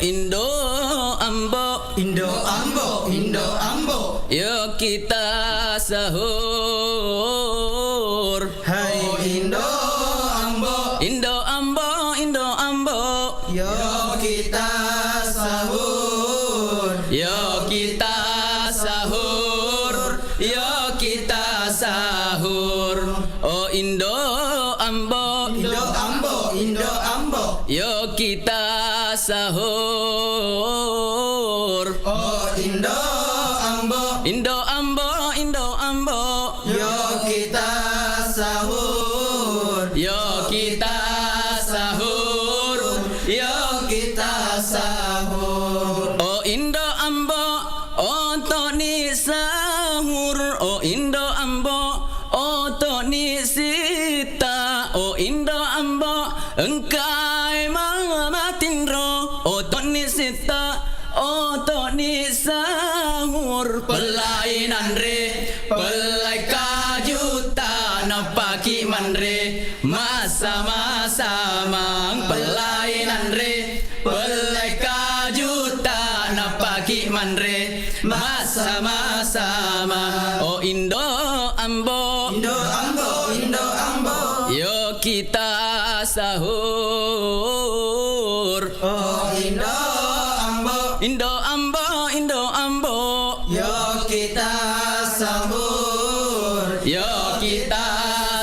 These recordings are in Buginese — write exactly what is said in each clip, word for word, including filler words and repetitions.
Indo Ambo. Indo Ambo, Indo Ambo. Yo kita sahur. Hai Indo Ambo. Indo Ambo, Indo Ambo. Yo kita sahur. Yo kita sahur. Yo kita sahur. Oh Indo Ambo. Indo Ambo, Indo Ambo. Yo kita sahur. Oh Indo Ambo. Indo Ambo, Indo Ambo. Yo kita sahur. Yo kita sahur. Yo kita sahur. Oh Indo Ambo, otoni sahur. Oh Indo Ambo, otoni sita. Oh Indo Ambo, engkai mama tinro. Otoni sita, otoni sahur. Pellai nanre, pellai kajuta, napaki manre, massama-samang. Pellai nanre, pellai kajuta, napaki manre, massama-sama. Oh Indo Ambo. Indo Ambo, Indo Ambo. Yo kita sahur. Oh Indo Ambo. Indo Ambo, Indo Ambo. Yo kita sahur. Yo kita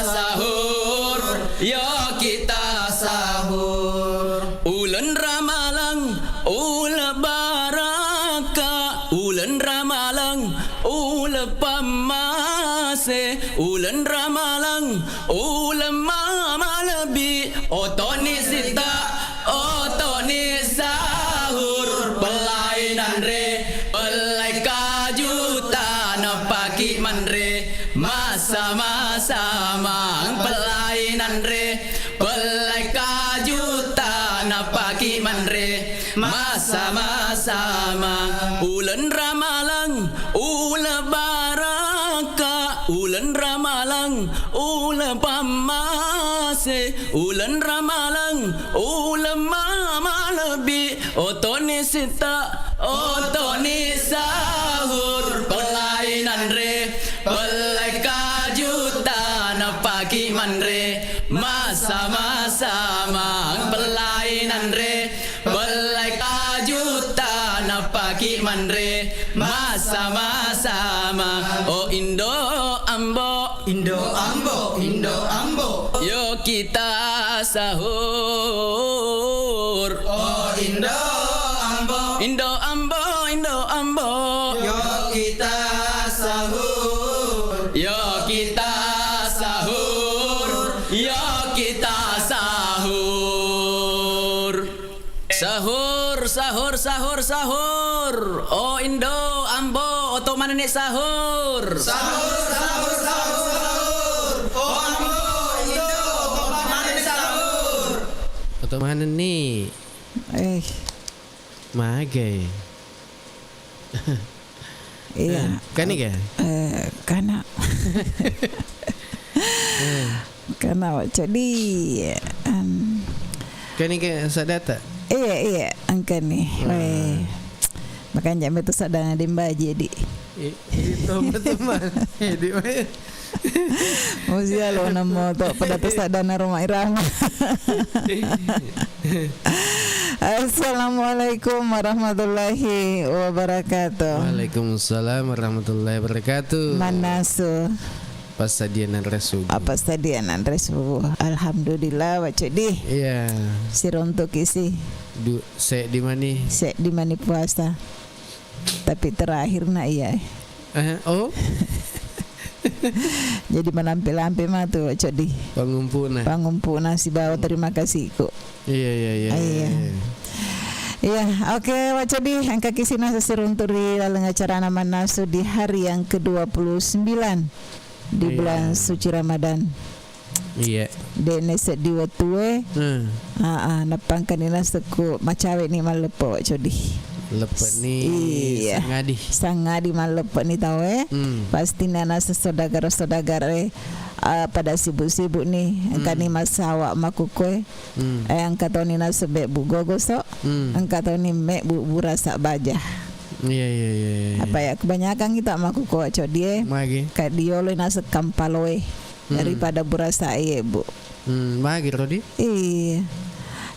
sahur. Yo kita sahur. Uleng Ramalang, uleng baraka. Uleng Ramalang, uleng pammase. Uleng Ramalang, uleng ma-, malebbi. Otoni sita, otoni sahur. Pellai nanre, pellai kajuta, napaki manre, massama-samang. Pellai nanre, pellai kajuta, napaki manre, massama-sama. Uleng Ramalang, uleng baraka. Uleng Ramalang, uleng pammase. Uleng Ramalang, uleng ma-, malebbi. Otoni sita, otoni sahur. Pellai nanre, pellai kajuta, napaki manre, massama-sama. Pellai nanre, pellai kajuta, napaki manre, massama-sama. Oh Indo Ambo. Indo Ambo, Indo Ambo. Yo kita sahur. Oh Indo Ambo. Indo Ambo, Indo Ambo. Yo kita sahur. Yo kita sahur. Yo kita sahur. Sahur, sahur, sahur, sahur. Oh Indo Ambo, oto manenni sahur. Sahur, sahur, sahur, sahur. Oh Ambo, Indo, oto manenni sahur. Oto manenni. Eh. Magai. Iya. Eh, kani ga? Eh, kana. Eh. Kana cedi, em. Kani ga sadata? Iya, iya, engkani. Wah. Weh. Makanja metu sadana dembaji, di. I-, itu betul, Mas. Di, Mas. Musia lo namo to pada to sadana Rhoma Irama. Assalamualaikum warahmatullahi wabarakatuh. Waalaikumsalam warahmatullahi wabarakatuh. Mannasu. Passadianna resu. Apa sadianna resu? Alhamdulillah, Wa Cedi. Iya. Siruntuki si. Du-, seddi mani. Seddi mani puasa. Tapi terakhir na iya. Eh, oh. Jadi manampe-lampe matu, Codi. Pangumpuna. Pangumpuna sibawa terima kasihku. Iya, iya, iya, iya, iya. Iya, oke, Wa Codi, engka kisina sesiruntu ri laleng acarana mannasu di hari yang kedua puluh sembilan di bulan suci Ramadan. Iya. De'na seddi wettue. Hmm. Aa, nappangkani nasekku macawe ni malleppo, Wa Codi. Leppe'ni. Iya. Sangadi. Sangadi malleppe'ni tau e. Hmm. Pasti nana sesodagara-sodagara e, ah, pada sibuk-sibuk ni. Hmm. Engkani massawa makkukkoe. Hmm. Eh, engka toni naseng mebbu gogoso. Hmm. Engka toni mebbu burasa baja. Iya, iya, iya, iya, iya. Apa ya, kebanyakan kita makkukkoe coddi e. Magi. Ka diolo naseng kampaloe. Hmm. Daripada burasa e, Bu. Hmm, magi ro di? Iya.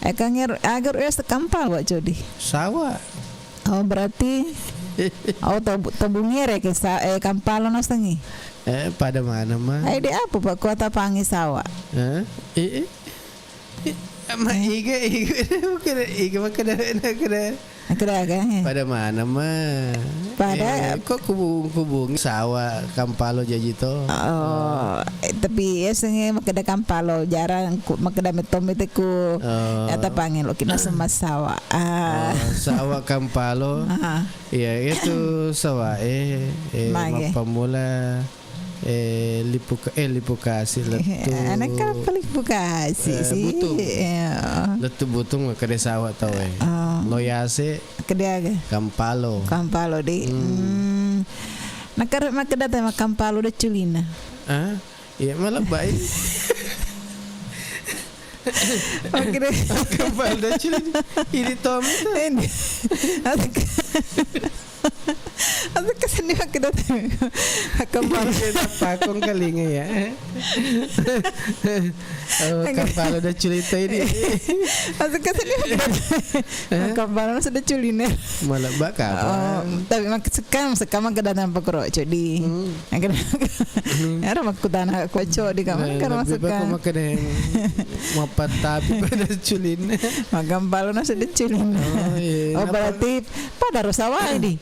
Eh, kan nger-, agar ya sekampal, Wak Jodi. Sawa. Oh, berarti, oh, tobu-, tobungere ke sa-, eh, kampalo nasengi. Eh, pada mana, Ma? Eh, di apa, Pak? Kota Pangi sawa. Eh? Eh, eh. Eh, Ma, iga, iga, iga, iga, makkeda, makkeda. Makkeda aga, he? Pada mana, Ma? Pada. Eh, kok kubung-, kubungi sawa kampalo jaji to? Oh, eh, tapi ya sengnge makkeda kampalo, jarang ku, makkeda metto mete ku, oh, ya tapangelo kina sema sawa. Ah. Oh, sawa kampalo. Aha. Iya, itu sawa, eh, eh, mage. Mappamula. Eh, lipuka-, eh, lipukasi lettu. Anak apa lipukasi, eh, sih? Butung. Iya. Lettu butung makkeda sawa tau e. Oh. Loyase. Kede aga? Kampalo. Kampalo di. Hmm. Hmm. Nakare makkeda tau e makkampalo de culina. Ah? Iya, malah baik. Oke deh. Kampalo de culina. Ini Tom itu. Ini. Asik. Aku kesenni makkeda tau e. Kampalo. Pakong kalinga ya. Oh, kampalo de culina ini. Aku kesenni makkeda tau e. Kampalo sudah culina. Malah bak apa? Oh, tapi mak-, sekarang, sekarang makkeda tau e pakoro coddi. Hmm. Makkeda, hmm, ero makkutana ko coddi kamu. Nah, kan lebih baik makkeda. Makkeda mappattapi pada culina. Makampalo naseng de culina. Oh, iya. Oh, berarti pada ro sawa e di.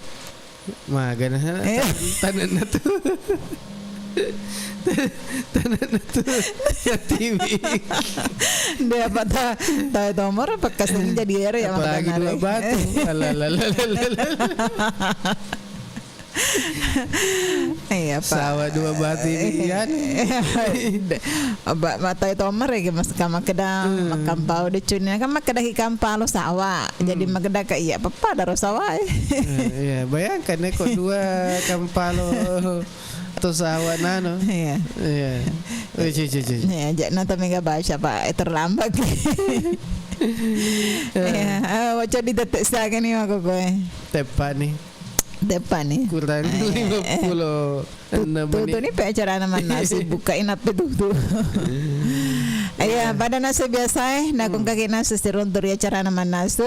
Magana, eh, tanenna tu. Tanenna tu. Yatiwi. Dia apa ta-, tahu itu umur apa kasih jadi ere ya. Apalagi makan dua hari. Batu. Alalalalalala. Iya, Pak. Sawa dua batu ini, iya. Ba-, matai tomer ya, Mas, ka makkeda, hmm, makampalo de culina, kan makkeda hi kampalo sawa. Jadi, hmm, makkeda ka iya, papa daro sawa, eh. Eh, iya, bayangkan ya, kok dua kampalo atau sawa nano. Iya. Iya. Oh, iya, iya, iya. Iya, ja-, nonton mega baca, Pak. Eh, terlambat. Iya, eh, baca di detik saga nih, aku gue. Tepat nih. Depan nih. Kurang, eh, lima puluh enam menit. Tutu ni pe acarana mannasu, buka inap itu tuh. Iya, pada nasu biasa, eh. Nakung kaki nasu siruntur ya acarana mannasu.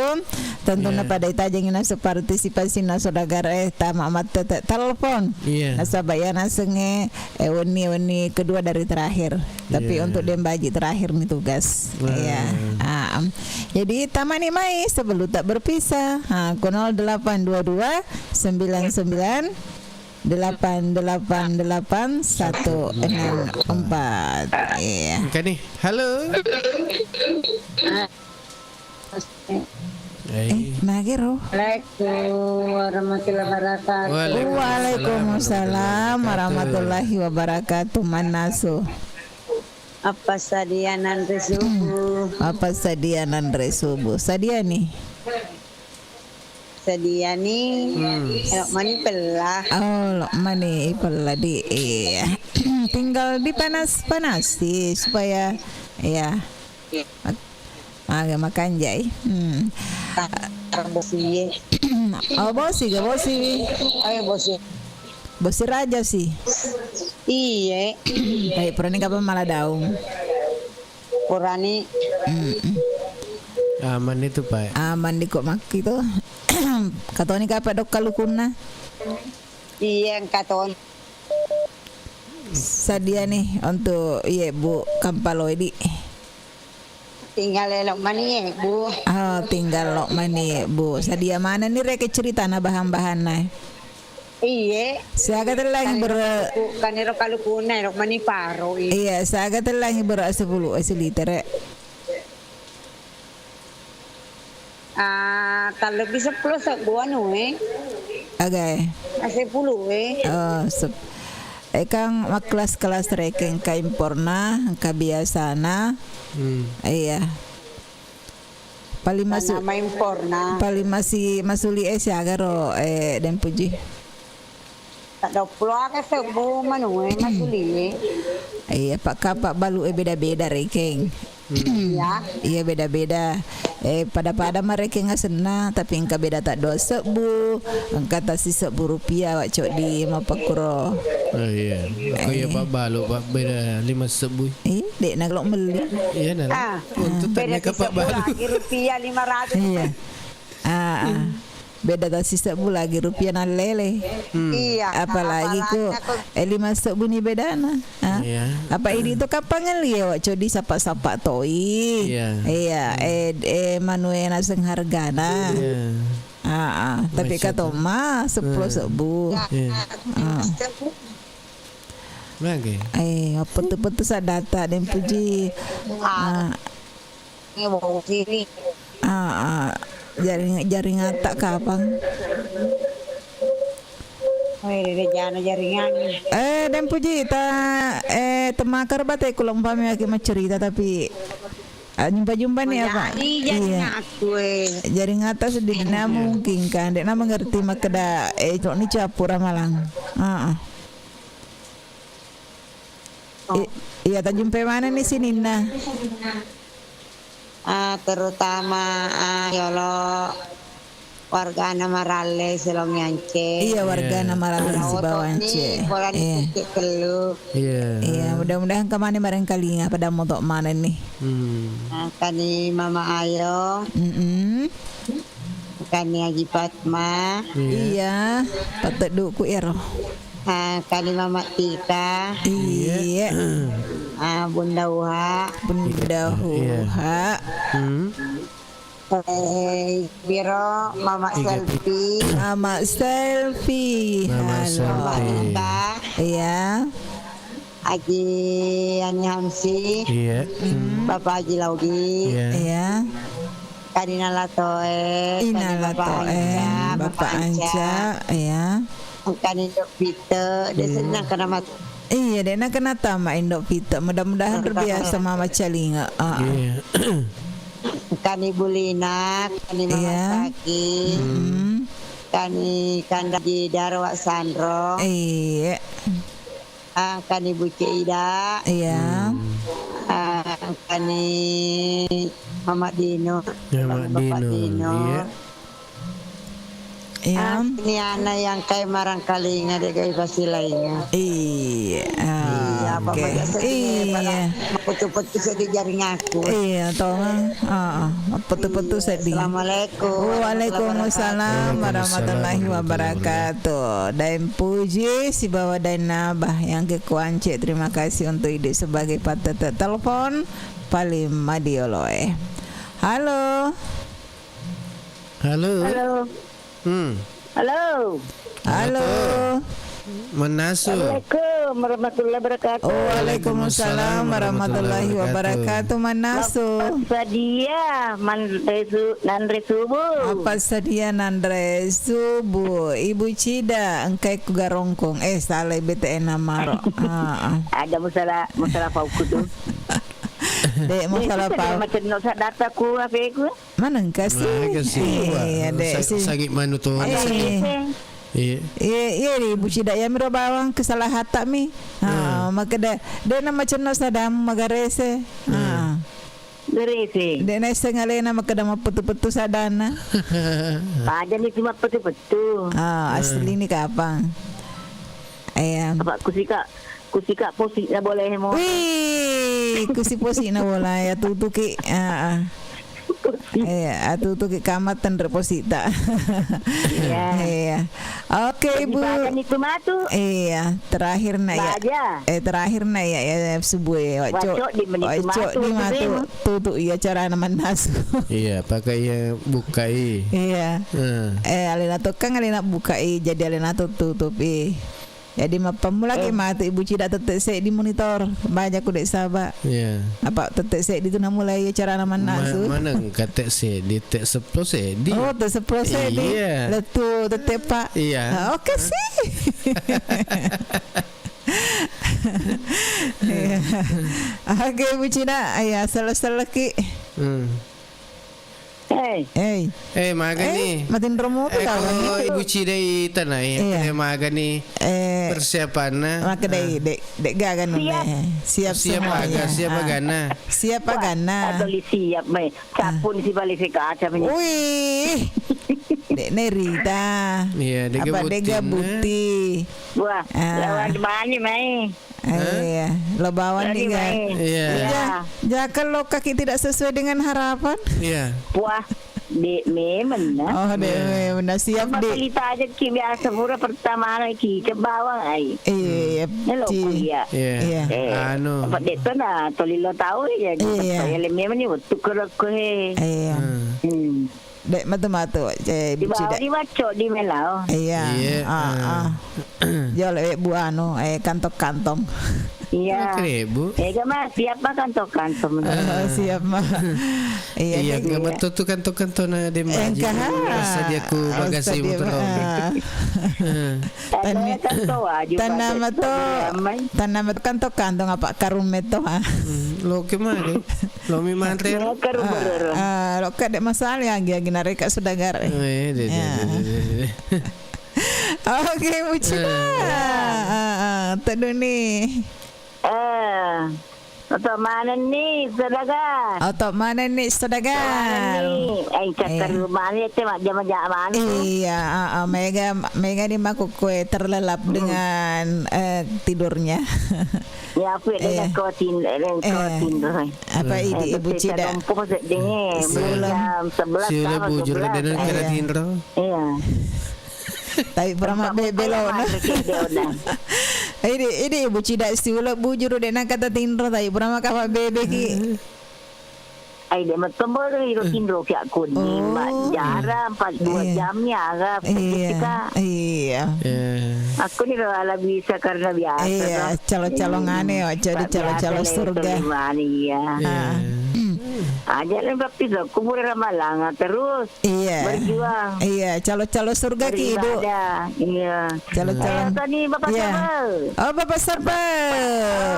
Tentu na pada itajengi nasu partisipasi nasu dagara, eh, tama matte te-, telepon. Iya. Nasaba ya nasu nge, eh, wenni, wenni kedua dari terakhir. Tapi untuk Dembaji terakhir nih tugas. Iya. Ah, jadi tamani mai sebelum tak berpisah. Ha, ko nol delapan dua dua sembilan sembilan delapan delapan delapan satu enam empat. Iya. Engka nih. Halo. Eh, magero. Assalamualaikum warahmatullahi wabarakatuh. Waalaikumsalam warahmatullahi wabarakatuh. Mannasu. Apa sadia nanre subuh? Apa sadia nanre subuh? Sadia nih. Sadia nih. Hmm. Elok mani pella. Oh, elok mani pella di. Iya. Tinggal dipanas-panasi supaya, iya. Maga makanjai. Hmm. Bosi. Oh, bosi ga bosi. Ayo bosi. Bosi raja sih. Iye. Tapi purani kapan malah daung. Purani. Mm-mm. Aman itu, Pak. Aman di kok makki to. Katoni kapa dok kalukunna. Iye, katoni. Sadia nih untuk iye Bu Kampaloi di. Tinggal elok mani, Bu. Oh, tinggal elok mani, Bu. Sadia mana nih reke ceritana bahan-bahanna? Iye. Siaga tellangi bere- Kaniro kalukunna, elok mani paro, iye. Iya, siaga tellangi bere sepuluh, eh, seliter, eh. Ah, tallebbi seppulo sebbu anu e. Aga e? Ah, seppulo e. Oh, sep-, e, kan makkelas-kelas rekeng, engka imporna, engka biasana. Hmm. Iya. Paling masu-, Tanama imporna. Paling masi-, masuli e siaga ro, eh, Deng Puji? Tadduappulo aga sebbu manue masuli e. Iya, pa-, kapa balu e beda-beda rekeng. Hmm. Iya. Iya, beda-beda. Eh, pada-pada marekeng asenna, tapi engka beda taddua sebbu, engka tasisebbu rupiah, Wak Coddi, mapakkuro. Oh, iya. Ko iya, eh, pabbalu, Pak, beda lima sebbu. Eh, dek na lo melli. Iya, nah. Ah, untuk beda tanya ke Pak Balu. Lagi rupiah lima ratus. Iya. Ah, ah. Beda tasisebbu lagi rupiah nallele. Hmm. Iya. Apalagi ko, eh, lima sebbu ni bedana. Ah. Iya. Apa idi tu kapang ngelli e, Wak Coddi, sapa-sapa toi. Iya. Iya, eh, eh, manue naseng hargana. Iya. Ah, ah. Tapi katomma seppulo sebbu. Iya. Ah. Lagi. Eh, apa tu, apa tu sadata Deng Puji. Ah. Ah. Ah, ah. Jaring, jaring atta kapang. Oh, iya, iya, jana jaringan. Eh, Deng Puji, ta, eh, temmakar bate kulo umpami lagi maccerita, tapi, ah, jumpa-jumpa nih apa? Iya. Jaring atta sedih, nah, mungkin kan, dek na mengerti makkeda, eh, cok ni cappura malang. Ah, ah. I-, iya, tajumpai manenni sininna. Ah, terutama, ah, yolo wargana Maralle Silong Yance. Iya, wargana Maralle Sibawa Yance. Iya. Iya. Iya, mudah-mudahan kamane marengkalinga pada motok manenni. Hmm. Ah, kani Mama Ayo. Mm-mm. Kani Haji Fatma. Iya. Iya, patedduku ero. Ah, kani Mama Tika. Iya. Ah, Bunda Uha. Bunda Uha. Hmm. Eh, Biro, Mama Selfie. Mama Selfie. Mama Selfie. Halo. Mama Tika. Iya. Aji Ani Hamsi. Iya. Hmm. Bapak Aji Laugi. Iya. Iya. Kadina Latoe, Ina Kadina Bapak Latoe, Anca, Bapak Bapak Anca. Anca, iya. Kani Indo Pite, de senang kena mat- Iya, dek na kena tama Indo Pite. Mudah-mudahan terbiasa mama calinga. Ah. Iya. Kani Bulina, kani Mama Saki. Iya. Mm-mm. Kani Kanda Jidar, Wak Sandro. Iya. Ah, kani Buce Ida. Iya. Hmm. Ah, kani Mama Dino. Ya, Mama Bapak Dino. Dino. Iya. Iya. Ah, ini anak yang kayak marangkalinga dek gai pasti lainnya. Iya. Iya, apa oke. Iya. Putus-putus di jaring aku. Iya, tolong. Ah, ah. Putus-putus sedih. Assalamualaikum. Waalaikumsalam warahmatullahi wabarakatuh. Daeng Puji sibawa Daeng Nabah yang ke kuance. Terima kasih untuk Idik sebagai patete telepon paling madioloe. Halo. Halo. Halo. Hmm. Halo. Halo. Apa? Mannasu. Assalamualaikum warahmatullahi wabarakatuh. Waalaikumsalam warahmatullahi wabarakatuh. Mannasu. Mappasadia manre su-, nanre subuh. Mappasadia nanre subuh. Ibu Cida, engkai ku garongkong. Eh, salah, B T N namaro. Ah, ah. Ada musala, musala pauku tu. Dek, musala pau. Macam no sadata ku apeku. Manengka sih. Manengka sih. Iya, dek sih. Sagi manu tu. Iya. Iya. Iya, iya, di Ibu Cida ya miro bawang kesalahan tak mi. Ah, makkeda, dek na macenno sadam magarese. Ah. Garese. Dek na isseng alena makkeda mappetu-petu sadana. Paja ni cuma petu-petu. Ah, asli ni kapang. Iya. Apa kusika Kusika posi'na bolehmo. Wih, kusi posi'na bola ya tutuki. Heeh. Eh, atutuki kamma tenre posita. Iya. Iya. Oke, Ibu. Iya, terakhir na ya. Eh, terakhir na ya, ya subuh ya. Waco di menitu matu. Tutu iya carana mannasu. Iya, pakai iya bukai. Iya. Eh, alena tokkang alena bukai, jadi alena tutupi. Jadi mappammulaki matu Ibu Cida tette seddi monitor. Baja ku dek saba. Iya. Apa tette seddi tu namulai carana mannasu? Maneng ka te seddi, te seppulo seddi. Oh, te seppulo seddi. Iya. Lettu tette, Pak. Iya. Ah, oke sih. Iya. Oke, Ibu Cida. Iya, selesai lagi. Hmm. Eh. Eh. Eh, magani. Eh, matinro mopi Eh, kau kalau ni. Ibu Cidai tanai. Iya. Eh, magani. Eh, persiapanna. Maka dai, Ah. dek, dek gaga nu Siap. deh. Siap Siap semua, aga, ya. siap Ah. agana. Siap Wah, agana. Atau li siap, mai. Capun si bali si kaca punya. Wih. Dek Nerita. Iya, dek Apa dek Gabutin, Gabuti. Wah, Ah. lawan mani, mai. Eh, Hah? iya. Lo bawang Tadi nih, Kak. main. Iya. Iya. Ja-, jaka lo kaki tidak sesuai dengan harapan. Iya. Wah, dek memang nah. Oh, dek Iya. memang nah. Siap, Tempat dek. Pelita aja ki biasa pura pertama lagi ke bawang ai. Iya, Hmm. Ini lo Ci. kuliah. Iya. Iya. Eh, Anu. Apa dek tuh nah, toli lo tahu ya. Iya. Saya le memang ni waktu ke lo ke. Iya. Hmm. Hmm. Dek matu-matu, eh, Di Buci, bawah dek. Di bacok di melao. Iya. Iya, Ah, ah. ah. Jolo, eh, Bu, anu, eh, kantong-kantong. Iya. Oke, Bu. Eh, gak, Mas, siap, Mas, kantong-kantong. Oh, Ah. siap, Mas. Iya, Iya, dek. nggak Iya. betul tuh kantong-kantong na dek Mbak Haji. Engkah. Rasa dia ku Oh, bagasi tadi, betul. ah. Ah. Tani-, Ada kantong wajib tanaman ada. to, Iya, Mai. tanaman to kantong-kantong apa karung meto, ha? Hmm, lo ke mana? Lo mi manre? Iya, karung Ah, berero. ah, lo ka dek masalah yang agi-agi nareka sudah gare. Eh, deh, deh, Ya. deh, deh, deh, deh. Oke, Bucina. Eh. Ah, ah, teduh nih. Eh, oto manenni, Saudara. Oto manenni, Saudara. Oto manenni. Eh, cakar Iya. rumah ni, te majjama-jama ni. Iya, ah, ah, mega, mega ni makkukue terlelap Hmm. dengan, eh, tidurnya. Ya, aku ya, Iya. dengan kau tin-, dengan kau Eh, tinro. Apa Eh, idi Ibu betul, Cida? Saya lompoh sedih ni. Siuleng. Jam sebelas Siuleng sama bujur dua belas. dengan kena Iya. tinro. Iya. Tapi pura mabbebe lo na. Idi, idi Ibu Cida siuleng bujuru de' nangka tatinro, tapi pura maka mabbebe ki. Ai, de' mattombo ro iro tinro ki aku ni, Oh. Mak, jarang, pas dua Iya. jam ni arap, Iya. ketika. Iya. Iya. Aku ni ro ala bisa karena biasa Iya, ro. Calo-calo Hmm. ngane, oh, jadi Pak biasa calo-calo le, surga. Solimani, iya. Iya. Ah. Hmm. Aja le, tapi aku pura ramalang terus. Iya. Berjuang. Iya, calo-calo surga ki, Ibu. Beribadah. Iya. Calo-calo. Eh, tadi Bapak Iya. Sabar. Oh, Bapak Sabar.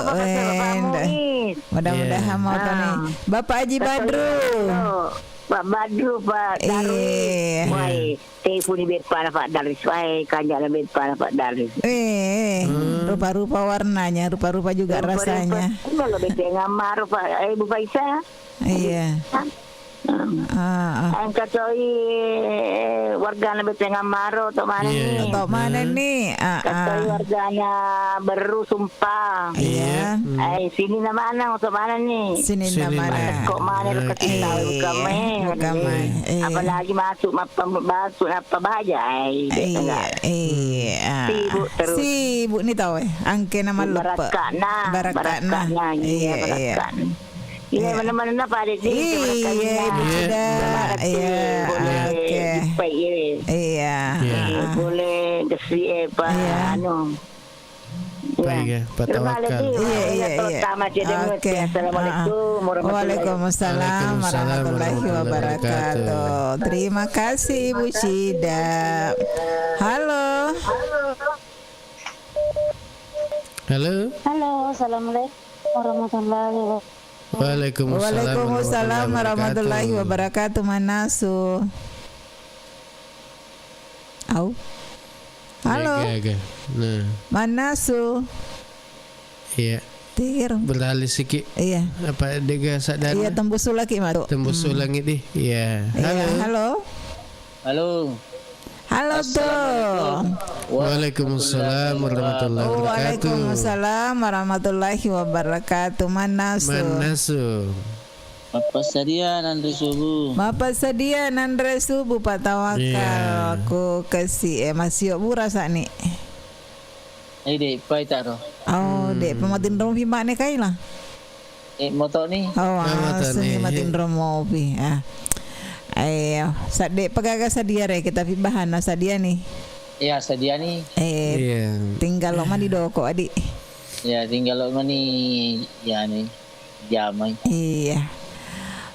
Oh, Bapak Sabar, Pak Wenda. Muiz. Mudah-mudahan Iya. mau tadi. Ah. Bapak Haji Bapak Badru. Sabar. Pak Badru, Pak Darwis. Iya. Wai, teleponi beppana Pak Darwis. Wai, kanjana beppana Pak Darwis. Eh, Hmm. rupa-rupa warnanya, rupa-rupa juga Rupa-rupa. rasanya. Kalau betengan maro, Pak, eh, Bu Faisal. Iya. Hah? Ah, ah. Engka toi wargana Beteng Ammaro, to maneng Iya. ni. To maneng Hmm. ni. Ah, Engka toi ah. wargana Berru Sumpang. Iya. Iya. Hmm. Ai, sini na maneng, to maneng ni. Sini na Sini na. maneng. Kok maneng Oke. kecil tahu Iya. kamu, eh. Kamu, Iya. iya. Apalagi masuk, mappa-, masuk apa baja, ai, Iya, enggak. iya. Sibuk terus. Sibuk ni tau, eh. Angke na maleppe. Barakakna, Barakakna. barakakna, iya, Iya, iya. barakakna. Iya, Iya. mana-mana apa ada sih, Iya, barakakna. Ibu Iya. Sudah. Barakakna, Iya, boleh oke. dipai, iya. Iya. Iya. Ah, ah. Boleh gesi, eh, Pak, Iya. anu. Apa Iya. iya? Terima Patawakal. kasih. Iya, iya, Iya, iya. pertama aja deh, Oke. Assalamualaikum Ah, ah. warahmatullahi Waalaikumsalam Waalaikumsalam warahmatullahi warahmatullahi wabarakatuh. wabarakatuh. Terima kasih, Ibu Cida. Halo. Halo. Halo, assalamualaikum warahmatullahi wabarakatuh. Waalaikumsalam Waalaikumsalam warahmatullahi warahmatullahi wabarakatuh. wabarakatuh. Manasu. Au. Halo. Gaga. Nah. Manasu. Iya. Tir. Beralih siki. Iya. Apa dega sadar? Iya, tembus lagi, Madu. Tembus Hmm. lagi deh. Iya. Iya, Halo. halo. Halo. Halo, Assalamualaikum. Tuh. Waalaikumsalam warahmatullahi wabarakatuh. Waalaikumsalam warahmatullahi wabarakatuh. Manasu. Manasu. Mappasadia nanre subuh. Mappasadia nanre subuh, Pak Tawakal. Iya. Ku kesi, eh, masih bura sani. Eh, dek, pai taro. Oh, Hmm. dek, pematin romi mane kai lah. Eh, moto ni. Oh, Ah, ah, moto seni ni. matinro mopi. Ah. Ayo, sadde pegaga sadia re, kita pi bahanna sadia ni. Iya, sadia ni. Eh, Iya. tinggal lo mani doko, Adi. Iya, tinggal lo mani, ya ni, jamai. Iya.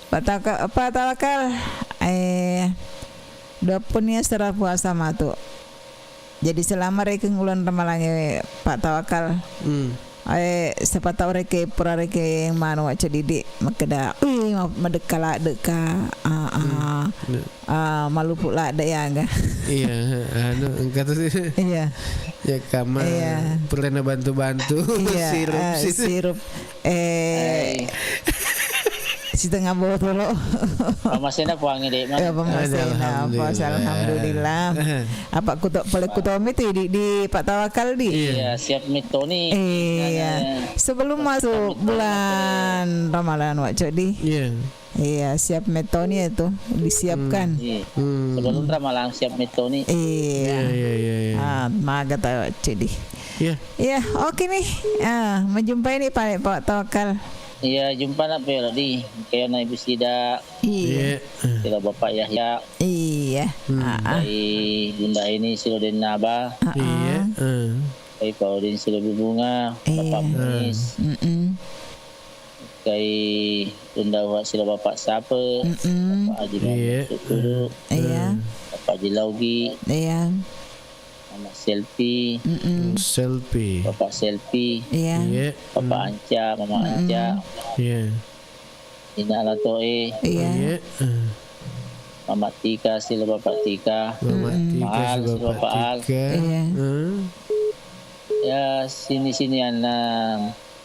Pataka-, Pak Tawakal, eh, dua pun ya serah puasa matu. Jadi selama rekeng uleng ramalange, Pak Tawakal. Hmm. Eh, siapa tahu reke pura reke manu aja didik makkeda, "Wih, ma-, madekka ladde ka." Ah, ah. Hmm. Ah, malupu ladde ya ga. Iya, anu, engka tuh sih. Iya. Ya, kama Iya. pura na bantu-bantu Iya, sirup eh, sih. sirup. Eh, Hai. Setengah botol. Pamasena puangnge, Dek, man. Ya, pamasena, Ada, puasa, alhamdulillah. alhamdulillah. Apa kuto-, pole kutomi tu di, di Pak Tawakal di? Iya. Iya, siap metoni. Iya. Iya. Sebelum Pas masuk kami bulan Ramadan, Wak Codi. Iya. Iya, siap metoni itu, disiapkan. Hmm. Iya. Hmm. Sebelum Ramadan siap metoni. Iya. Iya, iya, iya, iya. Ah, maga tahu, Wak Codi. Iya. Iya, oke nih. Ah, menjumpai nih Pak, Pak Tawakal. Iya, jumpa na pelo di. Kayak na ibu sida. Iya. Iya. Sila Bapak Yahya. Iya. Hmm. Ah, ah. Dari Bunda ini sila Denaba. Ah, Iya. ah. Eh. Dari Paudin sila Bubunga. Iya. Bapak Muis. Mm-mm. Dari Bunda Uwa sila Bapak Sape. Mm-mm. Bapak Haji Muhammad Iya. Sukuru. Iya. Hmm. Bapak Haji Laugi. Iya. Mama Selfie. Mm-mm. Selfie. Bapak Selfie. Iya. Iya. Bapak Hmm. Anca, Mama Mm-mm. Anca. Iya. Ina Latoe. Iya. Iya. Hmm. Mama Tika, sila Bapak Tika. Mama Mm-mm. Tika, Maal, sila sila Bapak Bapak Al. Tika. Iya. Hmm. Ya, sini-sinian na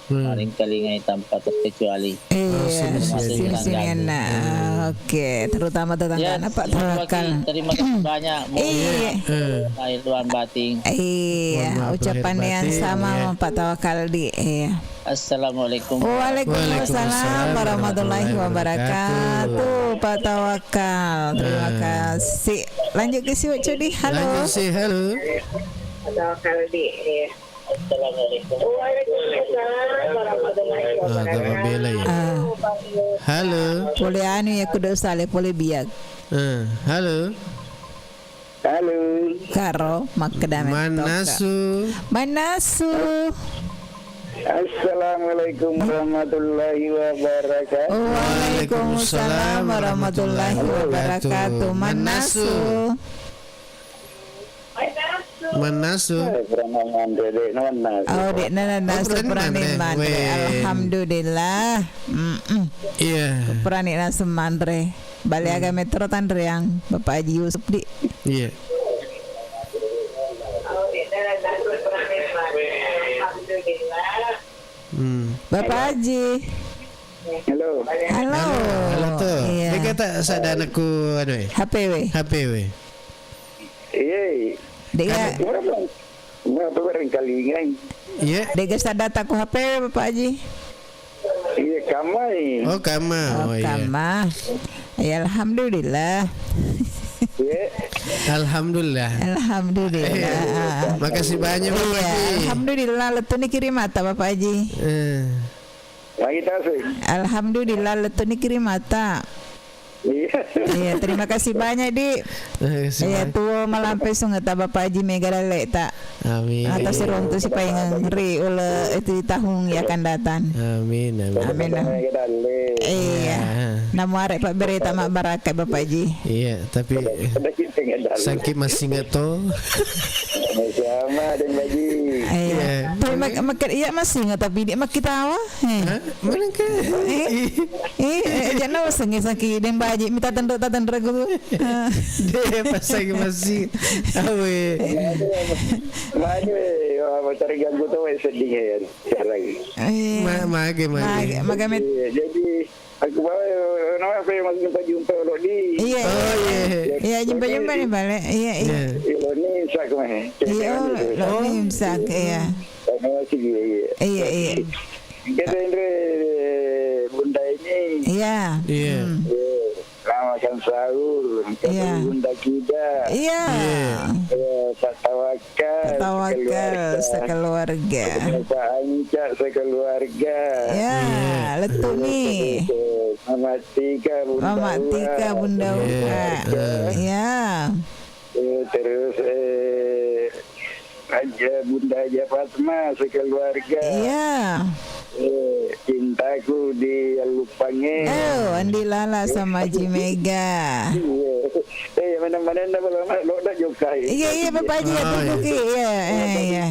Hmm. paling kalingai tanpa terkecuali. Iya. Oh, sini-sinian. Termasuk Sini-sinian tetanggaku. na. Hmm. Oke, terutama tetangga Ya, anak Pak terima kasih, Tawakal. terima kasih banyak, Bu. Iya. Eh. Lahir Tuhan batin. Iya, Mohon maaf lahir ucapan yang batin, sama iya. sama Pak Tawakal di, iya. Assalamualaikum. Waalaikumsalam Waalaikumsalam warahmatullahi warahmatullahi wabarakatuh. wabarakatuh, Pak Tawakal. Terima Eh. kasih. Lanjut ke si Wak Cudi. Halo. Lanjut si, halo. Pak Tawakal di, iya. Assalamualaikum. Waalaikumsalam warahmatullahi Ah, agak wabarakatuh. Bela ya. Ah. Halo. Pole anu ya, kuda usale, pole biak. Eh, halo. Halo. Karo, makkeda mettoka. Mannasu. Mannasu. Assalamualaikum warahmatullahi wabarakatuh. Waalaikumsalam warahmatullahi wabarakatuh. Mannasu. Mannasu. Eh, pernah manre, Dek, no mannasu. Oh, Dek, no, no, Oh, nasu pernah purani manre. manre. Weh. Alhamdulillah. Mm-mm. Iya. Purani nasu manre. Bale Hmm. aga metro tanreang, Bapak Haji Yusuf di. Iya. Hmm. Bapak Haji. Halo. Halo. Halo, halo, tuh. Iya. Dia kata sadanaku anu, eh. H P W. H P W. Iya. Dega. Kan Murah, Bang. Murah, Bang, barangkalingai. Iya. Dega sadataku H P W, Bapak Haji. Iya, kamai. Oh, kama. Oh, Oh, iya. kama. Ya, alhamdulillah. Iya. Alhamdulillah. Alhamdulillah. Iya. Makasih banyak, Bapak Iya, Haji. alhamdulillah, lettu ni kirimata, Bapak Haji. Eh. Lagi tasik. Alhamdulillah, lettu ni kirimata. Iya. Iya, terima kasih banyak, Di. Terima kasih Iya, banyak. tuo malampe sungeta Bapak Haji Mega Daleta. Amin. Atas runtu sipaingeng ri ule itu di tahun yang akan datang. Amin, amin. Amin. Mega Dalle. Iya. Iya. Namuare Pak Bereta mak barakat Bapak Haji. Iya, tapi Ada kita yang dalam. Sangki masih nggak tahu. Sama dan bagi. Iya. Iya. Tapi mak-, mak-, iya masih nggak, tapi dia mak kita apa? Eh. Hah? Mana ke? Eh, eh, eh, jangan usah ngisaki dan baji minta tendra, tendra gitu. Dia pasang masih. Awe. Maju, eh, wah, mau cari ganggu tuh, eh, sedih ya. Sekarang. Iya. Ma-, mage, mage. Mage, mage met- Iya, jadi, aku bawa, eh, nama apa yang masih jumpa-jumpa lo di? Iya, Oh, iya. iya. Iya, jumpa-jumpa nih, balik. Iya, iya. Iya. Iya, lo ni, sak, mah. Iya, Cek, oh, lo Oh. ni, sak, iya. Sama si dia, iya. Iya, iya. Kita ini, Bunda ini. Iya. Iya. Hmm. Iya. Selamat makan sahur. Iya. Bunda kita. Iya. Iya. Iya, Pak Tawakal, Pak Tawakal, sekeluarga. sekeluarga. Pak Anca, sekeluarga. Iya, Iya. lettu ni. Mama Tika, Bunda Mama Tika, Uwa, Bunda Iya. Uwa. Iya. Eh, terus, eh, Haja, Bunda Haja Fatma sekeluarga. Iya. Eh, cintaku di Alluppange. Oh, Andi Lala sama Haji Mega. Iya. Eh, mana-mana nda belum, lo nda jokai. Iya, iya, Bapak Haji, ya, iya.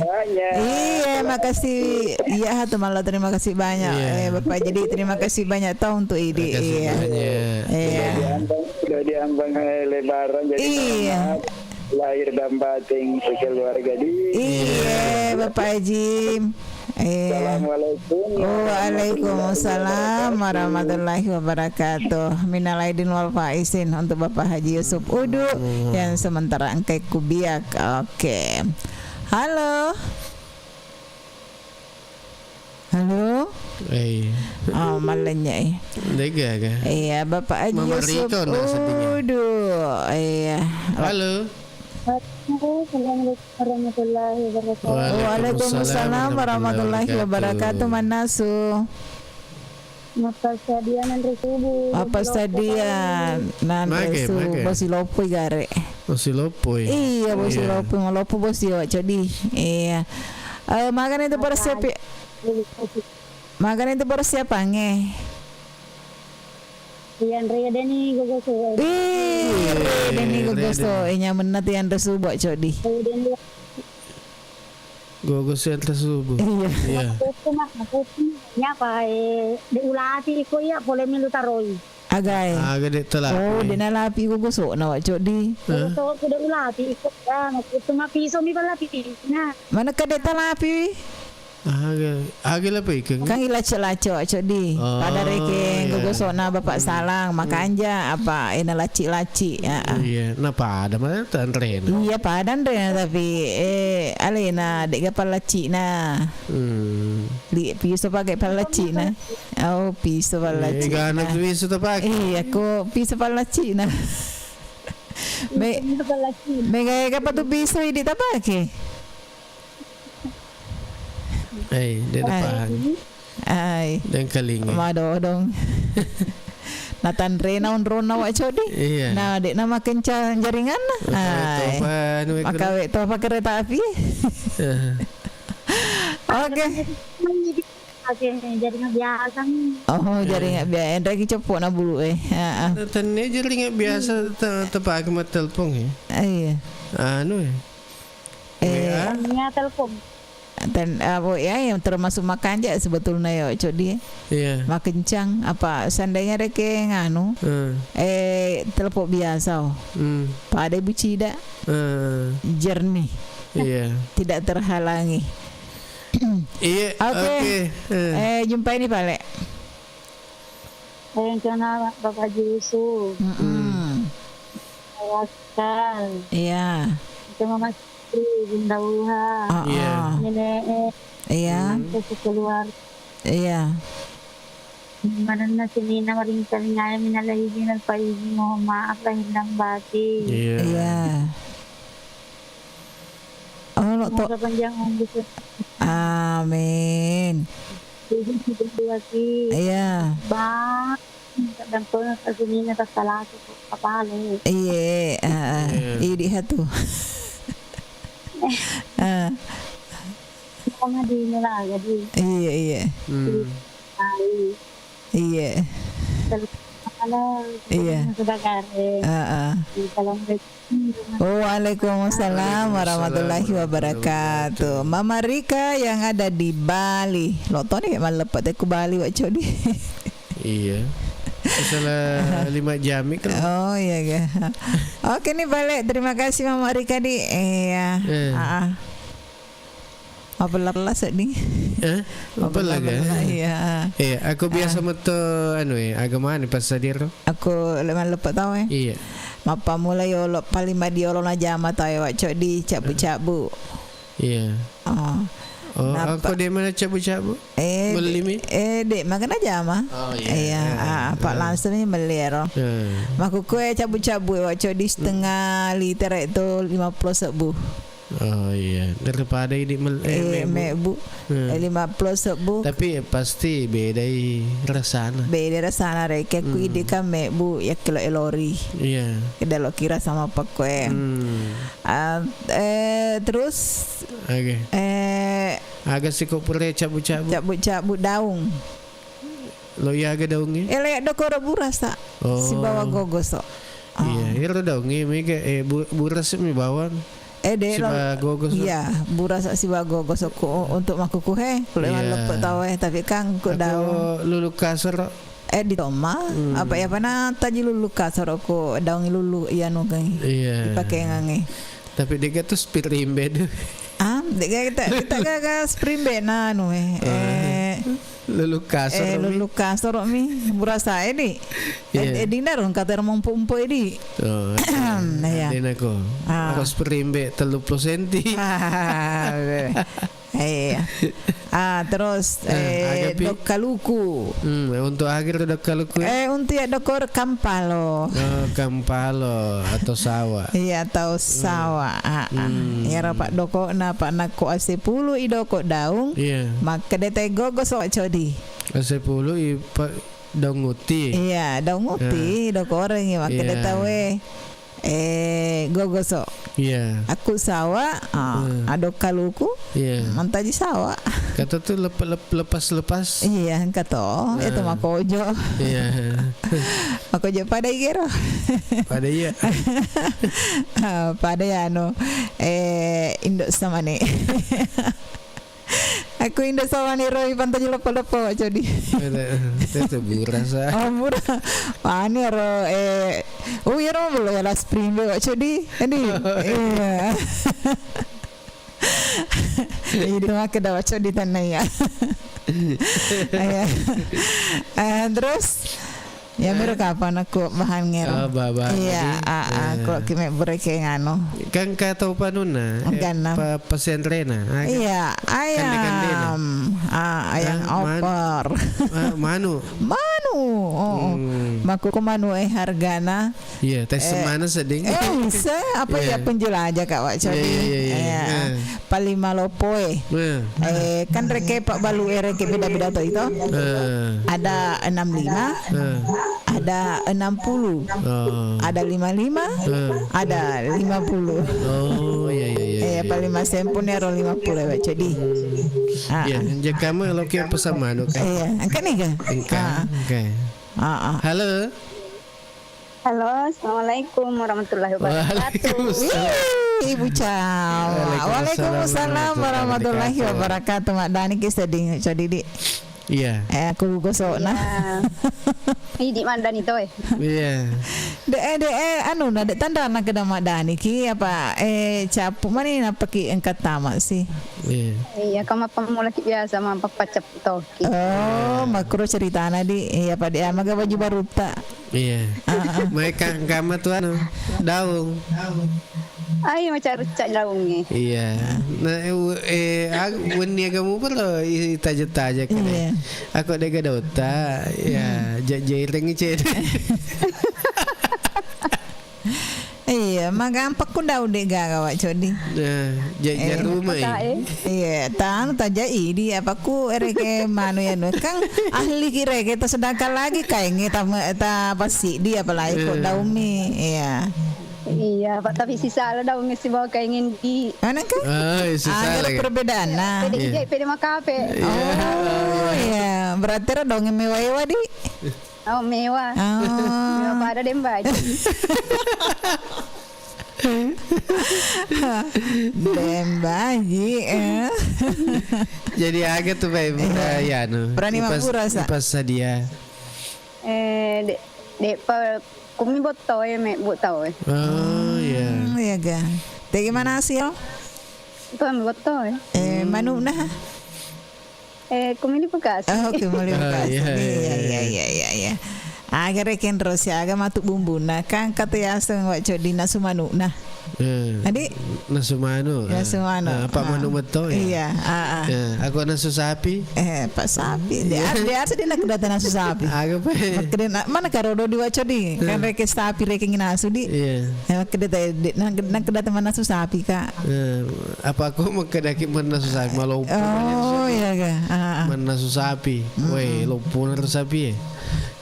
Iya, makasih. Iya, hatu malah terima kasih banyak. Iya. Eh, Bapak Haji, terima kasih banyak tau untuk idi. Terima kasih banyak. Iya. Udah diambang, udah diambang, eh, lebaran, jadi iya. Selamat lahir dan batin sekeluarga di. Iya, Bapak Haji. Iya. Assalamualaikum. Waalaikumsalam warahmatullahi wabarakatuh. Minal aidin wal faizin untuk Bapak Haji Yusuf Udu yang sementara engkai kubiak. Oke. Halo. Halo. Eh. Oh, malenya, eh. Dega ga? Iya, Bapak Haji Yusuf Udu. Iya. Halo. Halo, assalamualaikum warahmatullahi wabarakatuh. Waalaikumsalam warahmatullahi wabarakatuh. Mannasu. Mappasadia nanre subuh. Mappasadia nanre subuh. Bosi lopoi gare. Bosi lopoi. Iya, bosi lopoi, malopo bosi wa codi. Iya. Eh, magana itu persiapi-, magana itu persiapange. Iya, Andrea Deni gogoso. Ih, Deni gogoso. Iya, Deni. Eh, nyamenna tu yang resu buat codi. Gogo siang ta subuh. Iya. Iya. Makutu, Mak, makutu. Nyapa, eh, de ulapi iko iya, pole milu taroi. Aga, eh. Aga de talapi. Oh, de nalapi iko gosokna, Wak Codi. Hah? Gosokku de ulapi iko, ya, makutu, Mak, piso mi palapi. Nah. Mana ka de talapi? Aga, aga lapi iko. Kan ilace-lace, Wak Codi. Oh, pada rekeng, iya. Gosokna Bapak Salang, makanja, apa, eh, nalaci-laci. Heeh. Iya, na pada mana tanrena. Iya, pada anrena, tapi, eh, alena de'ga pallaccina. Hmm. Li-, piso pake pallaccina. Oh, piso pallaccina. Eh, gana piso tapake. Iya, ko piso pallaccina. Me-, piso pallaccina. Mega ega patu piso idi tapake. Eh, de tapake. Ai. Dengkalinga. Madodong. Natanrena onronna, Wak Codi. Iya. Na, de na makencang jaringanna. Makawe topa, anu, makawe topa kereta api. Iya. Oke. Oke, jaringan biasa nih. Oh, jaringan biasa. Enreki ceppo na bulu, eh. Heeh. Tenne jaringan biasa te-, tepake mattelpon, eh. Iya. Anu, eh. Eh, W A? Iya, telepon. Dan, eh, W A yang termasuk makanja sebetulnya ya, Codi. Iya. Makencang, apa, seandainya reke nganu, hmm, eh, telepon biasa, oh. Hmm. Pada bucida. Hmm. Jernih. Iya. Tidak terhalangi. Iya, oke. Oke. Eh. Eh, jumpa ini, Pale. Rencana Bapak Haji Yusuf. Mm-mm. Tawakal. Iya. Sama Mas Tri, Bunda Uha. Ah, iya. Ah. Nenek. Iya. Hmm. Terus keluar. Iya. Manenna sinina maringkalingai minal aidin wal faizin, mohon maaf lahir dan batin. Iya. Iya. Oh, lo to-, semoga panjang umur. Amin. Iya. Bang, kadang pernah kasunina tasalaki kepala. Iya, heeh. Iya. Idi hatu. Eh. Ah. Sama di Nelaga, di. Iya, iya. Hmm. Iya. Iya. Halo. Iya. Saudara. Heeh. Assalamualaikum. Waalaikumsalam warahmatullahi wabarakatuh. Mama Rika yang ada di Bali. Lo toni kayak maleppet ku Bali, Wak Codi. Iya. Misalnya lima jam kan. Oh, iya, iya. Oke nih, balik. Terima kasih, Mama Rika, di. Iya. Eh. Ah, ah. Mapella-pella sedding. Eh? Mapella-pella, iya. Iya, aku biasa metto, anu, eh, agamane passadia ro. Aku le-, malleppa tau, eh. Iya. Mappammula yolo, paling madi yolo najama tau, eh, Wak Codi, cabbu-cabbu. Iya. Oh. Oh, nappa aku de mana cabbu-cabbu? Eh, melli mi? Eh, de, magana jama. Oh, iya. Iya, ah, apa langsung mi melli ro. Iya. Makkukue cabbu-cabbu, eh, Wak Codi, setengah liter itu lima puluh sebbu. Oh iya, daripada idi mel-, eh, eh, mebbu. Mebbu. Hmm. Eh, lima puluh sebbu. Tapi pasti bedai rasana. Beda rasana, reke. Ku idi kan mebbu, ya kelo elori. Iya. Kedalo kira sama pakue. Hmm. Ah, eh, terus, oke. Eh, Aga siko pura cabbu-cabbu. Cabbu-cabbu daung. Lo iya aga daungnge? Eh, lo iya dokoro burasa. Oh. Sibawa gogoso. Iya, ah, ero daungnge mega, eh, bu-, burasa mi bawang. Eh, de, lo, sibawa gogoso. Iya, burasa sibawa gogoso ku untuk makkukuhe. Kulo iya. Maleppe tau, eh, tapi kan ku daung. Lulu kasoro. Eh, di toma, hmm, apa ya, apa na taji lulu kasoro ku daung lulu iya nu kan. Iya. Dipakengangnge. Tapi dega tu spirimbe tu. Ah, dega kita, kita gaga spirimbe na anu, eh. Ah. Eh, lulu kasoro eh, mi. Lulu kasoro mi. Burasa, eh, di. Iya. Eh, eh, dina rong kata rong mumpu-mumpu, eh, di. Oh, nah, iya. Dena ko. Ah. Ko spirimbe tellu puluh senti. Ah, iya. Ah, terus, eh, aga pi? Dokkaluku. Hmm, untuk akhir dokkaluku, ya? Eh, untuk ya dokor kampalo. Oh, kampalo atau sawa. Iya, atau sawa. Ah, ah. Hmm. Iyaro paddokona, pa nakko asepulu i doko daung. Iya. Makkeda tai gogoso codi. Asepulu i pa-, daung uti. Iya, daung uti, ah, dokorengngi makkeda tawe. Eh, gogoso. Iya. Aku sawa, ah, hmm, adokkaluku. Iya. Mantaji sawa. Kata tu lep-, lep-, lepas-lepas. Iya, engka to. Itu makojo. Iya. Makojo pada igero. Pada iya. Ah, pada ya anu. Eh, indo samane. Aku indah sama nih Roy, pantai lepo-lepo, Wak Codi. Tete burasa. Oh, murah. Mani ro, eh, oh, iya, ro, belum ya, las primbe, Wak Codi. Ini. Iya. Itu mah keda Wak Codi tanah ya. Iya. Eh, terus, ya, miro kapang aku bahan ngero. Ah, ba-, bahan iya, tadi. Ah, ah, eh, kalau kime bureke ngano. Kan kata upanuna, eh, pa-, pesantren na. Ah, iya, kan kande-kande na. Ayam. Ah, ayam oper. Ah, manu. Manu. Oh, oh. Hmm. Maku ko manu, eh, hargana. Iya, tes eh, semana seding. Eh, bisa apa ya penjelajah, Kak Wak Codi? Iya, iya, iya, iya. Iya. Eh. Paling malopo e. Eh, kan reke Pak Balu e reke beda-beda to itu. Eh. Ada enam lima, eh, ada enam puluh, oh, ada lima lima, eh, ada lima puluh. Oh, iya, iya, iya, eh, iya. Paling masempun ya ro lima puluh ya, Codi. Hmm. Ah, iya, ah. Jekama lo kia pesan manu kan? Iya, angkat nih kan? Angkat, ah, oke. Ah, ah. Halo. Halo, assalamualaikum warahmatullahi wabarakatuh. Waalaikumsalam. Ih, Ibu Cawa. Waalaikumsalam warahmatullahi wabarakatuh. Mak Dani ki seding, Codidi. Iya. Eh, aku gosok nah. Iya. Idi Mak Dani to, eh. Iya. De, eh, de, eh, anu, na, de, tanda na keda Mak Dani ki, apa, eh, capu mani, napa ki engka tama sih? Iya. Iya, kama pamula ki biasa, ma papacap to ki. Oh, makro ceritana di, iya, pada amaga baju barutta. Iya. Ah, ah. Mai kang-, kama tu anu, daung. Ai, macarucca daungnge. Iya. Nah, eh, u-, eh, ag-, wenni aga mupa lo i-, itaja-taja kene. Iya. Aku dega dota, ya, ja-, jairengi cede. Iya, magampang ku daung de gaga, Wak Codi. Nah, ja-, eh, jarumai. Iya, tang tajai di apa ku ereke manu ya nu. Kang ahli ki reke ta sedangkan lagi kainge ta, ta pasi di apalagi ko daumi. Iya. Iya, Pak, tapi sisala daungnge sibawa kainge di. Mana kan? Ah, sisala. Ada perbedaan. Nah. Pede ijai, pede makape. Iya. Oh, iya. Berarti ro daungnge mewa-ewa di. Oh, mewa. Oh. Mewa pada dembaji. Dembaji, eh. Jadi aga tu, Pak, iya, ya, anu. Berani ipas-, mabura, sa? Ipas sadia. Eh, de-, de-, pa-, kumi botto e, me-, bu tau e. Oh, iya. Hmm, iya, ga. Tegi mana sih, oh? Itu kan botto e. Eh, hmm. Manu nah. Eh, kumili bekas. Oh, kumili bekas. Ah, iya, iya, iya, iya, iya. Aga reken ro siaga matu bumbuna. Kan kata yaseng Wak Codi nasu manukna. Eh, adi? Nasu manu. Nasu manu. Ah, apa manu meto ya? Iya, ah, ah. Ya, aku nasu sapi. Eh, Pak sapi. Dia, dia asli nak data nasu sapi. Aga, Pak? Makanya na-, mana karodo di Wak Codi? Kan reke sapi reke nginasu di. Iya. Ya, makanya data, nak, nak data mana nasu sapi, Kak? Eh, apa aku makkedaki mannasu sapi, maloppo mannasu sapi. Oh, iya, ga? Ah, ah. Mannasu sapi. Mm-mm. Weh, loppona ro sapi, eh.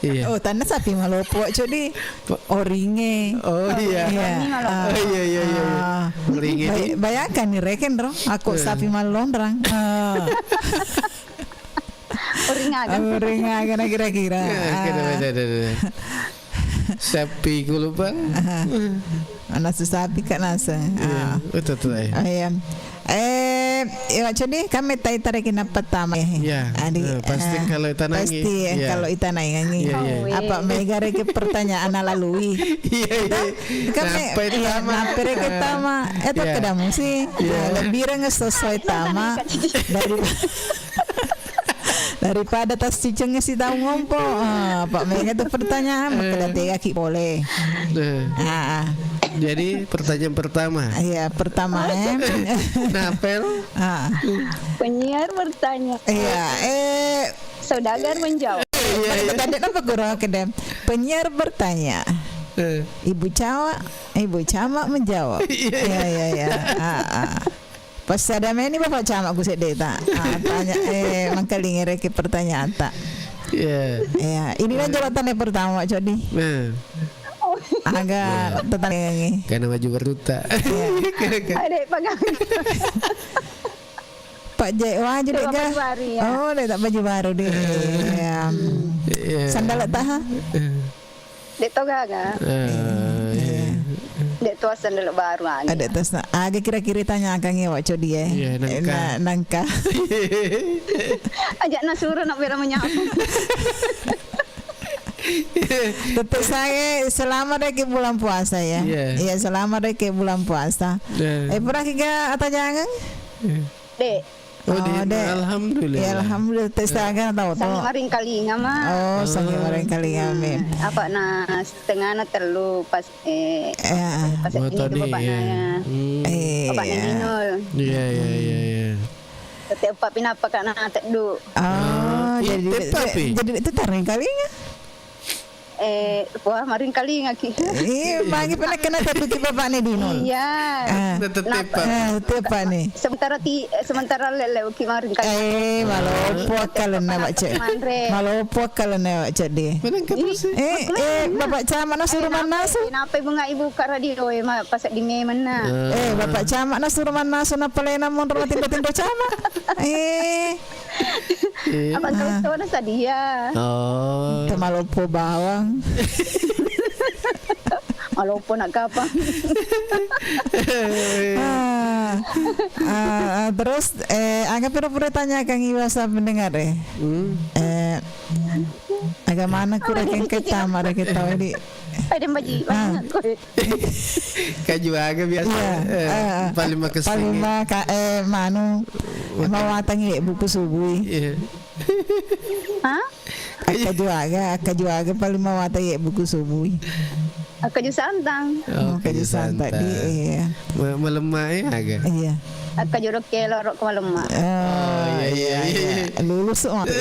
Iya. Oh, tanna sapi maloppo, Codi. Oringe. Oh, iya. Iya. Oringe maloppo. Ah. Oh, iya, iya, iya, iya. Ah. Oringe Eh, bayangkan nih, reken ro, aku sapi malonrang. Ah. Uring aga. Uring aga na kira-kira. Ya, kira-kira. Sapi kulubang. Aha. Nasu sapi ka naseng. Iya, betul tuh, eh. Ah, iya. Eh, iya, Codi, kami tai tarik na pertama, eh. Iya. Adi, eh, pasti eh, kalau itanangi. Pasti, eh, iya. Kalau itanangi. Iya, iya. Apa mega reke pertanyaan lalui. Iya, iya. Kami, iya, tama. Napere ke tama. Eh, itu kedamu sih. Iya. Lebih reng sesuai tama dari Daripada tassiceng si tau ngompo. Ah, apa mega tu pertanyaan, makkeda tegaki pole. Eh. Ah, ah. Jadi pertanyaan pertama. Iya, pertama, eh. Napel? Ah. Penyiar bertanya. Iya, eh. Saudagar menjawab. Iya, iya. Tadi apa guru kedem? Penyiar bertanya. Eh. Ibu Cawa, Ibu Camat menjawab. Iya, iya, iya. Ah, ah. Pas ada meni Bapak Camat ku sedeta. Ah, tanya, eh, mangkalinga reke pertanyaanta. Iya. Iya, ini kan jawabannya pertama, Codi. Nah. Agak tetangga. Karena baju baru tak. Iya. Ada pakai. Pak Jek, wah, jadi Bapak gak? Juari, ya. Oh, dia tak baju baru deh. Iya. Iya. Sandal taha? Iya. Dek to gaga. Eh, iya. Dek to sandal baru agi. Ada tas na-, aga kira-kira tanyakan ya, Wak Codi, eh. Iya, nangka. Eh, na-, nangka. Ajak nasuro nak bela menyapu. Tetap saya selamat dari bulan puasa ya. Iya. Iya, selamat dari bulan puasa. Iya. Eh, pernah kita atau jangan? Iya. Dek. Oh, oh, dek. Alhamdulillah. Ya, alhamdulillah. Tes tangan tau to. Sangi maring kalinga, Ma. Oh, sangi maring kalinga, Mi. Apa na setengah na telu pas, eh, eh, pas ini bapakna ya. Eh. Bapakna Dinul. Iya, iya, iya, iya. Tetep apa pinapa kana teddu. Oh, jadi tetap, jadi itu taring kalinga. Eh, wah, maring kalingaki. Eh, magi pernah kena tepuki bapakne Dino. Iya. Ah. Tetep, tetep, Pak. Eh, tetep, Pak, nih. Sementara ti-, eh, sementara lele uki maring kalinga. Eh, malopo kalenna, Pak Cek. Malopo kalenna, Pak Cek, di. Menang ke terus, eh? Eh, eh, Bapak Camat na suruh manasu. Kenapa ibu nggak ibu ka radio, eh, ma-, pas di memenna? Eh, Bapak Camat na suruh manasu, na palena monro tindo-tindo camat. Eh. Iya. Apa engka wettuanna sadia? Oh. Engka maloppo bawang. Maloppo nak kapang. Ah. Ah, ah, terus, eh, aga pura-pura tanyakan iwasa pendengar, eh? Hmm. Eh, aga mana kurang kita mara kita di. Ada baji, ah. Kaju aga biasa. Iya, eh, eh, paling makessing. Paling maka-, eh, manu, mawatangi buku subui. Iya. Hah? Akka juaga, akka juaga paling mawatang ye buku subui. Akka ju santang. Oh, oh, akka ju santang di, iya. Ma-, malemma e aga? Iya. Akka ju rokke loro ko malemma. Oh, iya, iya, iya. Lulus mate.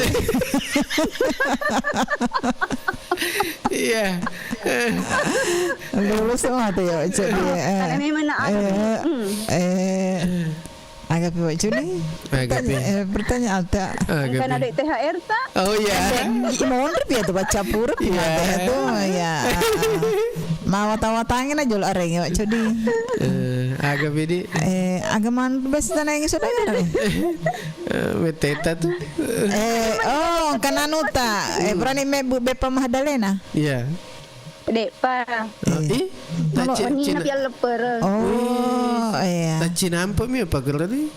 Iya. Lulus mate ya, Cek, iya. Karena memang nak, eh, hmm. Eh. Agapi wacuni. Agapi. Pertanya-, eh, pertanyaan ta. Agapi. Engka na dek T H R ta? Oh, iya. Monri pia tu baca pura pia tu, ya. Mawata-watangi na jolo arengi wacuni. Eh, agapi di. Eh, aga mantu besi tanengi saudara. Eh, meteta tu. Eh, oh, kananu ta. Eh, berani me bu-, bepa Mahdalena. Iya. De'pa. Eh, ih, tacci-, Cina. Leppereng. Oh, iya. Taccinampa mi apa kerani?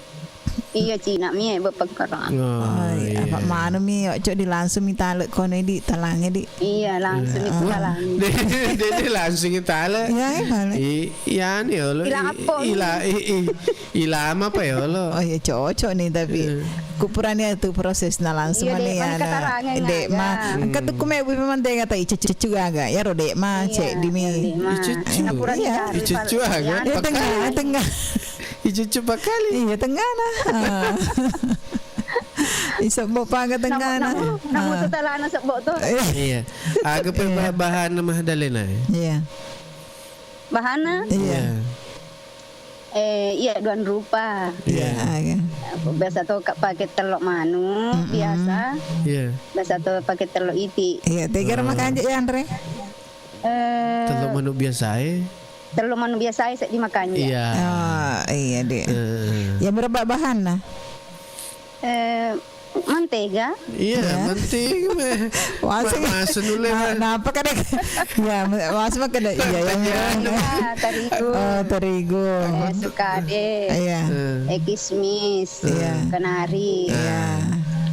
Iya, Cina mi, eh, bepekerang. Oh, iya. Apa manu mi, ojo di langsung mi tale kono di talange di. Iya, langsung itu talange. Dede, dede langsung itu tale. Iya, iya, mana? I-, iya, ni, Allah. Ila apa? Ila, i-, i-, Ilama apa ya Allah? Oh ya, cocok nih, tapi kupurani itu prosesna langsung. Iya, mana dek, ya, mana katarangan dek aja. Ma. Engka tu kume bu memang tega ta icucu aga. Ya ro dek ma, iya, cek di mi. Dek ma. Icucu. Iya. Icucu aga. Ya, tengah, tengah. Icucu pakali. Iya, tengah nah. Ah. Isebbo paga tengah nah. Namu, namu, namu tu talana sebbo tu. Iya. Aga pe bah-, bahan Mahdalena ya? Iya. Bahanna? Iya. Iya. Eh, iya, duan rupa. Iya. Iya, iya. Biasa to ka pake telok manu, biasa. Iya. Biasa to pake telok iti. Iya, tega makanja ya, Andre? Eh, telok manu biasa e. Tellu manu biasa seddi makanja. Iya. Oh, iya, Dek. Eh. Ya, berapa bahanna? Eh, mantega. Iya, mantega, meh. Wasi. Ma-, masuk dulu, nah, meh. Nah, apa kada? Ya, wasi mah kada. Iya, ya, iya. Ah, terigu. Oh, terigu. Eh, sukade. Iya. Eh, kismis. Iya. Kenari. Iya.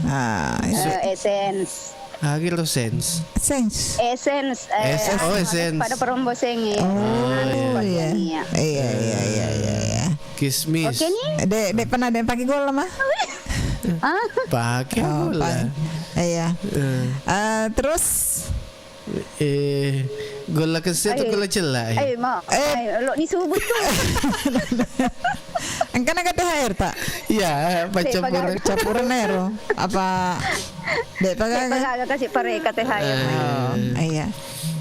Ah, iya. Eh, essence. Agi lo sense. Sense. Essence, eh, Essence. Oh, anu, essence. Pada perombo seng, ya. Oh, iya. Iya, iya, iya, iya, iya. Kismis. Oke, nih. Dek, dek pernah dek pakai gula, mah? Ah? Pakai gula. Iya. Eh. Eh, terus? Eh, gula kese atau gula cella, eh? Ayo, mau. Eh. Ayo, lo ni subuh tuh. Engkana ka T H R tak? Iya, apa campuran? Campuran ero. Apa dek pagaga? Dek pagaga kasih pareka T H R. Eh. Oh, iya.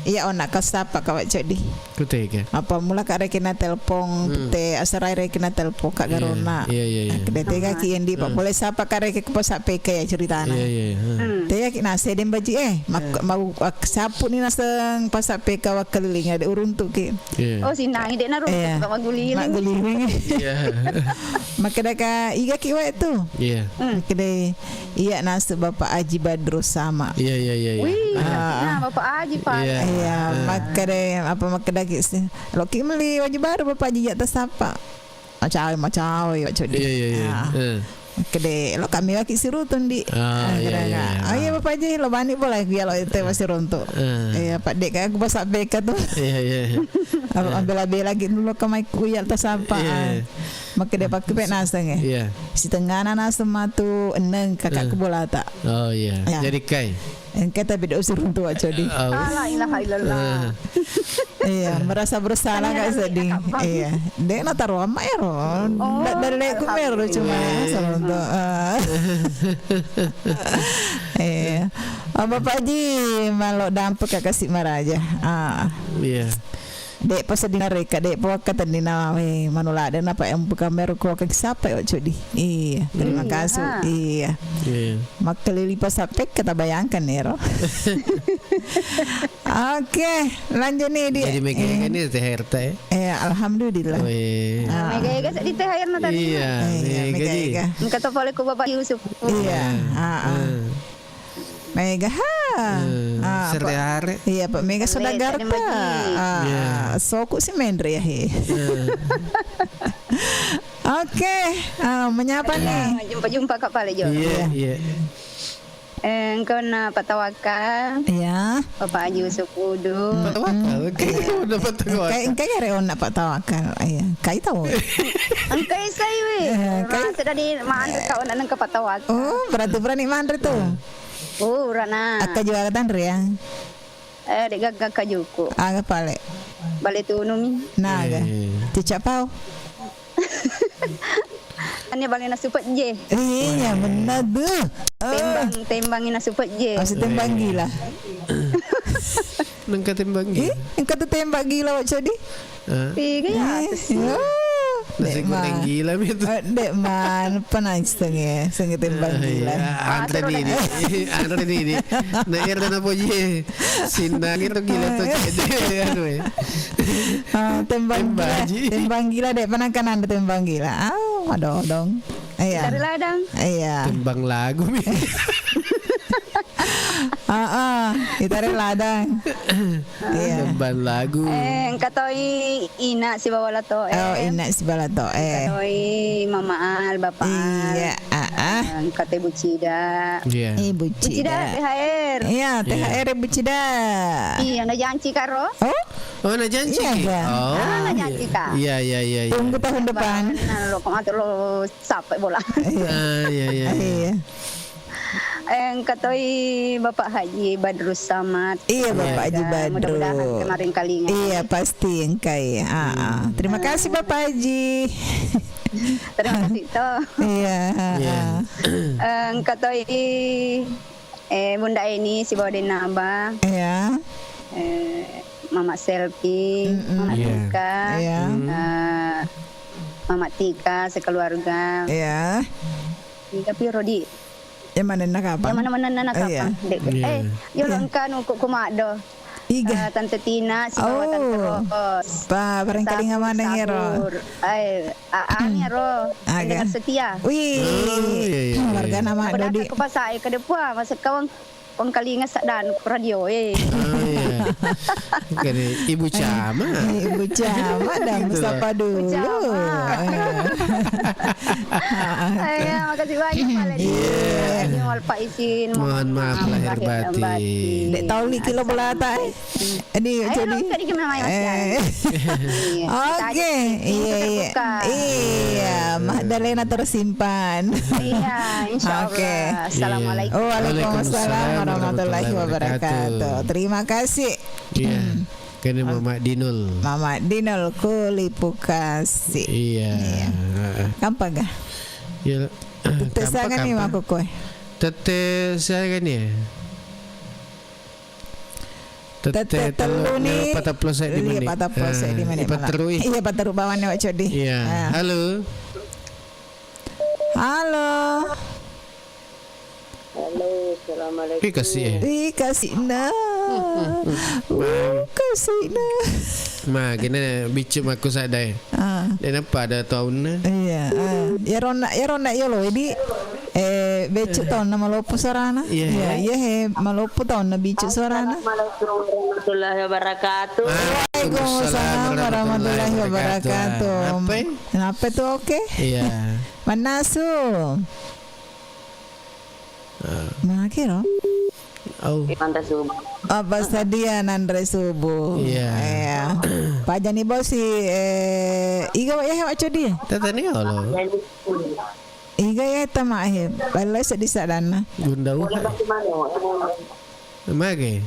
Iya, ona kasapa kawak cedi. Kutega. Apa mula kak rekena telpon, hmm, te asarai rekena telpon kak garona. Iya, iya, iya. Dek tega ki endi, Pak. Hmm. Boleh sapa kak reke ku pasa P K ya ceritana. Iya, iya, iya. Hmm. Tega ki nase dem baji, eh, mak-, mau ak-, sapu ni naseng pasa P K wakeliling ada uruntuk ki. Iya. Oh, sinangi dek naru, iya, suka maguliling. Maguliling. Iya. Makkeda ka iga ki wae tu. Iya. Hmm. Makkeda iya nasu Bapak Aji Badrus sama. Iya, iya, iya, iya. Wih, ah, nah, Bapak Aji, Pak. Iya. Iya, eh, makkeda apa makkeda ki si. Lo ki meli waju baru Bapak Aji ya tasapa. Macawe, macawe, Pak Codi. Iya, iya, iya. Ah. Eh. Kede, lo kami waki sirutun di. Ah, iya, iya, iya. Oh iya, Bapak Haji, lo bani bola ya, lo ente masih runtu. Eh. Iya, Pak Dek, aku pas sampai ke tuh. Iya, iya, iya. Aku ambil-ambil lagi dulu ke mai kuyal tas sampah. Iya. Makkeda pakku pe naseng, eh. Iya. Sitengana naseng matu enneng kakakku bolata. Oh, iya. Ya. Jadi kai. Engka tapi dek usir runtu, Pak Codi. Oh. Ah, la ilaha illallah. Eh. Iya, merasa bersalah, Kak, sedih. Iya. Dek na taruh ama ero. Oh, dalleku mero cuma alhamdulillah. Iya. Iya. Oh, Bapak Haji, malo dampe Kakak si maraja. Ah. Iya. Dek pa seddi nareka, dek pa wakkatenni na, eh, manu ladde na pa empu kamero ko kaki sapa yo cudi. Iya, terima kasih. Iya. Iya. Makkelili pa sappek kata bayangkan ero. Oke, lanjut nih, Di. Jadi mega-mega nih T H R ta, ya? Eh, alhamdulillah. Weh. Ah. Mega-mega seddi T H R na tadi. Iya, iya, mega, mega-mega. Engka to pole ku Bapak Yusuf. Iya, ah, ah. Mega ha. Ah, Pak. Iya, Pak, mega saudagar, Pak. Ah, soku si menre ya, he. Oke, ah, menyapa nih? Jumpa-jumpa Kak pale jo. Iya, iya. Eh, engka na Pak Tawakal. Iya. Bapak Haji Usuk Udu. Pak Tawakal, oke. Udah Pak Tawakal. Engka, engka ya reonna Pak Tawakal. Iya, kai tahu. Engka isai we. Eh, kai. Rasa tadi manre kau nak nengka Pak Tawakal. Oh, berarti berani manre tuh. Oh, urana. Akka juara tanre ya. Eh, dek gaga kajuku. Aga pale. Bale tunumi. Naga. Eh. Cicak pau. Ane bale nasu pejje. Iya, benar tuh. Tembang, tembang nasu pejje. Masih tembang gila. Nengka tembang gila. Eh, engka tu tembak gila, Wak Codi. Eh. Tiga ya, atas. Iya. Nasi goreng gila itu. Eh, dek man, pernah setengah, setengah tembang gila. Iya, antre didi. Antre didi. Nah, iya, dan apa je? Sindang itu gila tuh. Jadi, anu, eh. Ah, tembang gila. Tembang gila, dek. Pernah kan ada tembang gila? Ah, ada dong. Iya. Tari ladang. Iya. Tembang lagu, mi. Ah, ah, gitara ladang. Iya. Tembang lagu. Eh, engka toi ina sibawa lato, eh. Oh, ina sibawa lato, eh. Engka toi Mama Al, Bapak Al. Iya, ah, ah. Eh, engka toi Bucida. Iya. Eh, Bucida. Bucida, T H R. Iya, T H R Bucida. Iya, na janci karo. Oh? Oh, na janci. Iya, iya. Oh. Ah, na janci ka. Iya, iya, iya, iya. Tunggu tahun depan. Nah, lo kok ngatur lo sampai bola. Iya. Ah, iya, iya, iya. Iya. Engka toi Bapak Haji Badrus Samad. Iya, Bapak Haji Badrus. Mudah-mudahan kemarin kalinya. Iya, pasti engka iya. Ah, ah. Terima kasih, Bapak Haji. Terima kasih, toh. Iya, ah, ah. Engka toi, eh, Bunda Eni sibawa Denaba. Iya. Eh, Mama Selfie, Mama Tika. Iya. Eh, Mama Tika sekeluarga. Iya. Tiga piro di? Yang mana nak apa? Yang mana-mana nak apa? Iya. Dek. Iya. Eh, yo lo engka nuku ku maddo. Iga. Eh, Tante Tina, sibawa Tante Ros. Pa, barangkalinga maneng ero. Sabur. Eh, a-, ani ero. Aga. Pendengar setia. Wih. Oh, iya, iya, iya. Wargana Mak Dodi. Aku pasai ke depan, masa kawang, kawang kalinga saddan radio, eh. Oh, iya. Kan Ibu Camat. Ibu Camat dan gitu loh. Sapa dulu. Ibu Camat. Eh. Iya, makasih banyak, Pak Ledi. Iya. Ini wal faizin, mohon maaf lahir dan batin. Dek tahu liki lo belata, eh. Ini jadi. Iya. Oke, iya, iya. Iya, Magdalena tersimpan. Iya, insya Allah. Assalamualaikum. Waalaikumsalam warahmatullahi wabarakatuh. Terima kasih. Iya. Kene Mama Dinul. Mama Dinul Kulipukasi. Iya. Heeh. Gampang ga? Iya. Tette siaga ni mako koe? Tette siaga ni? Tette tellu ni. Patappulo seddi menit. Patappulo seddi menit. Iya, patterui. Iya, patteru bawanne, Wak Codi. Iya. Halo. Halo. Halo, assalamualaikum. Ih, kasih, eh. Ih, kasih nah. Uh, kasih nah. Ma, kena biccu makku sadai. Ah. Dena pada taunna. Iya, ah. Ya ronna, ya ronna ya lo, di, eh, biccu taunna maloppo suarana. Iya, iya, iya, he, maloppo taunna biccu suarana. Assalamualaikum warahmatullahi wabarakatuh. Waalaikumsalam warahmatullahi wabarakatuh. Apa? Kenapa tuh, oke? Iya. Mannasu. Ah. Makiro? Au. Manre subuh. Apa sadia nanre subuh? Iya. Iya. Pajani bosi, eh, iga wa, eh, Wak Codi? Tetani olo. Iga ya tama, eh, balai sedih sadana. Bunda Uha. Mage.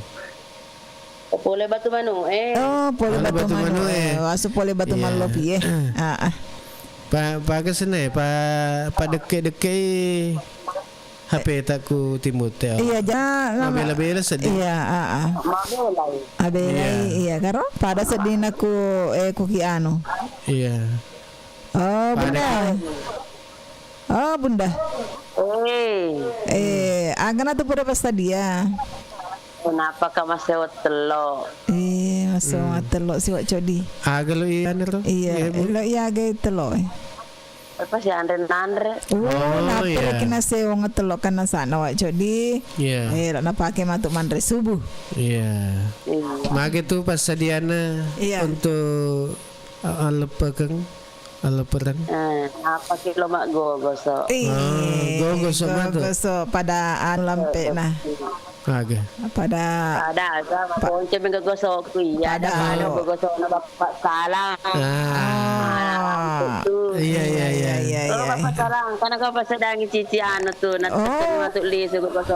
Pole batu manu, eh. Oh, pole batu manu, eh. Wasu pole batu mallopi, eh. Ah, ah. Pa, pa kesene, pa, pa dekke-dekke H P takku timute. Iya, ja, bela-bela sedih. Iya, ah, ah. Abelai, iya, karo pada sedih naku, eh, kuki anu. Iya. Oh, Bunda. Oh, Bunda. Eh. Eh, agana tu pura passadia. Kenapa ka masewat tello? Eh, masewat tello si Wak Codi. Aga lo iya nero? Iya, lo iya aga tello, eh. Apa si anre nanre? Oh, nappa iya. Kena sewong tello kana sana Wak Codi. Iya. Eh, lo napake matu manre subuh. Iya. Iya. Mage tu passadiana untuk, uh, aleppekeng. Alepereng. Eh, apa kilo mak gogoso? Ih, gogoso matu. Gogoso pada anu lampe nah. Aga. Pada, pada aga, makonco mega gogoso ku iya. Pada pada gogoso na Bapak Salang. Ah. Iya, iya, iya. Iya, iya. Bapak Salang, karena kau pas sedangi cici anu tu, na masuk lisu gogoso.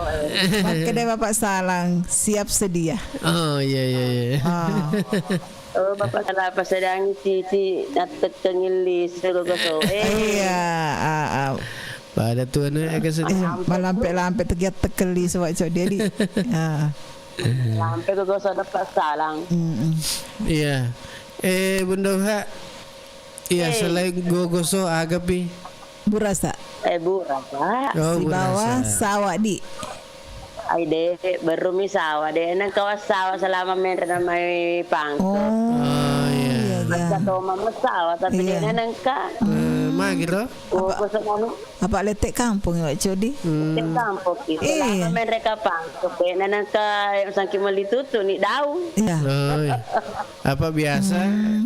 Oke deh Bapak Salang, siap sedia. Oh, iya, iya, iya. Oh. Oh, Bapak Salang, passedangi cici nattekkengi lisu gogoso. Eh. Iya, ah, ah. Pada tu anu, eh, kesedihan. Eh, malampe-lampe tu giat tekeli sewak cok dia di. Ah. Lampe gogoso dapat salang. Mm-mm. Iya. Eh, Bunda Uha. Iya, selain gogoso, aga pi? Burasa. Eh, burasa. Oh, sibawa burasa. Sawa di. Ai de, berumi sawa de, nengka wassawa selama menre namai pangke. Oh, iya, iya. Masa toma messawa, tapi de nengka. Eh, magi ro? Apa, apa lete kampung ya, Codi? Lete kampung ki. Selama menre ka pangke, de nengka sangki meli tutu ni daung. Iya. Oh, iya. Apa biasa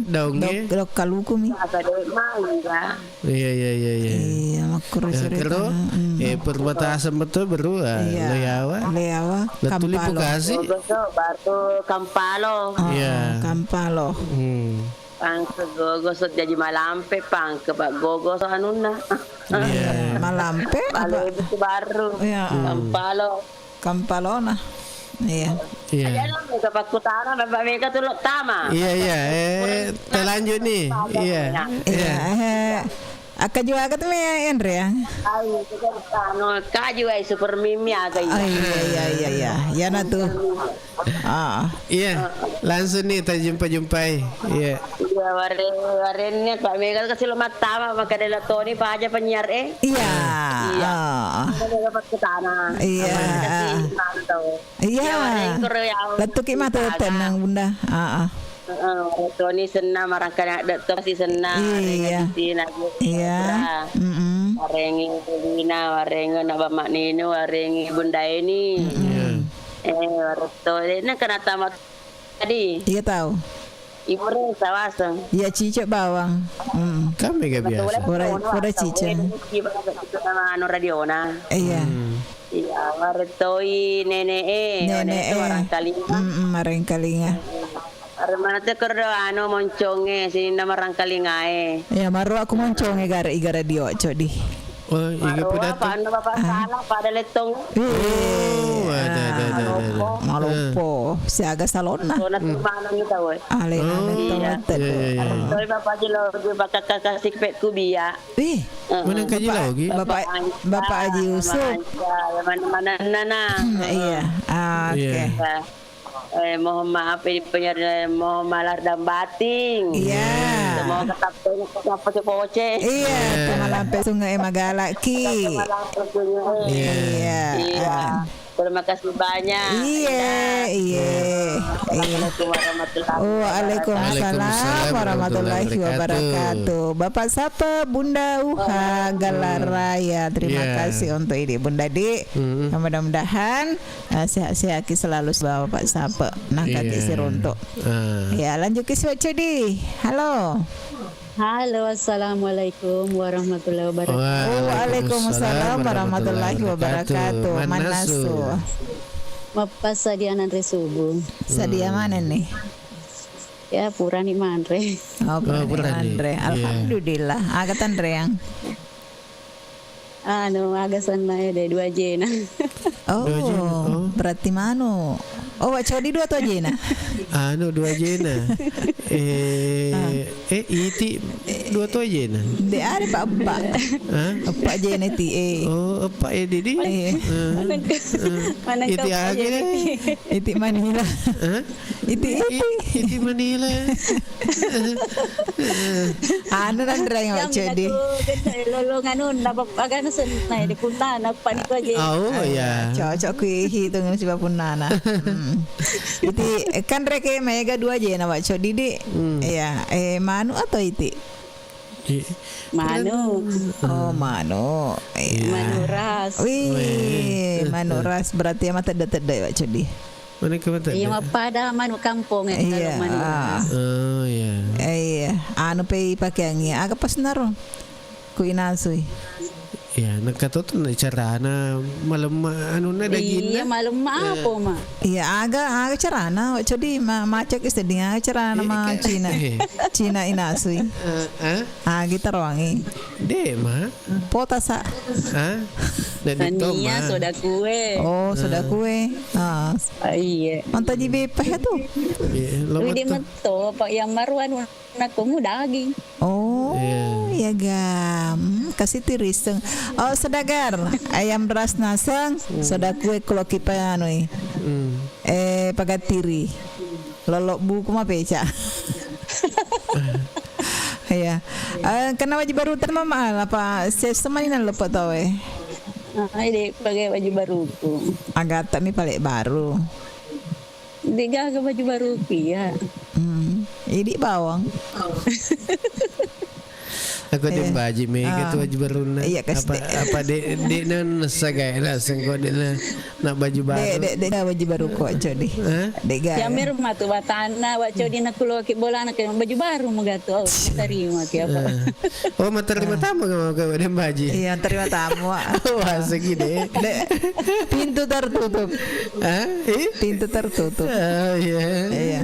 daungnge? Dok, dok kaluku mi. Apa de mai ya? Iya, iya, iya, iya. Iya, makkuro ceritana. Eh, perbatasan betul, Bro. Ah, iya. Leawa. Leawa, Kampalo. Gogoso, baru Kampalo. Oh, iya. Kampalo. Hmm. Pangke gogoso jaji malampe, pangke pak gogoso anunna. Iya. Malampe apa? Baru. Iya. Kampalo. Kampalona. Iya. Iya. Aja lo, mega pakkutana, Bapak Mega tu lo tama. Iya, iya. Eh, terlanjut nih. Iya. Iya, eh. Akkaju aga tu me, Enre, ya? Ai, itu kan, anu, kaju ai super mimi aga iya. Ah, iya, iya, iya, iya. Yana tu. Ah. Iya, langsung nih tajumpa-jumpai. Iya. Iya, ware-, warennya Pak Mega kasih lo mattama, maka dela Toni paja penyiar, eh. Iya. Iya. Ah. Ada dapat ke tanah. Iya. Apa dikasih mantau. Iya. Iya, wareng koro ya. Lettuki matu tenang, Bunda. Ah, ah. Heeh, Toni senna marangkana de to si senna. Iya. Rena di sini lagi. Iya. Bra. Mm-mm. Warengi Lina, warengi na Bama Nino, warengi Bunda Eni. Mm-mm. Iya. Eh, waretto. Eh, na kena tamat tadi. Iya tahu. Ibu Reng sawaseng. Iya, cicak bawang. Mm. Kami gak biasa. Pura, pura cicak. Nama anu radiona. Iya. Hmm. Iya, warettoi nene e, nene e. Warangkalinga. Mm-mm, marangkalinga. Are mana te kerdo anu monconge, sininna marangkalingae. Iya, maru aku monconge gara, igara dio, codi. Oh, iga. Maru apa, anu bapak salah, pada letong. Oh, ada, ada, ada, ada, ada. Maloppo. Siaga salonna. Sona tu mana ni tahu, eh. Alena letong. Iya, iya, iya. Sorry, bapak aja lo, bapak kakak kasih pek kubia. Ih, mana kaji lagi? Bapak, Bapak Haji Yusuf. Mana, mana, nana. Iya, oke. Iya. Eh, mohon maaf, ini penyiar, eh, mohon malar dan batin. Iya. Semua tetap poce-poce. Iya, iya. Tamalampe sungai magalaki. Iya. Iya. Iya. Terima kasih banyak. Iya, iya. Assalamualaikum warahmatullahi wabarakatuh. Waalaikumsalam warahmatullahi wabarakatuh. Bapak Sapa, Bunda Uha Galaraya. Terima kasih untuk ini, Bunda Dik. Mudah-mudahan, eh, sehat-sehat ki selalu, sebab Bapak Sapa. Nah, kaki siruntuk. Ya, lanjut ke Siwak Cudi. Halo. Halo, assalamualaikum warahmatullahi wabarakatuh. Waalaikumsalam warahmatullahi wabarakatuh. Manasu. Mappasadia nanre subuh. Sadia mana nih? Ya, purani manre. Oh, purani manre. Alhamdulillah. Aga tanreang? Anu, aga senna ede, dua jena. Oh, berarti manu. Oh, Wak Codi dua to jena. Anu, dua jena. Eh, eh, iti dua to jena. De are pa eppa. Hah? Eppa jena ti e. Oh, eppa e didi. Eh. Iti aga. Iti Manila. Hah? Iti, iti. Iti Manila. Anu nanreng Wak Codi. Lolong anu, napa agana senna di punnana, paniko aja. Oh, iya. Cocok kui hitung si bapunnana. Hmm. Iti, eh, kan reke mega dua jena Wak Codi, di. Hmm. Iya, eh, manu atau iti? Manu. Oh, manu. Iya. Manu ras. Wih, manu ras. Berarti ama tedde-tedde Wak Codi. Mana ke mata? Iya, mappada manu kampung, eh, kalau manu ras. Oh, iya. Eh, iya. Anu pe pakeangi. Aga pas naro? Ku inasui. Ya, nakatoto na carana malemma anunna daginna. Iya, malemma apa, Ma? Iya, aga, aga carana, Wak Codi, ma-, macak sedih, aga carana ma Cina. Cina inasui. Eh, eh? Agi taroangi. De, Ma. Potasa. Hah? Tania, soda kue. Oh, soda kue. Ah. Iya. Mantaji bepa ya tu. Iya, lo widi metto, Pak, yang maruan. Nakkumu daging. Oh, iya ga. Hmm, kasih tiriseng. Oh, sedagar. Ayam ras naseng, soda kue kulo kipa anui. Hmm. Eh, pagattiri. Lolok buku ma peca. Iya. Eh, kena wajib baru tan mama apa ses semani nan lepo tau eh. Ah, ini pakai baju baruku. Agak tak mi paling baru. Degaga baju baruku iya. Hmm. Idi bawang. Aku de baji mega tu baju barunna. Iya, kas apa, de- apa de, de nan sagai lah sengko de na, nak baju baru. De, de, de, baju baru kok, Codi. Hah? Dega. Ya, mir matu batana, Wak Codi, nak kulo ki bola nak baju baru mau gatu. Oh, terima ki apa? Oh, materima tamu kamu ke Baden Baji? Iya, terima tamu. Wah, segini. Dek, pintu tertutup. Hah? Eh? Pintu tertutup. Oh, iya. Iya.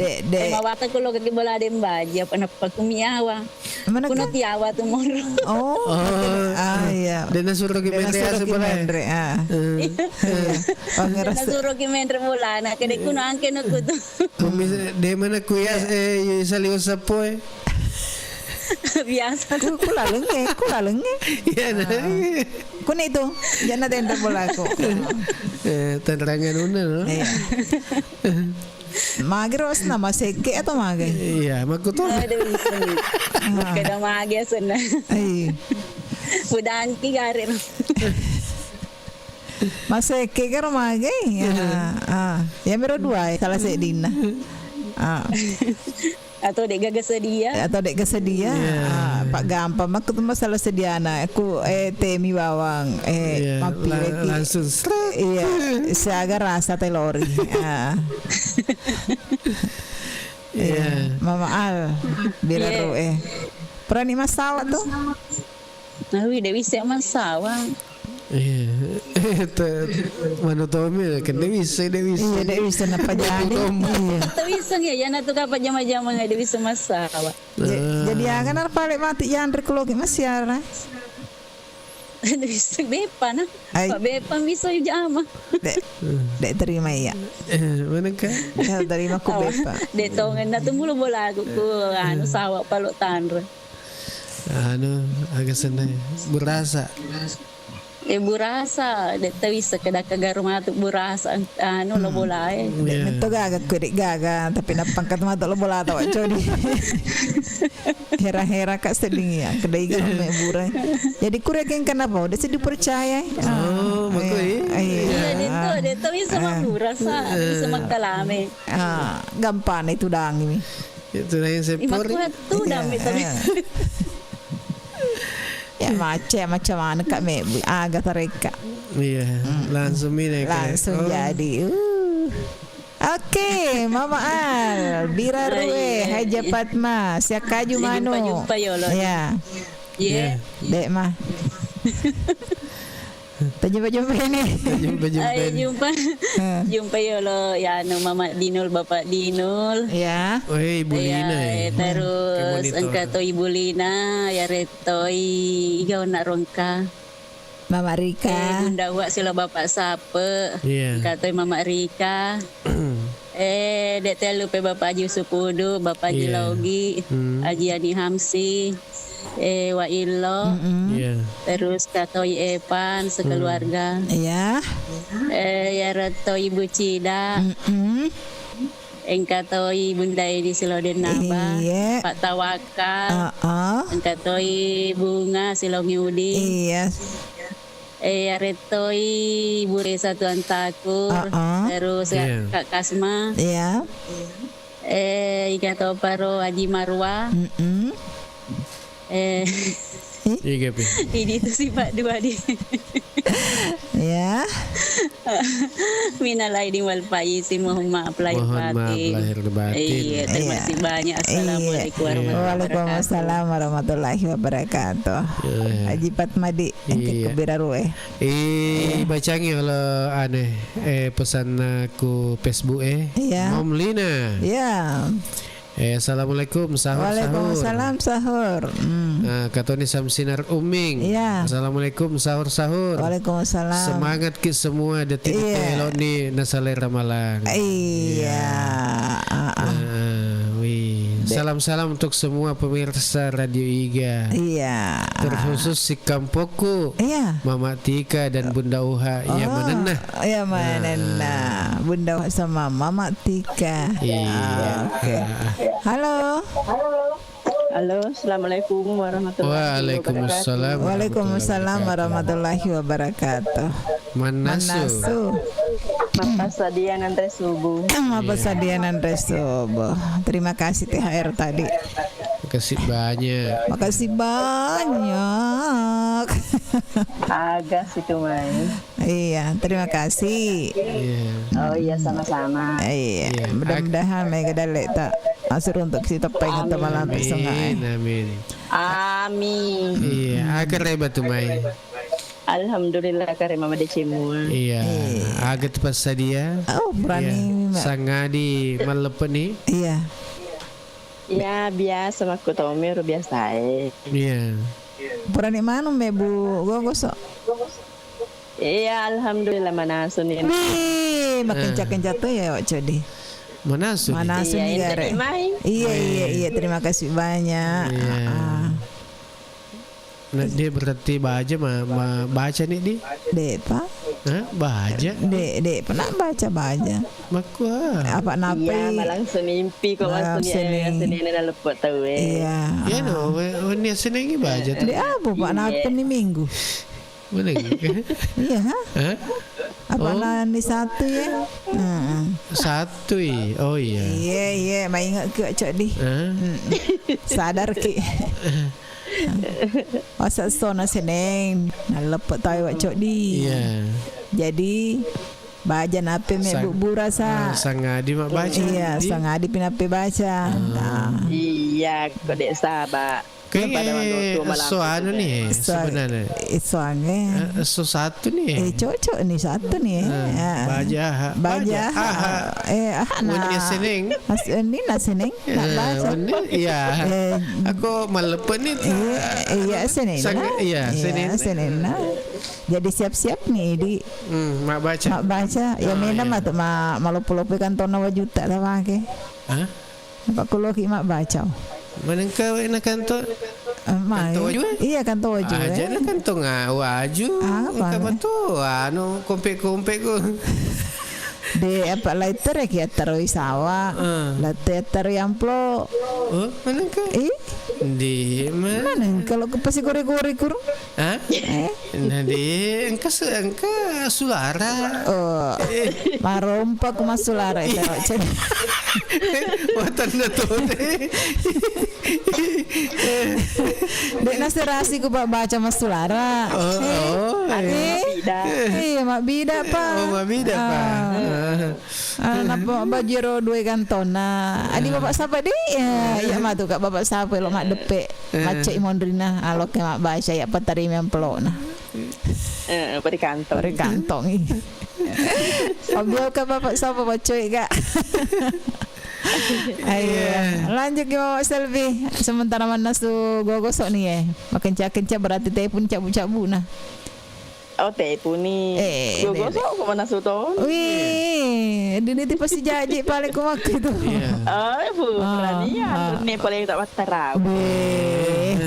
Dek, dek. Eh, mawata kulo ke bola Baden Baji, apa napa kumiawa? Mana kuno tiawa tu moro. Oh, ah, iya. Dena suruh ki menre, ah. Iya. Pangeran suruh ki menre bola, nak kede kuno angke nak kutu. Kumis, de mana kuya, eh, saliu sapoe. Biasa. Ku, ku lalengnge, ku lalengnge. Iya, nah. Kuni tu, jangan tenda bolaku. Eh, tanrangan una, no? Iya. Magero asna, masekke atau mage? Iya, makkuto. Aduh, itu. Ah. Kada mage asna. Iya. Pudangki gare. Masekke karo mage? Ya. Ah. Ya mero dua, eh, salah seddinna. Ah. Atau dek gaga sedia. Atau dek gaga sedia. Iya. Ah, pak gampang makku tu masalah sediana. Aku, eh, temi bawang, eh, iya, mampireki. Langsung sret. Iya, siaga rasa telori. Ah. Iya. Iya. Mama Al, biraru, eh. Perani masawa tu? Nawi de wisse masawa. Iya. Te-, manu tomi, kan de wisse, de wisse. Iya, de wisse napa jadi. Iya. Te wisse ya, yana tu kapa jama-jama de wisse masawa. Ja-, jadi aga nar pale mati yanre keloki masiara. De wisse bepa na. Ai. Pak bepa bisa jama. De, de terima iya. Eh, mana kah? Ya, terima ku bepa. De tongenna tu mulu bolaku ku, anu, sawa palo tanre. Anu, aga senna burasa. Eh, burasa, de tawissa kada kagaro matu burasa, anu, lo bolae. Iya. Metto gaga ku de gaga, tapi nappangka matu lo bola tawa codi. Hera-hera ka sedding iya, kedai ga me bura. Jadi kure keng kenapa? Udah sedih percaya. Oh, makoi. Iya, de to, de to bisa maburasa, bisa makkalame. Ah, gampang itu dang ini. Itu yang sepori. Imakku tu dang itu. Ya, mace, macam mana, Kak, me-, aga tareka. Iya, langsung ini, Kak. Langsung jadi. Uh. Oke, Mama Al, Bira Rue, Haja Fatma, siakaju manu. Jumpa-jumpa yolo. Ya. Iya. Dek mah. Tajumpa-jumpa ini. Tajumpa-jumpa ini. Jumpa. Jumpa yolo, ya, anu, Mama Dinul, Bapak Dinul. Ya. Oh, eh, Ibu Lina, eh. Terus engka to Ibu Lina, ya, retoi, iga onna rongka. Mama Rika. Eh, Bunda Uwa silo Bapak Sape. Iya. Engka toi Mama Rika. Eh, dek telu pe Bapak Haji Supudu, Bapak Haji Laugi, Haji Yani Hamsi. Eh, Wa Illo. Iya. Terus Katoi Epan sekeluarga. Iya. Eh, ya retoi Ibu Cida. Engka toi Bunda Edi Siloden Naba, iya. Pak Tawakal. Heeh. Engka toi Bunga Silongi Udin. Iya. Eh, yarettoi Ibu Resa Tuan Takur. Heeh. Terus ya, iya. Kak Kasma. Iya. Eh, iga to paro Aji Marwa. Mm-mm. Eh. Iga pi. Ini itu sifat dua di. Ya. Minal aidin wal faizin, mohon maaf lahir batin. Mohon maaf lahir batin. Iya, terima kasih banyak. Iya. Assalamualaikum warahmatullahi wabarakatuh. Waalaikumsalam warahmatullahi wabarakatuh. Iya. Haji Fatmadi, yang ke Bira Rue. Eh, bacangi kalau aneh, eh, pesan, eh, ku Facebook, eh. Iya. Mom Lina. Iya. Eh, assalamualaikum, sahur, sahur. Waalaikumsalam, sahur. Hmm. Ah, Katoni Samsinar Uming. Iya. Assalamualaikum, sahur, sahur. Waalaikumsalam. Semangat ki semua, detik-detik elo ni nasalai ramalang. Iya. Ah, ah. Ah, wih. Salam-salam untuk semua pemirsa Radio Iga. Iya. Terkhusus si kampokku. Iya. Mama Tika dan Bunda Uha. Iya, oh, manenna. Iya, manenna. Ah. Bunda Uha sama Mama Tika. Iya. Ah, oke. Ah, ah. Halo. Halo, assalamualaikum warahmatullahi wabarakatuh. Waalaikumsalam. Waalaikumsalam warahmatullahi wabarakatuh. Mannasu. Mannasu. Mappasadia nanre subuh. Mappasadia nanre subuh. Terima kasih T H R tadi. Makasih banyak. Makasih banyak. Aga situ mai. Iya, terima kasih. Iya. Oh iya, sama-sama. Iya, iya. Mudah-mudahan mega dalle ta asur untuk kita pengen temalam. Amin, amin. Amin. Iya, aga reba tu mai. Alhamdulillah, karema madeceng mua. Iya. Iya. Aga tu passadia. Oh, berani. Iya. Sangadi malleppe ni. Iya. Iya, biasa makku tomero biasae. Iya. Purani manu mebu gogoso. Iya, alhamdulillah manasu ni. Wih, makencang-kencang tu ya, Wak Codi. Manasu ni. Manasu ni gare. Iya, iya, iya, terima kasih banyak. Iya. Ah. Nah, dia berarti baja ma, ma baca nih, di? Dek, Pak. Hah? Baja? Dek, dek pernah baca baja. Makua. Apa napa? Iya, malah langsung mimpi kok, malah langsung ya, langsung ini, langsung ini, langsung ini, langsung ini. Iya. Iya, no, we-, wenni Senin ini baja tuh. Dek apa, Pak? Iya. Napa nih Minggu? Mana gitu? Iya, ha? Hah? Apa, oh, nani satu ya? Heeh. Satu i. Oh iya. Iya, iya, maingat ke, Cok, di. Hah? Mm. Sadar ki. Masa sona Senin, naleppe tau wa, Cok, di. Iya. Jadi, baja nape me sang-, bubura sa. Ah, sangadi mak baca. Iya, di. Sangadi pinape baca. Ah. Nah. Iya, kok dek saba. Kayaknya pada waktu itu malam esso itu anu nih, sebenarnya. Esso ange. Eh, esso satu nih. Eh, cocok nih, satu nih. Eh, ya. Baja, ha-, baja, baja, ha-, ha-, ha. Eh, aha, wenni nah. Senin. As-, ini nah Senin, nah, eh, baca. Wenni, iya. Eh, aku malepe nih. Iya, iya, Senin, sang-, nah. Iya, iya, Senin. Senin, nah. Jadi siap-siap nih, di. Hmm, mak baca. Mak baca. Ya, oh, mena iya. Mak, mak, malopo-lopo kan tona wajuta tak pakai. Hah? Apa kuloki mak baca? Manengka wena kanto? Eh, mai. Kanto waju, eh? Iya, kanto waju, aja eh. Na kanto nga-, waju. Apa? Engka matu, anu, kompe-kompe ku. De, apa, lighter ya, ki attaroi sawa. Eh. Latte attaroi amplo. Oh, manengka? Ih? Di, ma-, manengka lo ke pasi gore-gore kuru? Hah? Eh? Nah, di, engka se-, engka sulara. Oh, eh. Marompa ku massulara itu, Cen. Wah, tanda tuh, deh. Dek naserasi ku ba-, baca massulara. Oh, eh, oh, iya. Iya, mabbida, Pak. Oh, mabbida, Pak. Ah. Ah. Ah, napa bajiro dua kantona. Adi, ah. Bapak sapa, di? Ya, iya, matu, Kak, bapak sapa lo maddepe. Eh. Macca i monrina, ah, lokke mabbaca, ya, patarima amplopna. Eh, pada kantong. Pada kantong, iya. Obio ka bapak sapa bacoi, Kak? Ayo, iya. Lanjut ki Mama Selvi. Sementara mannasu gogoso ni, eh. Makenca-kenca berarti tepung cabu-cabu na. Oh, tepung ni. Eh, gogoso ko mannasu to. Wih, dini tipe si jaji paling ku waktu itu. Iya. Oh, bu, ah, berani ya. Ah. Ni paling tak matarabu. Wih.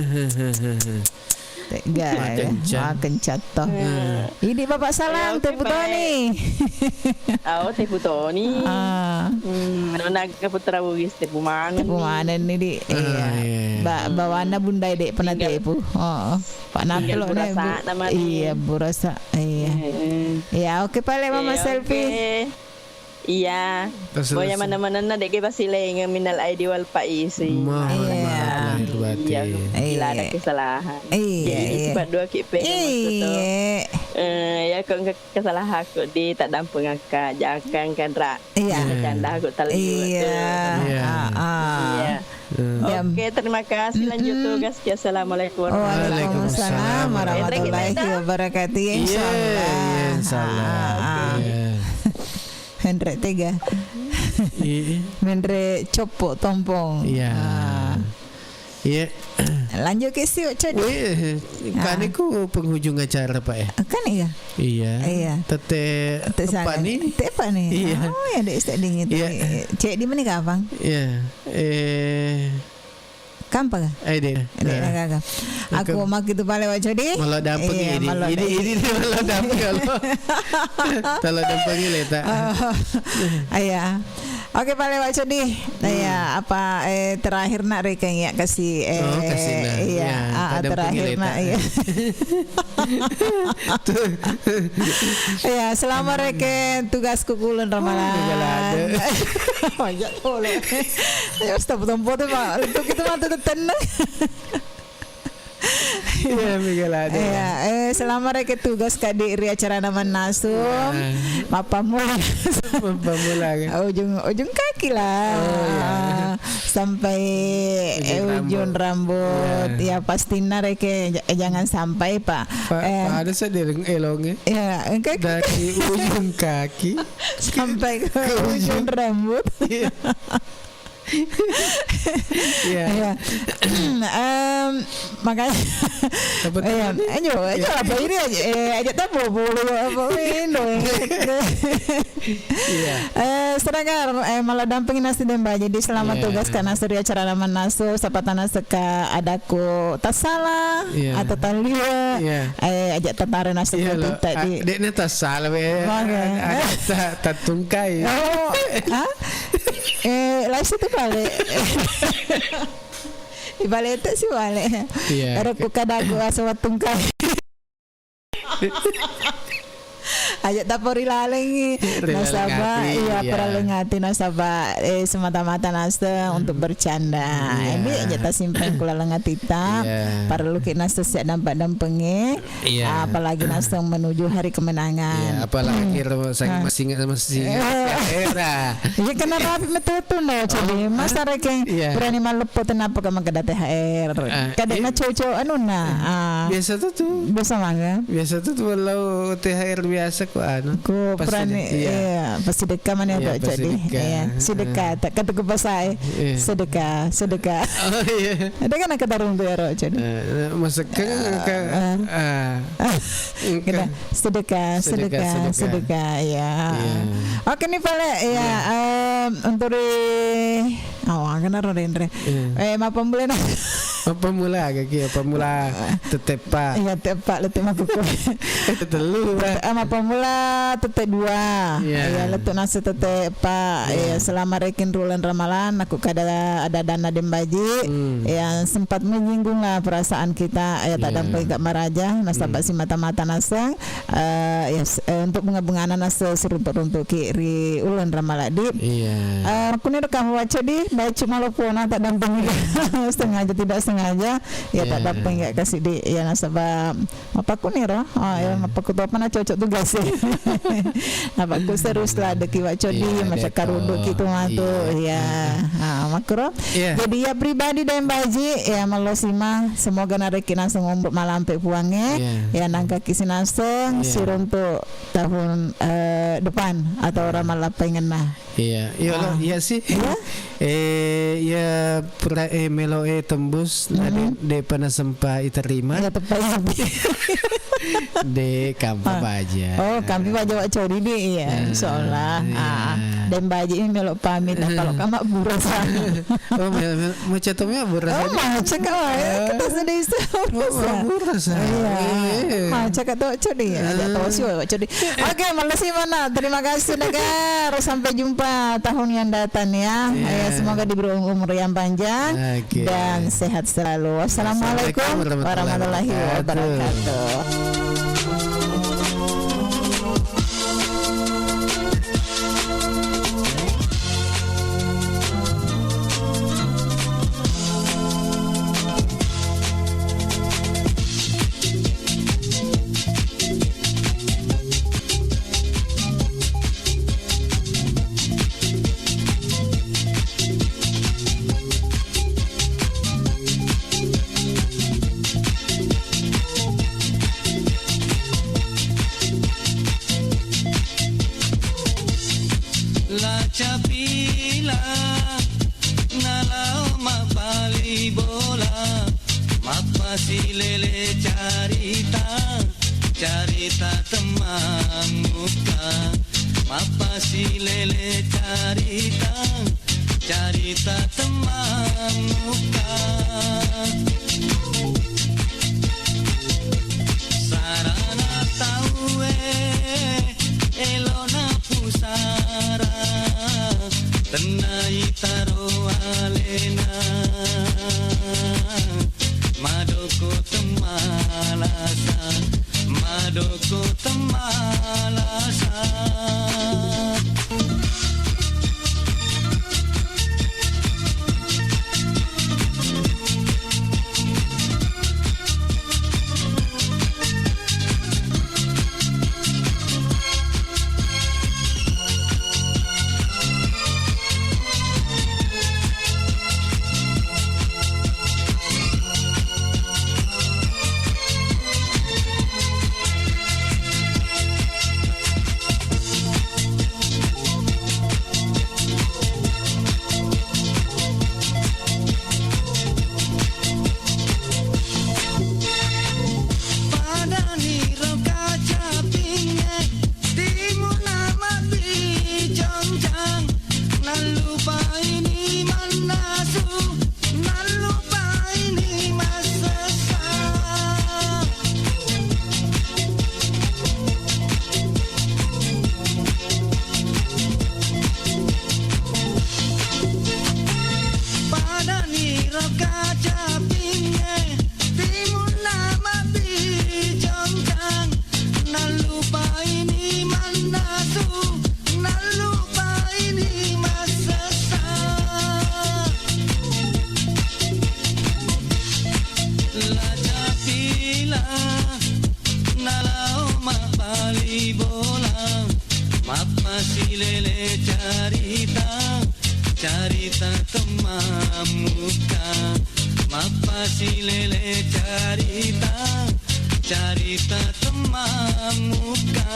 Tega, makenca. Makenca to. Hmm. Ini Bapak Salang, eh, oke, Tepu Toni. Oh, Tepu Toni. Ah. Hmm, Nona Putra Bugis, Tepu Manen. Tepu Manen ni, di. Ah, iya. Iya. Ba-, bawana Bunda Dek pernah Tepu. Oh, Pak Napelo, Burasa, Nebu. Iya, Burasa. Iya. Heeh. Iya, oke, pale Mama Selvi. Oke. Iya. Terus, boya terus. Mana-mananna dek ke pasilengeng minal aidi wal faizin. Mohon maaf lahir batin. Iya. Iya. Tidak ada kesalahan. Iya, jadi iya. Sifat dua ki pengen maksud tuh. Iya. Eh, ya kok engka kesalahan aku di tak dampeng akka, jangan kan, Ra. Iya. Iya. Bercanda aku terlalu. Iya. Iya. Ah, ah. Iya. Hmm. Oke, terima kasih. Lanjut tugas. Assalamualaikum warahmatullahi wabarakatuh. Waalaikumsalam warahmatullahi wabarakatuh. Iya, insya Allah. Iya, insya Allah. Ah, ah. Iya. Menre tega. Iya. Menre coppo tompong. Iya. Ah. Iya. Lanjut ke si, Cok. Wih, kan iku penghujung acara, Pak, ya? Kan iya. Iya. Iya. Tete, tete apa sana. Nih? Tete apa nih? Iya. Oh, ya, dek, seding itu. Iya. Cek di mana, kapang? Iya. Eh. Kampa ga? Eh, dek. Dek, eh. Gaga. Aku mau gitu pale, Wa Codi. Malah dampeng. Iya, ini. Malah ini, dampeng. Ini, ini malah dampeng kalau. Kalau dampeng ini, tak. Oh. Iya. Oke, pale, Wa Codi. Hmm. Iya, apa, eh, terakhir nak rekeng ya, kasih, eh, oh, kasih nak. Iya, ya, ah, tak dampeng terakhir ini, nak, tak. Iya. Iya, selama reke tugas kukulun ramalan. Oh, iya, lah, ada. Banyak tolong. Ya, stop tempo tuh, Pak. Untuk itu mah tuh tenang. Iya, mega lah, ada. Iya, eh, selama reke tugas kadi ri acara namannasu. Iya. Mappammula. Mappammula, kan? Ujung, ujung kaki lah. Oh, iya. Sampai, eh, ujung rambut. Ujung rambut. Iya. Ya, pastinna reke j-, jangan sampai, Pak. Pa-, eh, pada sedih elongnya. Ya, engke dari ujung kaki sampai ke ujung rambut. Iya. Iya. Iya. Em, makanya. Apa tadi? Iya, ayo, ayo, iya. Apa ini aja? Eh, aja tak boleh, boleh, apa ini? Iya. Eh, Seragar, eh, mala dampeng nasi Demba. Jadi selamat Iya. tugas Kak Nasri acara mannasu, sapa tanaseka adakku tassala Iya. atau taliwe. Iya. Eh, aja tatare nasu Iya, lo. Tadi. Ah, dekne tassala we. Oke. Ada ta-, tatungkai. Oh, ah? Eh, live itu kali. Ibale itu sih bale. Iya. Ero ku kadaku asa watungkai. Aja tapori lalengi. Ri laleng nasaba, ati, iya, iya. Paraleng ati nasaba, eh, semata-mata naseng untuk bercanda. Iya. Ini aja tasimpan ku laleng atita. Iya. Parellu ki naseng siap dampak dampengi. Iya. Apalagi naseng menuju hari kemenangan. Iya, apalagi ro-, saya Ah. masih ingat, masih ingat Iya. era. Iya, kena rapi metutu no, jadi Oh, masa ah, rekeng iya. berani maleppo tenapa ke mangkada T H R. Ah, Kadek iya. na cocok anu na. Ah. Biasa tuh tuh. Biasa mangga. Biasa tuh tuh kalau T H R biasa kok anu. Ku Pasti perani, de-, iya. iya, pasti deka mana Iya, tuh pasti jadi. Deka. Iya, sedekah. Ah. Tak kata ku pasai. Iya. Sedekah, sedekah. Oh, iya. Ada kan kata runtu ya, Ro, jadi. Eh, masak kan Ah, ke, ah. ah. Kita sedekah, sedekah, sedekah, sedekah. Sedekah, ya. Iya. Oke nih, Pale, ya, Iya. em, untuk di, oh, kena ro, Rendre. Iya. Eh, mappamula na. Mappamula, kaki, mappamula teteppa. Iya, teppa, letep makuku. Eh, telu, Pak. Eh, mappamula tete dua. Iya. Iya, letep nasi teteppa. Iya. Iya, selama rekin rulen ramalan, aku kada ada dana dembaji. Hmm. Iya, sempat menyinggung lah perasaan kita. Iya, tak Iya. dampai Kak Maraja, nasaba Hmm. si mata-mata naseng. Eh, ya, s-, eh, untuk bunga-bungana nase siruntuk-runtuk ki ri uleng ramaladdi. Iya. Eh, makkuniro kami wacca di, baik cuma lo pona tak dampingi. Sengaja tidak sengaja, ya tak Iya. dampingi kasih di, ya nasaba mapakkuniro. Oh, ya Iya. mapakku tu apa na cocok tugas. Apa ku serius lah deki wacca di, Iya, macam betul. karudu gitu mah tu. Iya. Iya. Ah, makro. Iya. Jadi ya pribadi dan baji, ya malo sima, semoga nareki naseng umur malampe puange. Iya. Ya nangka kisi naseng, Iya. siruntuk tahun, eh, depan atau Iya. ramalang pengenna. Iya, iya lo, Ah. iya sih. Iya? Eh, ya pura, eh, melo, eh, tembus, nah, Hmm. de, de pernah sempat diterima. Iya, tepat ya. De kampa Ah. baja. Oh, kampi baja wak codi di, iya, Ah, insyaallah. iya. Ah, dan baji ini melo pamit, nah, kalau kamu burasa. Oh, mel, mel, macam tu mel burasa Oh, di. macam kau, ya. Oh. Kita sedih Mau, mau burasa. Iya. Iya. Macam kata Oco dia. Ada Ah. tahu sih Oco di. Oke, makasih mana. Terima kasih Nagar. Sampai jumpa tahun yang datang ya. Iya. Eh, semoga diberi umur yang panjang Oke. dan sehat selalu. Assalamualaikum Assalamualaikum warahmatullahi warahmatullahi wabarakatuh. wabarakatuh. La Capila, nalao mabbali bola, mappasilele carita, carita temmammuka, mappasilele carita, carita temmammuka. Sarana tauwe, elona pusara, tennai taro alena. Madoko temmalasa, madoko temmalasa. Lacapila nalao mabbali bola, mappasilele carita, carita temmamukka, mappasilele carita, carita temmamukka.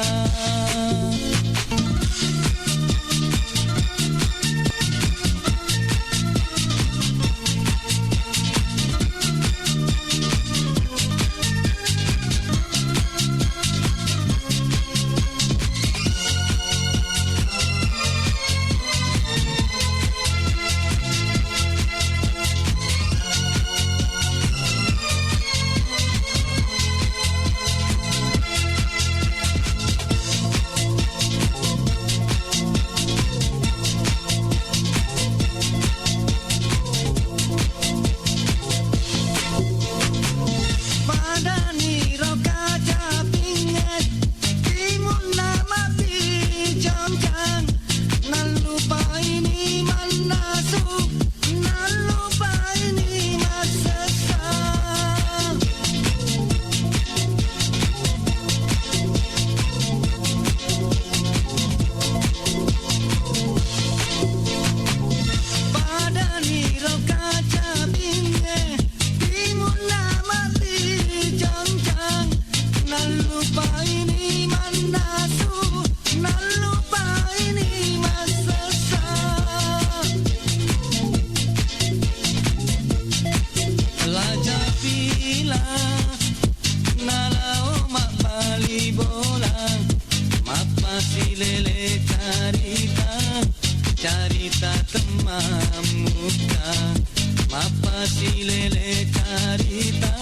Padaniro kacapingnge, timunna mabbicancang, nallupaini mannasu, nallupaini massessa. Padaniro kacapingnge, timunna mabbicancang, nallupaini mannasu, nallupaini massessa. Lacapila nalao mabbali bola, mappasilele carita, carita temmamukka, mappasilele carita,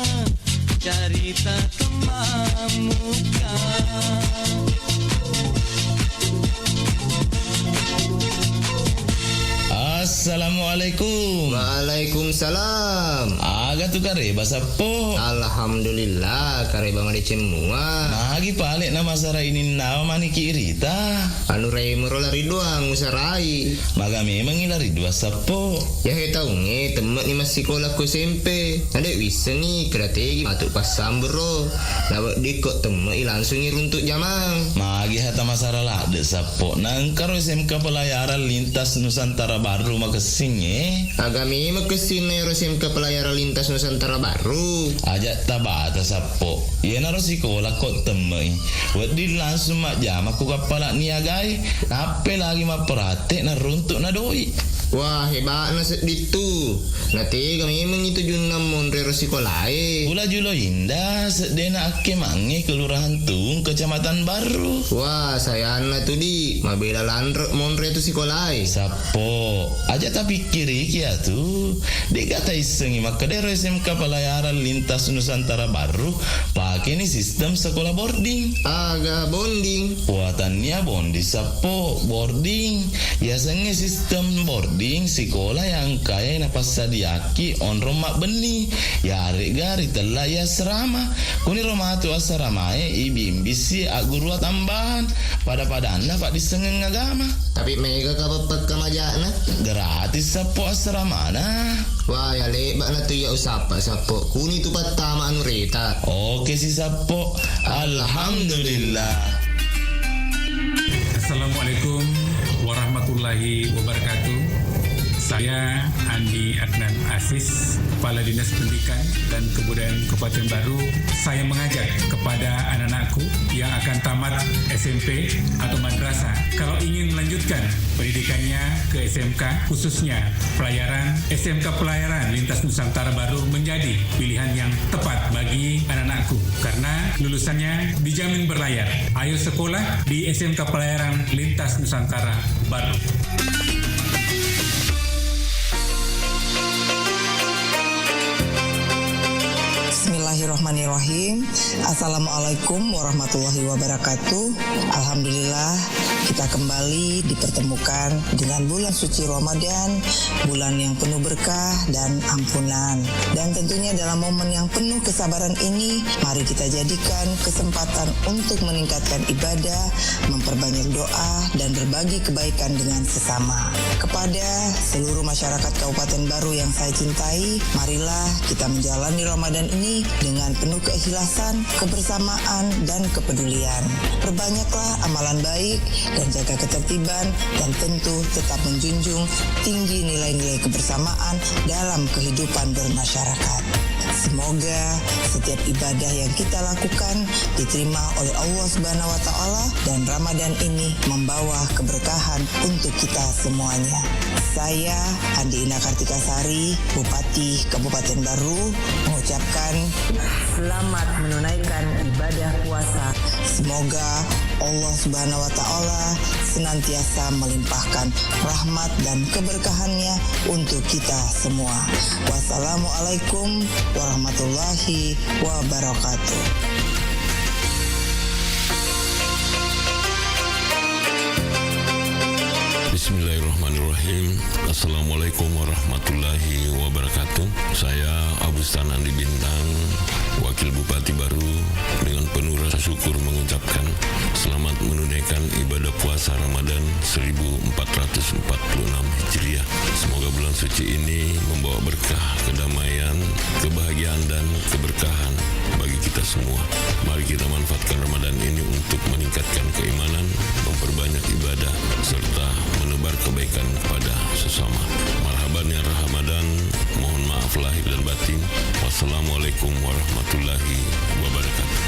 carita temmamukka. Assalamualaikum. Waalaikumsalam. Aga tu kareba, Sappo? Alhamdulillah, kareba madeceng mua. Magi pale na masara ininnawa maniki irita? Anu raimero lari doang usarai. Maga memengi lari dua, Sappo? Yahe taungnge temme'ni massikola ko S M P. Nade wissengi keda tegi matu passambero. Naweddikko temme'i langsungi runtuk jamang. Magi hata masara ladde, Sappo? Nangkaro S M K Pelayaran Lintas Nusantara Baru makessingnge? Aga memang kessinna ero S M K Pelayaran Lintas Nusantara Baru? Aja tabata, Sappo. Iyanaro sikola ko temme'i, wedding langsung majjama ku kappala niagae, nappe lagi mapparatte naruntuk na doi. Wah, heba'na sedding tu. Natega memang itu junna monre ro sikolae. Pula Julo Indah, seddena akkemangnge Kelurahan Tung, Kecamatan Barru. Wah, sayanna tu, Di. Mabela lanre monre tu sikolae. Sappo, aja tapikkiriki atu. De'ga taissengi makkeda ero S M K Pelayaran Lintas Nusantara Barru pakeni sistem sekolah boarding. Aga bonding? Wa, tannia bonding, Sappo, boarding. Yasengnge sistem boarding sikola yang engkae napassadiaki onrong mabbenni, yare'ga ritella i asrama. Kuniro matu asramae ibimbisi agguru tambahan, pada-padanna paddissengeng agama. Tapi mega ka peppekka majana? Gratis, Sappo, asramana. Wah, ya lebba'na tu iya usappa, Sappo. Kuni tu pattama anu reta. Oke si, Sappo. Alhamdulillah. Assalamualaikum warahmatullahi wabarakatuh. Saya Andi Adnan Aziz, Kepala Dinas Pendidikan dan Kebudayaan Kabupaten Baru. Saya mengajak kepada anak-anakku yang akan tamat S M P atau madrasah, kalau ingin melanjutkan pendidikannya ke S M K, khususnya pelayaran, S M K Pelayaran Lintas Nusantara Baru menjadi pilihan yang tepat bagi anak-anakku karena lulusannya dijamin berlayar. Ayo sekolah di S M K Pelayaran Lintas Nusantara Baru. Bismillah. Bismillahirrahmanirrahim. Assalamualaikum warahmatullahi wabarakatuh. Alhamdulillah, kita kembali dipertemukan dengan bulan suci Ramadan, bulan yang penuh berkah dan ampunan. Dan tentunya dalam momen yang penuh kesabaran ini, mari kita jadikan kesempatan untuk meningkatkan ibadah, memperbanyak doa, dan berbagi kebaikan dengan sesama. Kepada seluruh masyarakat Kabupaten Baru yang saya cintai, marilah kita menjalani Ramadan ini dengan penuh keikhlasan, kebersamaan, dan kepedulian. Perbanyaklah amalan baik dan jaga ketertiban, dan tentu tetap menjunjung tinggi nilai-nilai kebersamaan dalam kehidupan bermasyarakat. Semoga setiap ibadah yang kita lakukan diterima oleh Allah Subhanahu wa Ta'ala, dan Ramadan ini membawa keberkahan untuk kita semuanya. Saya, Andi Ina Kartika Sari, Bupati Kabupaten Baru, mengucapkan selamat menunaikan ibadah puasa. Semoga Allah Subhanahu wa Ta'ala senantiasa melimpahkan rahmat dan keberkahannya untuk kita semua. Wassalamualaikum warahmatullahi wabarakatuh. Bismillahirrahmanirrahim. Assalamualaikum warahmatullahi wabarakatuh. Saya Abustan Andi Bintang, Wakil Bupati Baru, dengan penuh rasa syukur mengucapkan selamat menunaikan ibadah puasa Ramadan seribu empat ratus empat puluh enam Hijriah. Semoga bulan suci ini membawa berkah, kedamaian, kebahagiaan, dan keberkahan bagi kita semua. Mari kita manfaatkan Ramadan ini untuk meningkatkan keimanan, memperbanyak ibadah, serta menebar kebaikan kepada sesama. Marhaban ya Ramadan, mohon maaf lahir dan batin. Wassalamualaikum warahmatullahi wabarakatuh.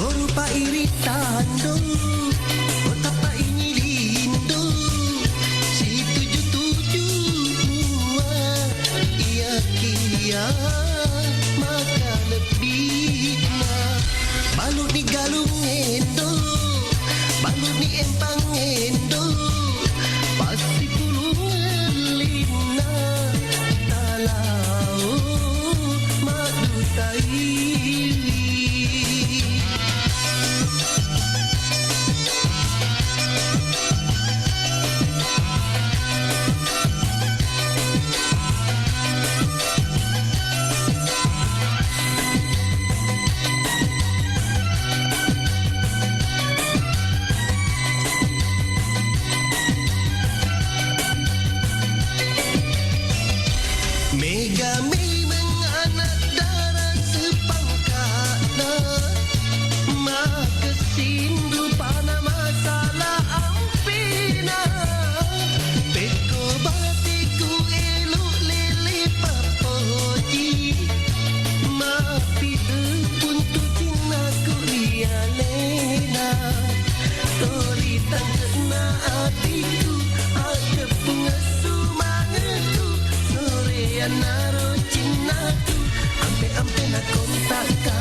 Ko rupa iritando, ko tappa inyilindo, situju-tuju mua, iyakiya maka lebbina. Balu'ni galung endo, balu'ni empang endo, passipulung ellinna, talao maddutaiwi. Mega memeng anak dara sepangka'na, makessing rupana masala ampena. Pekko bateku elo lele pappoji, mappiteppu tu cinnaku ri alena. Tori tangke'na atiku, adeppungeng sumange'ku, soreannaro cinnaku, ampe-ampena kontakka,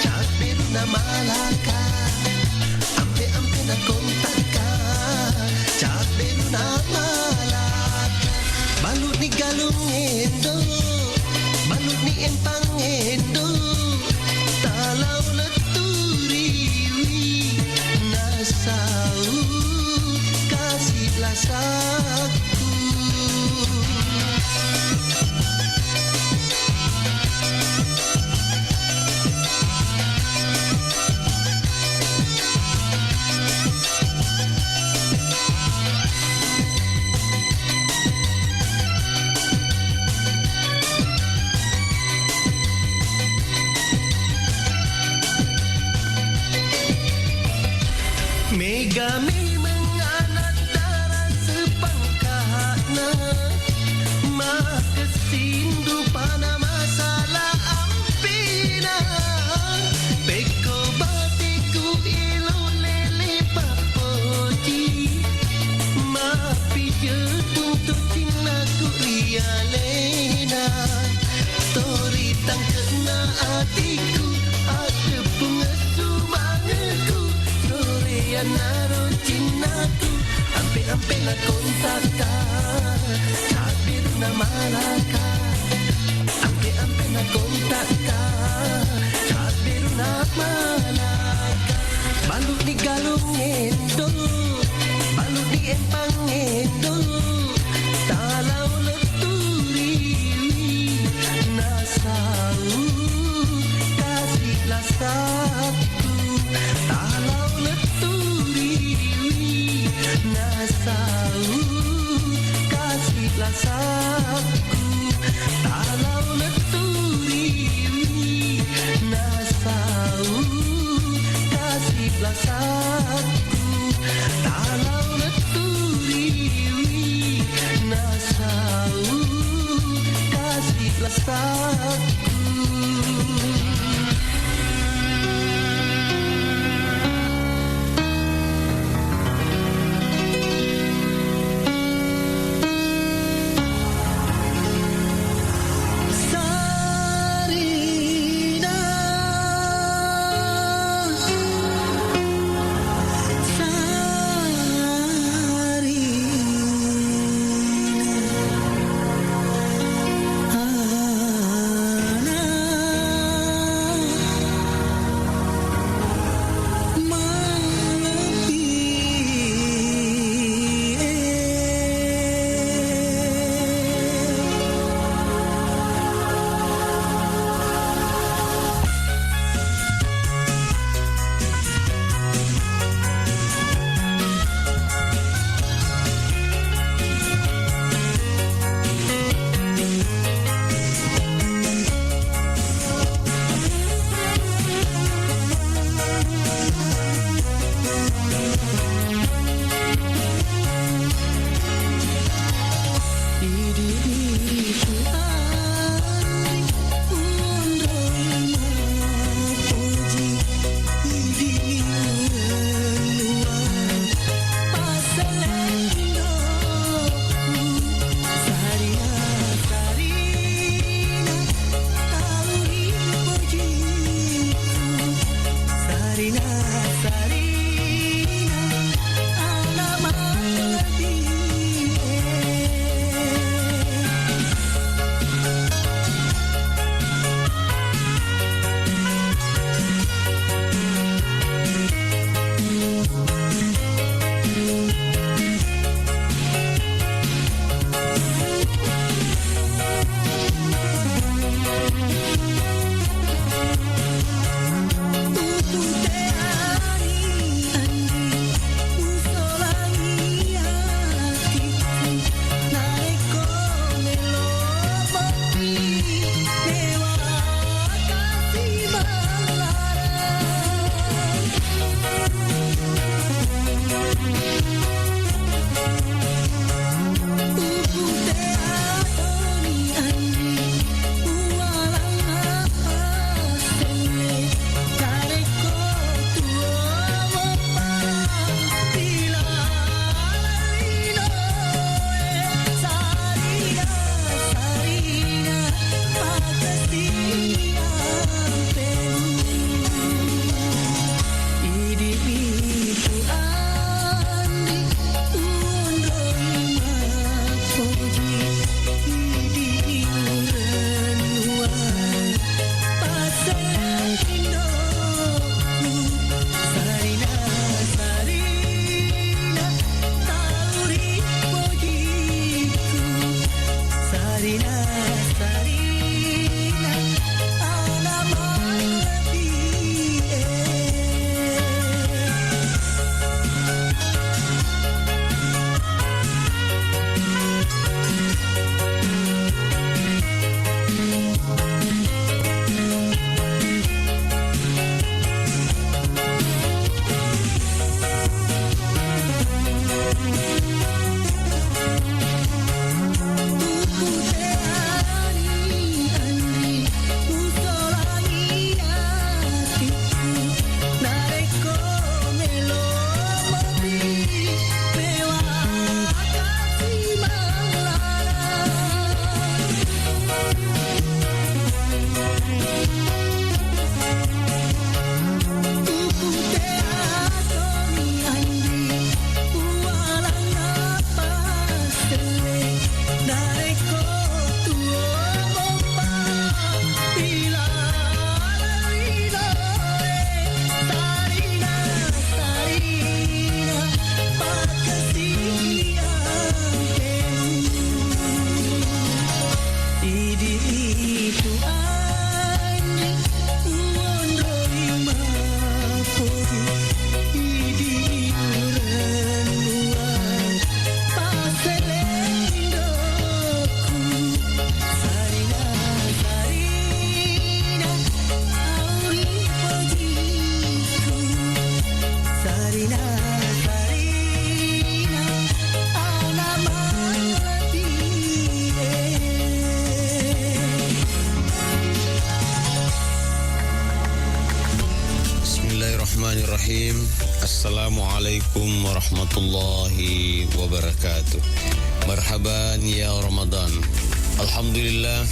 cabberuna malaka, ampe-ampena kontakka, cabberuna malaka, balu'ni galung endo, balu'ni empang endo, talau letturiwi, nasau kasi lasakku. Mega memeng anak dara sepangka'na, makessing rupana masala ampena. Pekko bateku elo lele pappo Cinnaku, ampe-ampe na kontakka, cabbiruna malaka. Ampe-ampe na kontakka, cabbiruna malaka. Balu di galung endo, balu di empang endo, talau letturiwi, nasau kasi lasakku. Talau letturiwi, nasau kasi lasakku. Talau letturiwi, nasau kasi lasakku. Talau letturiwi, nasau kasi lasakku. Warahmatullahi wabarakatuh. Marhaban ya Ramadan. Alhamdulillah,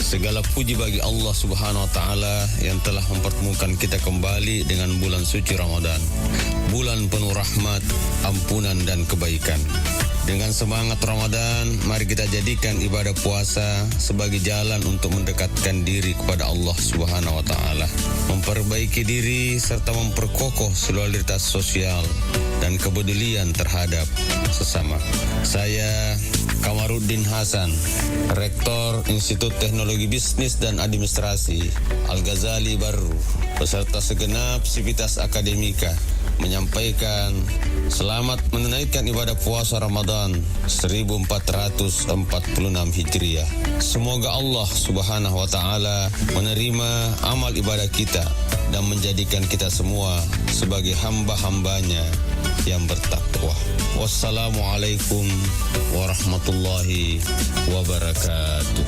segala puji bagi Allah Subhanahu wa Ta'ala yang telah mempertemukan kita kembali dengan bulan suci Ramadan, bulan penuh rahmat, ampunan, dan kebaikan. Dengan semangat Ramadan, mari kita jadikan ibadah puasa sebagai jalan untuk mendekatkan diri kepada Allah Subhanahu wa Ta'ala, memperbaiki diri, serta memperkokoh solidaritas sosial dan kepedulian terhadap sesama. Saya Kamaruddin Hasan, Rektor Institut Teknologi Bisnis dan Administrasi Al-Ghazali Barru, beserta segenap sivitas akademika, menyampaikan selamat menunaikan ibadah puasa Ramadan seribu empat ratus empat puluh enam Hijriah. Semoga Allah Subhanahu wa Ta'ala menerima amal ibadah kita dan menjadikan kita semua sebagai hamba-hambanya yang bertakwa. Wassalamualaikum warahmatullahi wabarakatuh.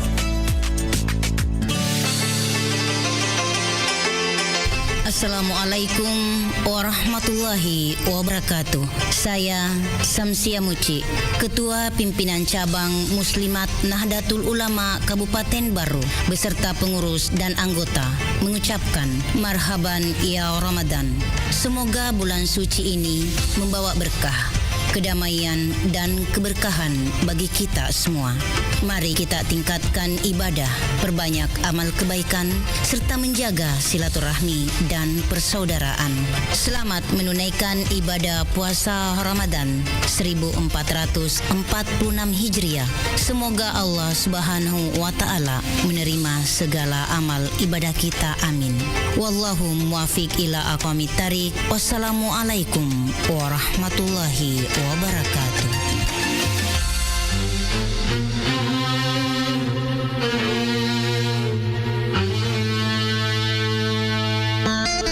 Assalamualaikum warahmatullahi wabarakatuh. Saya Samsia Muci, Ketua Pimpinan Cabang Muslimat Nahdlatul Ulama Kabupaten Barru, beserta pengurus dan anggota, mengucapkan marhaban ya Ramadan. Semoga bulan suci ini membawa berkah, kedamaian, dan keberkahan bagi kita semua. Mari kita tingkatkan ibadah, perbanyak amal kebaikan, serta menjaga silaturahmi dan persaudaraan. Selamat menunaikan ibadah puasa Ramadan seribu empat ratus empat puluh enam Hijriah. Semoga Allah Subhanahu wa Ta'ala menerima segala amal ibadah kita. Amin. Wallahu muwafiq ila aqwamit thariq. Wassalamualaikum warahmatullahi wabarakatuh.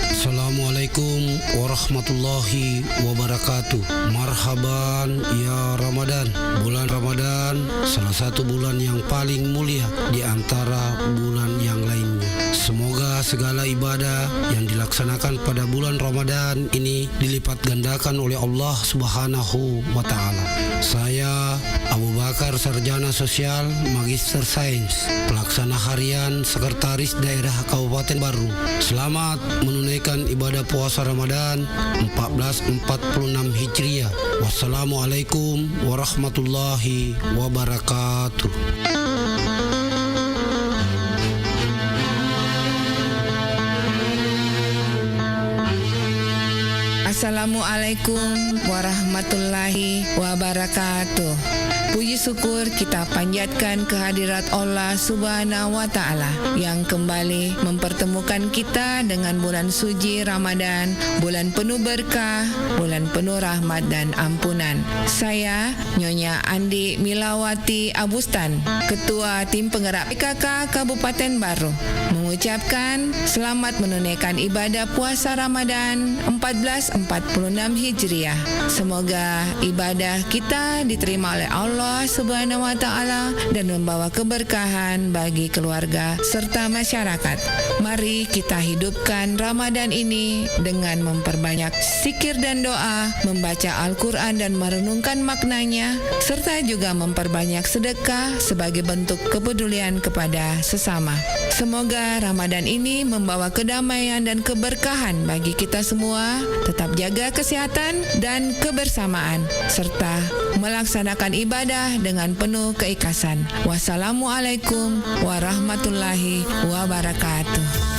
Assalamualaikum warahmatullahi wabarakatuh. Marhaban ya Ramadan. Bulan Ramadan salah satu bulan yang paling mulia di antara bulan yang lainnya. Semoga segala ibadah yang dilaksanakan pada bulan Ramadan ini dilipat gandakan oleh Allah Subhanahu wa Ta'ala. Saya Abu Bakar, Sarjana Sosial, Magister Sains, Pelaksana Harian Sekretaris Daerah Kabupaten Barru. Selamat menunaikan ibadah puasa Ramadan empat belas empat puluh enam Hijriah. Wassalamualaikum warahmatullahi wabarakatuh. Assalamualaikum warahmatullahi wabarakatuh. Puji syukur kita panjatkan kehadirat Allah Subhanahu wa Ta'ala yang kembali mempertemukan kita dengan bulan suci Ramadan, bulan penuh berkah, bulan penuh rahmat dan ampunan. Saya Nyonya Andi Milawati Abustan, Ketua Tim Penggerak P K K Kabupaten Barru, mengucapkan selamat menunaikan ibadah puasa Ramadan empat belas empat puluh enam Hijriah. Semoga ibadah kita diterima oleh Allah Subhanahu wa Ta'ala dan membawa keberkahan bagi keluarga serta masyarakat. Mari kita hidupkan Ramadan ini dengan memperbanyak zikir dan doa, membaca Al-Quran dan merenungkan maknanya, serta juga memperbanyak sedekah sebagai bentuk kepedulian kepada sesama. Semoga Ramadan ini membawa kedamaian dan keberkahan bagi kita semua. Tetap jaga kesehatan dan kebersamaan, serta melaksanakan ibadah dengan penuh keikhlasan. Wassalamualaikum warahmatullahi wabarakatuh.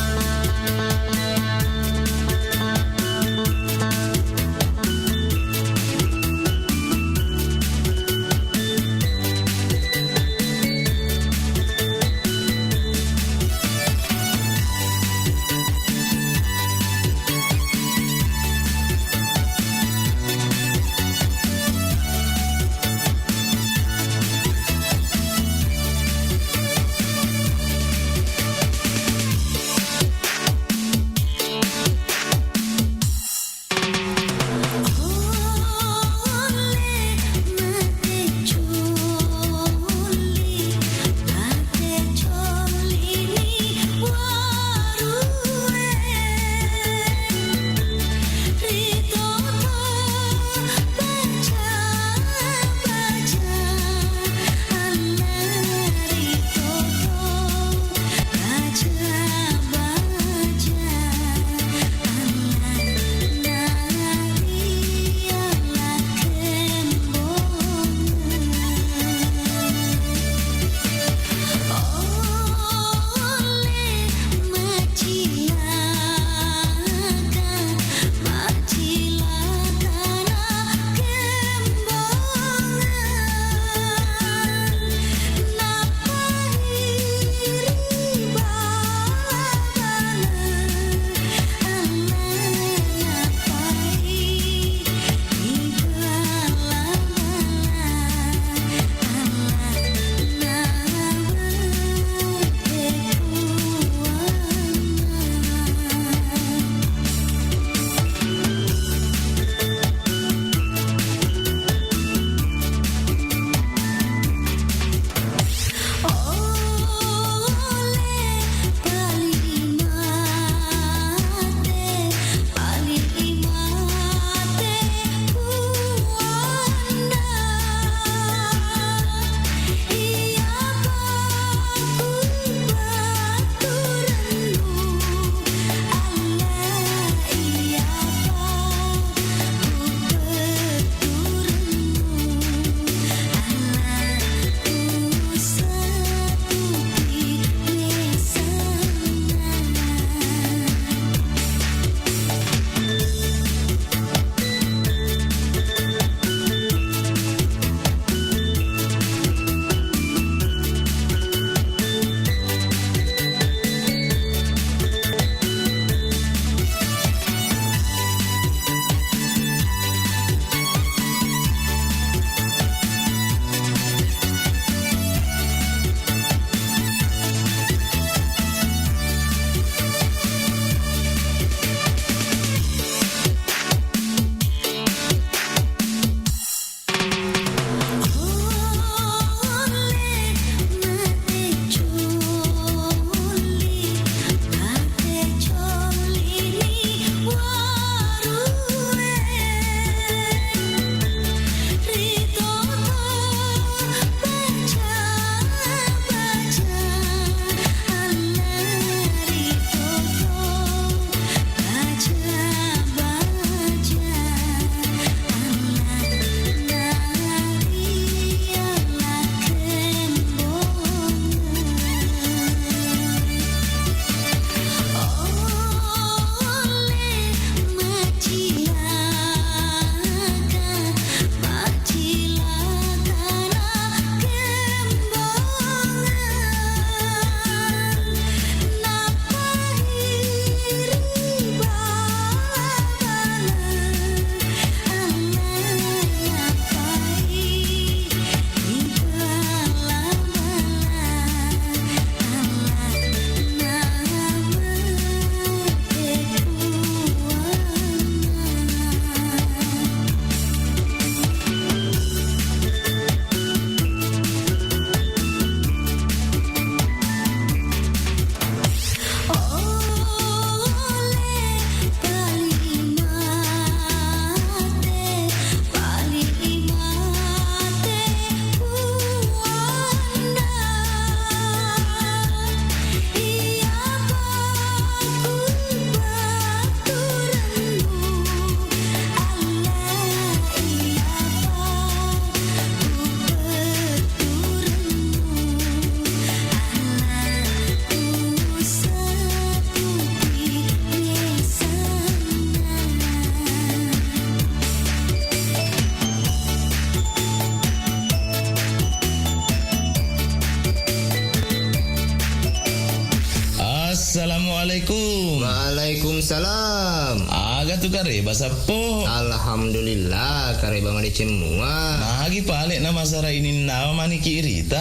Waalaikumsalam. Aga tu kareba, Sappo? Alhamdulillah, kareba madeceng mua. Magi pale na masara ininnawa maniki irita?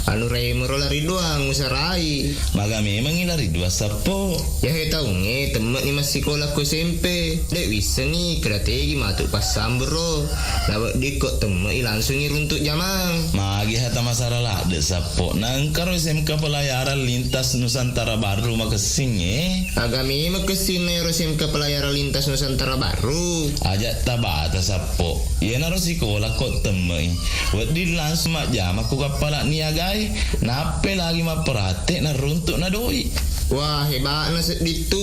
Anu raimero lari doang usarai. Maga memengi lari dua, Sappo? Yahe taungnge temme'ni massikola ko S M P. De' wissengi keda tegi matu passambero. Naweddikko temme'i langsungi runtuk jamang. Magi hata masara ladde, Sappo? Nangkaro S M K Pelayaran Lintas Nusantara Baru makessingnge? Aga memang kessinna ero S M K Pelayaran Lintas Nusantara Baru? Aja tabata, Sappo. Iyanaro sikola ko temme'i. Wedding langsung majjama ku kappala niagae. Nappe lagi mapperate naruntuk na doi. Wah, hebatna sedding tu.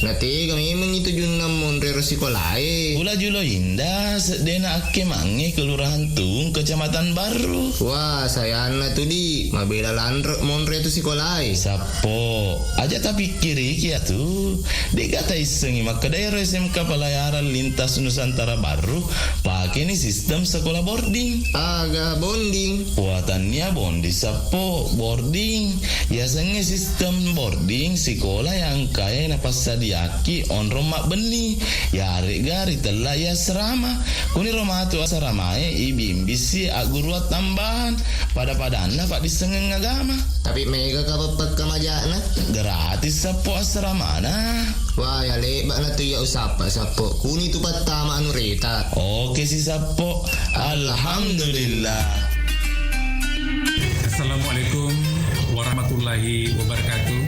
Natega memang itu junna monre ro sikolae. Pula julo inda, seddena akke mange Kelurahan Tung, Kecamatan Barru. Wah, sayanna tu, di. Mabela lanre monre tu sikolae. Sappo, aja tapikkiriki atu. Dega taissengi makkeda ero S M K Pelayaran Lintas Nusantara Barru, pakeni sistem sekolah boarding. Aga bonding? Wah, tannia bonding, Sappo, boarding. Yasengnge sistem boarding sikola yang kae napassadiaki onrong mabbenni, yarega ritella i asrama. Kuniro matu asramae ibimbisi agguruang tambahan, pada-padanna paddissengeng agama. Tapi mega kapang pakkamajana? Gratis, Sappo, asramana. Wah, ya lebba'na tu iya usappa, Sappo. Kuni tu pattama anu reta. Oke si, Sappo. Alhamdulillah. Assalamualaikum warahmatullahi wabarakatuh.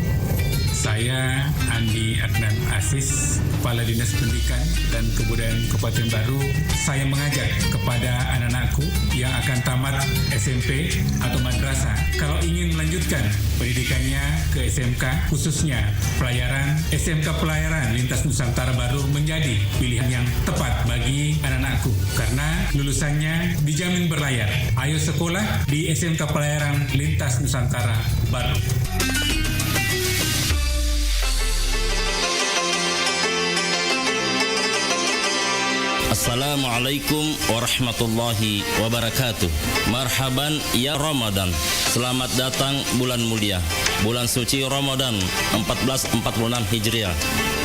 Saya Andi Adnan Aziz, Kepala Dinas Pendidikan dan Kebudayaan Kabupaten Baru. Saya mengajak kepada anak-anakku yang akan tamat S M P atau madrasah, kalau ingin melanjutkan pendidikannya ke S M K, khususnya pelayaran, S M K Pelayaran Lintas Nusantara Baru menjadi pilihan yang tepat bagi anak-anakku, karena lulusannya dijamin berlayar. Ayo sekolah di S M K Pelayaran Lintas Nusantara Baru. Assalamualaikum warahmatullahi wabarakatuh. Marhaban ya Ramadan. Selamat datang bulan mulia, bulan suci Ramadan empat belas empat puluh enam Hijriah.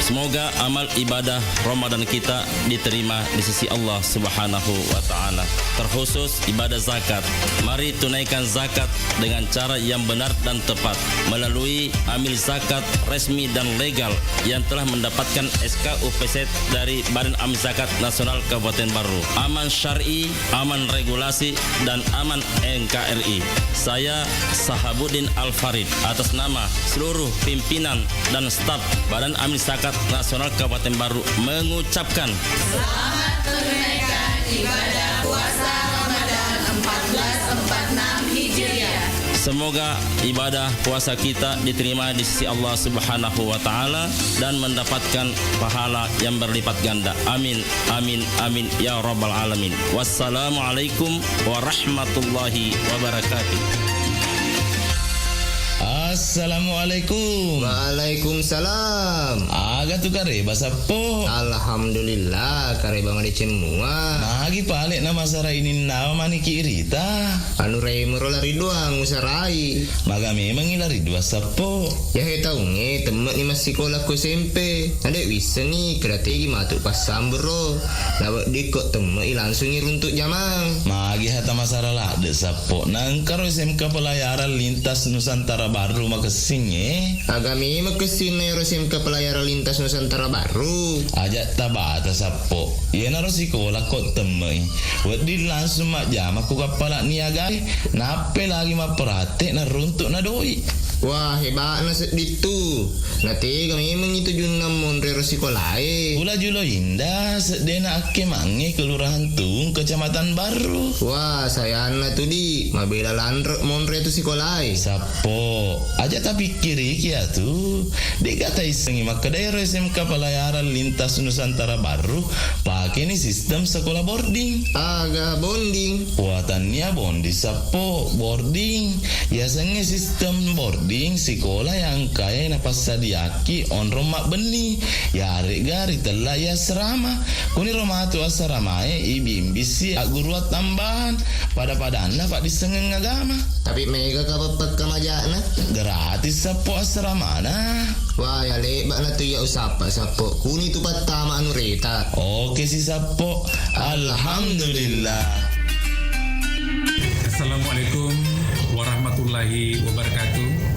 Semoga amal ibadah Ramadan kita diterima di sisi Allah Subhanahu wa Ta'ala, terkhusus ibadah zakat. Mari tunaikan zakat dengan cara yang benar dan tepat melalui amil zakat resmi dan legal yang telah mendapatkan S K U P Z dari Badan Amil Zakat Nasional Kabupaten Baru, aman syar'i, aman regulasi, dan aman N K R I. Saya Sahabuddin Al Farid, atas nama seluruh pimpinan dan staf Badan Amil Zakat Nasional Kabupaten Baru, mengucapkan selamat menunaikan ibadah puasa Ramadan empat belas empat enam Hijriah. Semoga ibadah puasa kita diterima di sisi Allah Subhanahu wa Ta'ala dan mendapatkan pahala yang berlipat ganda. Amin, amin, amin, ya Rabbal Alamin. Wassalamualaikum warahmatullahi wabarakatuh. Assalamualaikum. Waalaikumsalam. Aga tu kareba, Sappo? Alhamdulillah, kareba madeceng mua. Magi pale na masara ininnawa maniki irita? Anu raimero lari doang usarai. Maga memengi lari dua, Sappo? Yahe taungnge temme'ni massikola ko S M P. Nade' wissengi keda tegi matu passambero. Naweddikko temme'i langsungi runtuk jamang. Magi hata masara ladde, Sappo? Nangkaro S M K Pelayaran Lintas Nusantara Baru makessingnge? Aga memang kessinna ero S M K Pelayaran Lintas Nusantara Baru? Aja tabata, Sappo. Iyanaro sikola ko temme'i. Wedding langsung majjama ku kappala niagae. Nappe lagi mapperate naruntuk na doi. Wah, hebatna sedding tu. Natega memang itu junna monre ro sikolae. Pula julo inda, seddena akke mange Kelurahan Tung, Kecamatan Barru. Wah, sayanna tu, di. Mabela lanre monre tu sikolae. Sappo, aja tapikkiriki atu. Dega taissengi makkeda ero S M K Pelayaran Lintas Nusantara Barru, pakeni sistem sekolah boarding. Aga bonding? Wah, tannia bonding, Sappo, boarding. Yasengnge sistem boarding sikola yang kae napassadiaki onrong mabbenni, yarega ritella i asrama. Kuniro matu asramae ibimbisi agguruang tambahan, pada-padanna paddissengeng agama. Tapi mega kapang pakkamajana? Gratis sappo asramana. Wah, ya lebba'na tu iya usappa sappo. Kuni tu pattama anu reta. Oke si sappo. Alhamdulillah. Assalamualaikum warahmatullahi wabarakatuh.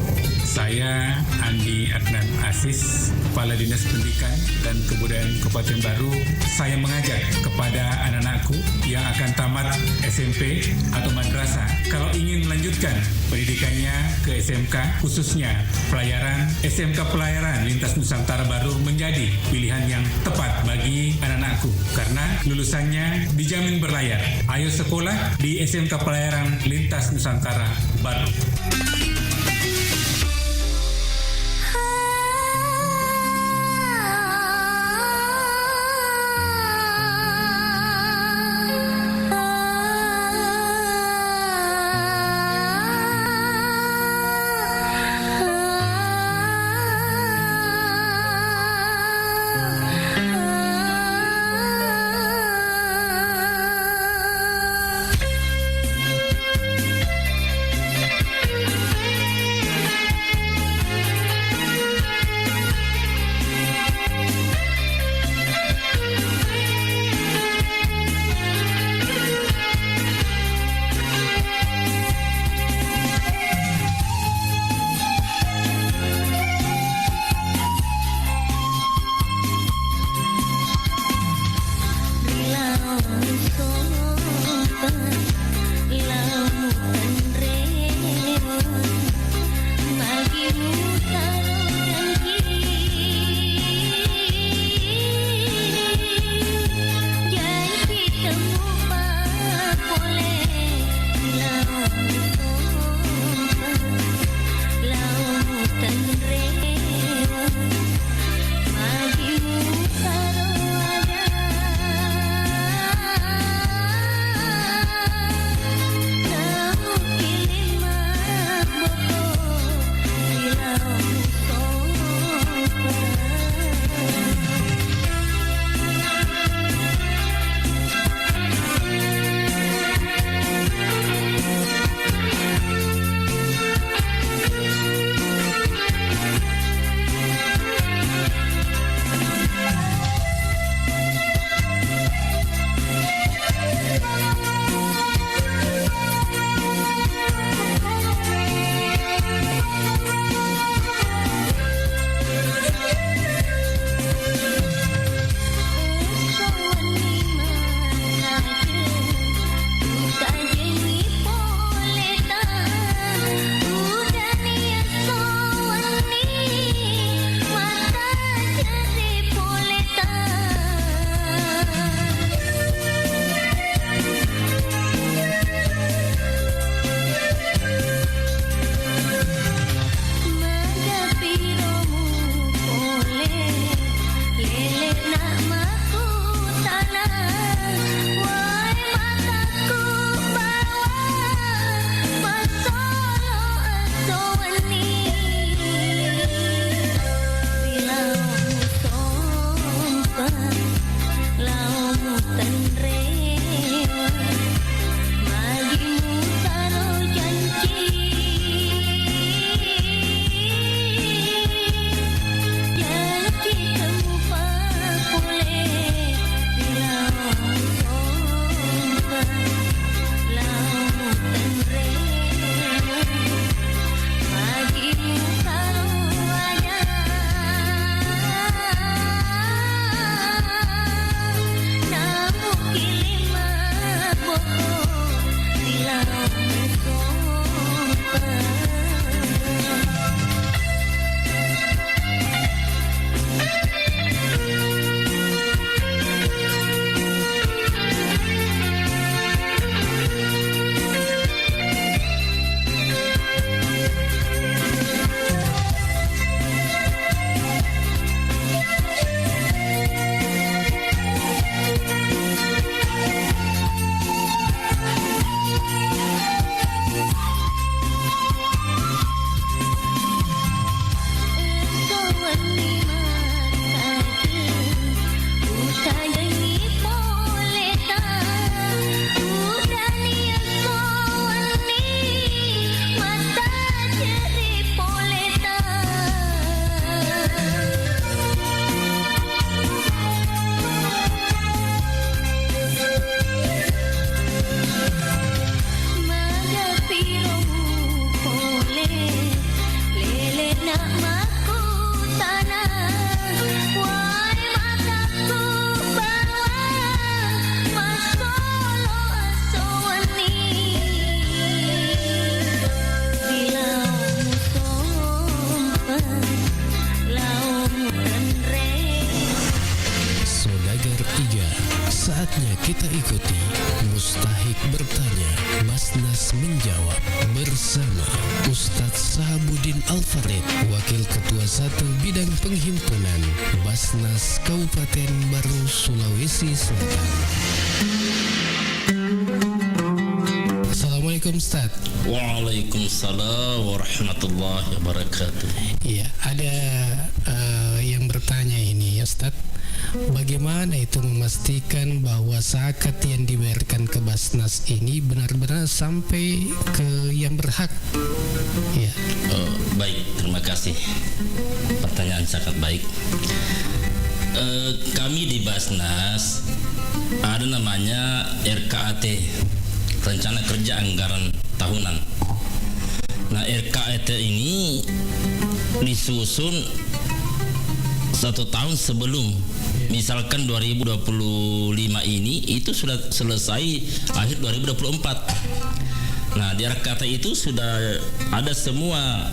Saya Andi Adnan Aziz, Kepala Dinas Pendidikan dan Kebudayaan Kabupaten Baru. Saya mengajak kepada anak-anakku yang akan tamat S M P atau madrasah, kalau ingin melanjutkan pendidikannya ke S M K, khususnya pelayaran, S M K Pelayaran Lintas Nusantara Baru menjadi pilihan yang tepat bagi anak-anakku karena lulusannya dijamin berlayar. Ayo sekolah di S M K Pelayaran Lintas Nusantara Baru. Bertanya, Basnas menjawab, bersama Ustadz Sahabuddin Al-Farid, Wakil Ketua Satu Bidang Penghimpunan Basnas Kabupaten Barru, Sulawesi Selatan. Assalamualaikum, Ustadz. Waalaikumsalam warahmatullahi wabarakatuh. Iya, ada, eh, yang bertanya ini, Ustadz. Bagaimana itu memastikan bahwa zakat yang dibayarkan ke Basnas ini benar-benar sampai ke yang berhak? Ya. Oh, baik, terima kasih. Pertanyaan sangat baik. Eh, kami di Basnas ada namanya R K A T, Rencana Kerja Anggaran Tahunan. Nah, R K A T ini disusun satu tahun sebelum. Misalkan dua ribu dua puluh lima ini itu sudah selesai akhir dua ribu dua puluh empat. Nah, di R K A T itu sudah ada semua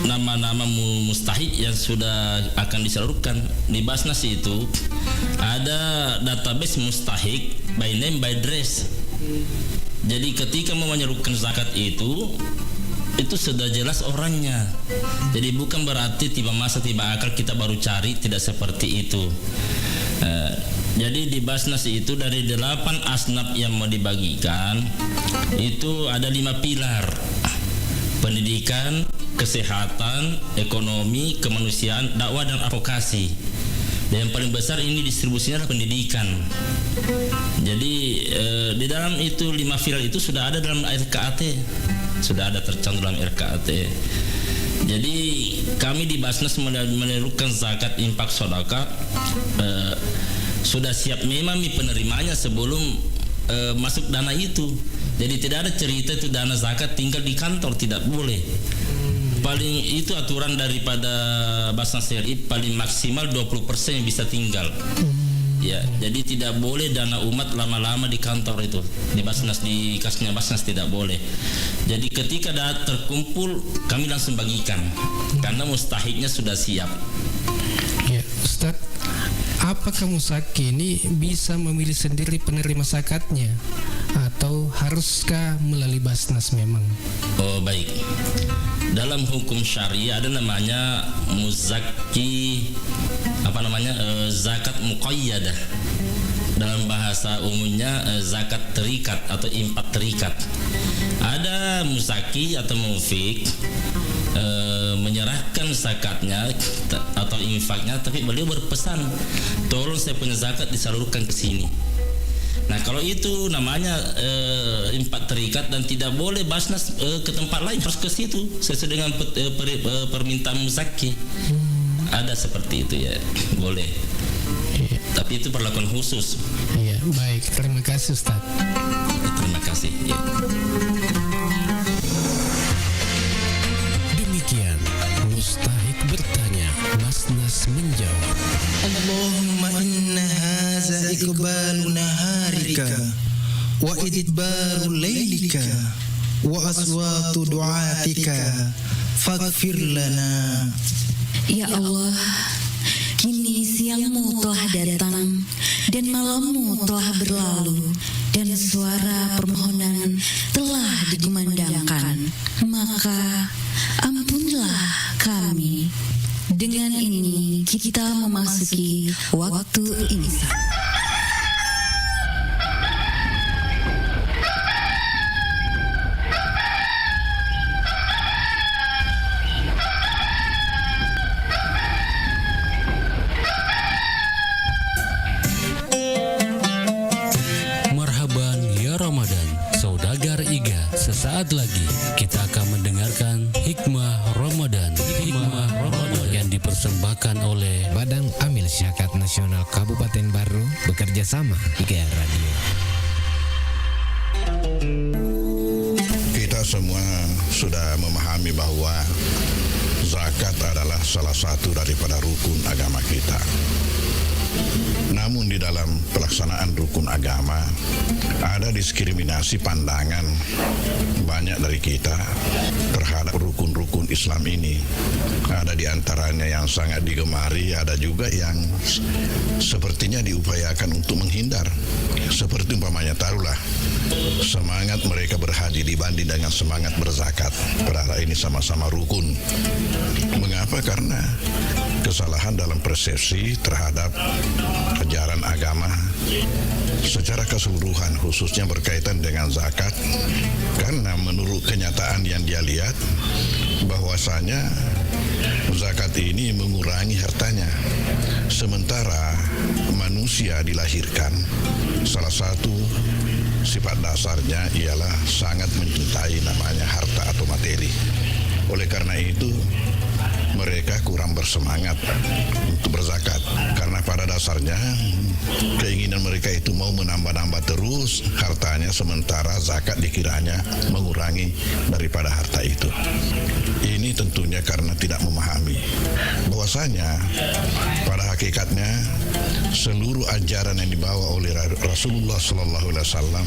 nama-nama mu-, mustahik yang sudah akan disalurkan. Di Basnas itu ada database mustahik by name, by address. Jadi ketika mau menyalurkan zakat itu, itu sudah jelas orangnya. Jadi bukan berarti tiba masa tiba akal kita baru cari, tidak seperti itu. Eh, jadi di Basnas itu dari delapan asnaf yang mau dibagikan, itu ada lima pilar. Pendidikan, kesehatan, ekonomi, kemanusiaan, dakwah, dan advokasi. Dan yang paling besar ini distribusinya adalah pendidikan. Jadi, eh, di dalam itu lima pilar itu sudah ada dalam R K A T. Sudah ada tercantum dalam R K A T. Jadi, kami di Basnas mena-, menyeluruhkan zakat, infak, sedekah, eh, sudah siap memang mi penerimanya sebelum, eh, masuk dana itu. Jadi, tidak ada cerita itu dana zakat tinggal di kantor, tidak boleh. Paling itu aturan daripada Basnas R I, paling maksimal dua puluh persen yang bisa tinggal. Ya, jadi tidak boleh dana umat lama-lama di kantor itu. Di Basnas, di kasnya Basnas tidak boleh. Jadi ketika ada terkumpul, kami langsung bagikan. Karena mustahiknya sudah siap. Ya, Ustadz, apakah muzakki ini bisa memilih sendiri penerima zakatnya? Atau haruskah melalui Basnas memang? Oh, baik. Dalam hukum syariah ada namanya muzakki, apa namanya, eh, zakat muqayyadah. Dalam bahasa umumnya, eh, zakat terikat atau infak terikat. Ada muzakki atau mufik, eh, menyerahkan zakatnya t-, atau infaknya, tapi beliau berpesan, "Tolong saya punya zakat disalurkan ke sini." Nah, kalau itu namanya, eh, infak terikat dan tidak boleh Basnas, eh, ke tempat lain, harus ke situ sesuai dengan pet-, eh, peri-, eh, permintaan muzakki. Ada seperti itu, ya, boleh. Iya. Tapi itu perlakuan khusus. Iya, baik. Terima kasih, Ustaz. Terima kasih. Ya. Demikian Mustahik bertanya, Basnas menjawab. اللهم إن هذا إقبال نهارك وإدبار ليلك وأصوات دعاتك فاغفر لنا. Ya Allah, kini siangmu telah datang dan malammu telah berlalu, dan suara permohonan telah dikumandangkan. Maka ampunilah kami. Dengan ini kita memasuki waktu imsak. Marhaban ya Ramadan, saudagar Iga. Sesaat lagi kita akan mendengarkan Hikmah Ramadan. Hikmah Ramadan yang dipersembahkan oleh Badan Amil Zakat Nasional Kabupaten Barru bekerja sama Iga Radio. Kita semua sudah memahami bahwa zakat adalah salah satu daripada rukun agama kita. Namun, di dalam pelaksanaan rukun agama, ada diskriminasi pandangan banyak dari kita terhadap rukun-rukun Islam ini. Ada di antaranya yang sangat digemari, ada juga yang s-, sepertinya diupayakan untuk menghindar. Seperti umpamanya, taruhlah, sema-, semangat mereka berhaji dibanding dengan semangat berzakat. Padahal ini sama-sama rukun. Mengapa? Karena kesalahan dalam persepsi terhadap ajaran agama secara keseluruhan, khususnya berkaitan dengan zakat. Karena menurut kenyataan yang dia lihat, bahwasanya zakat ini mengurangi hartanya. Sementara manusia dilahirkan, salah satu sifat dasarnya ialah sangat mencintai namanya harta atau materi. Oleh karena itu, mereka kurang bersemangat untuk berzakat. Karena pada dasarnya, keinginan mereka itu mau menambah-nambah terus hartanya, sementara zakat dikiranya mengurangi daripada harta itu. Ini tentunya karena tidak memahami bahwasanya pada hakikatnya seluruh ajaran yang dibawa oleh Ra-, Rasulullah Sallallahu Alaihi Wasallam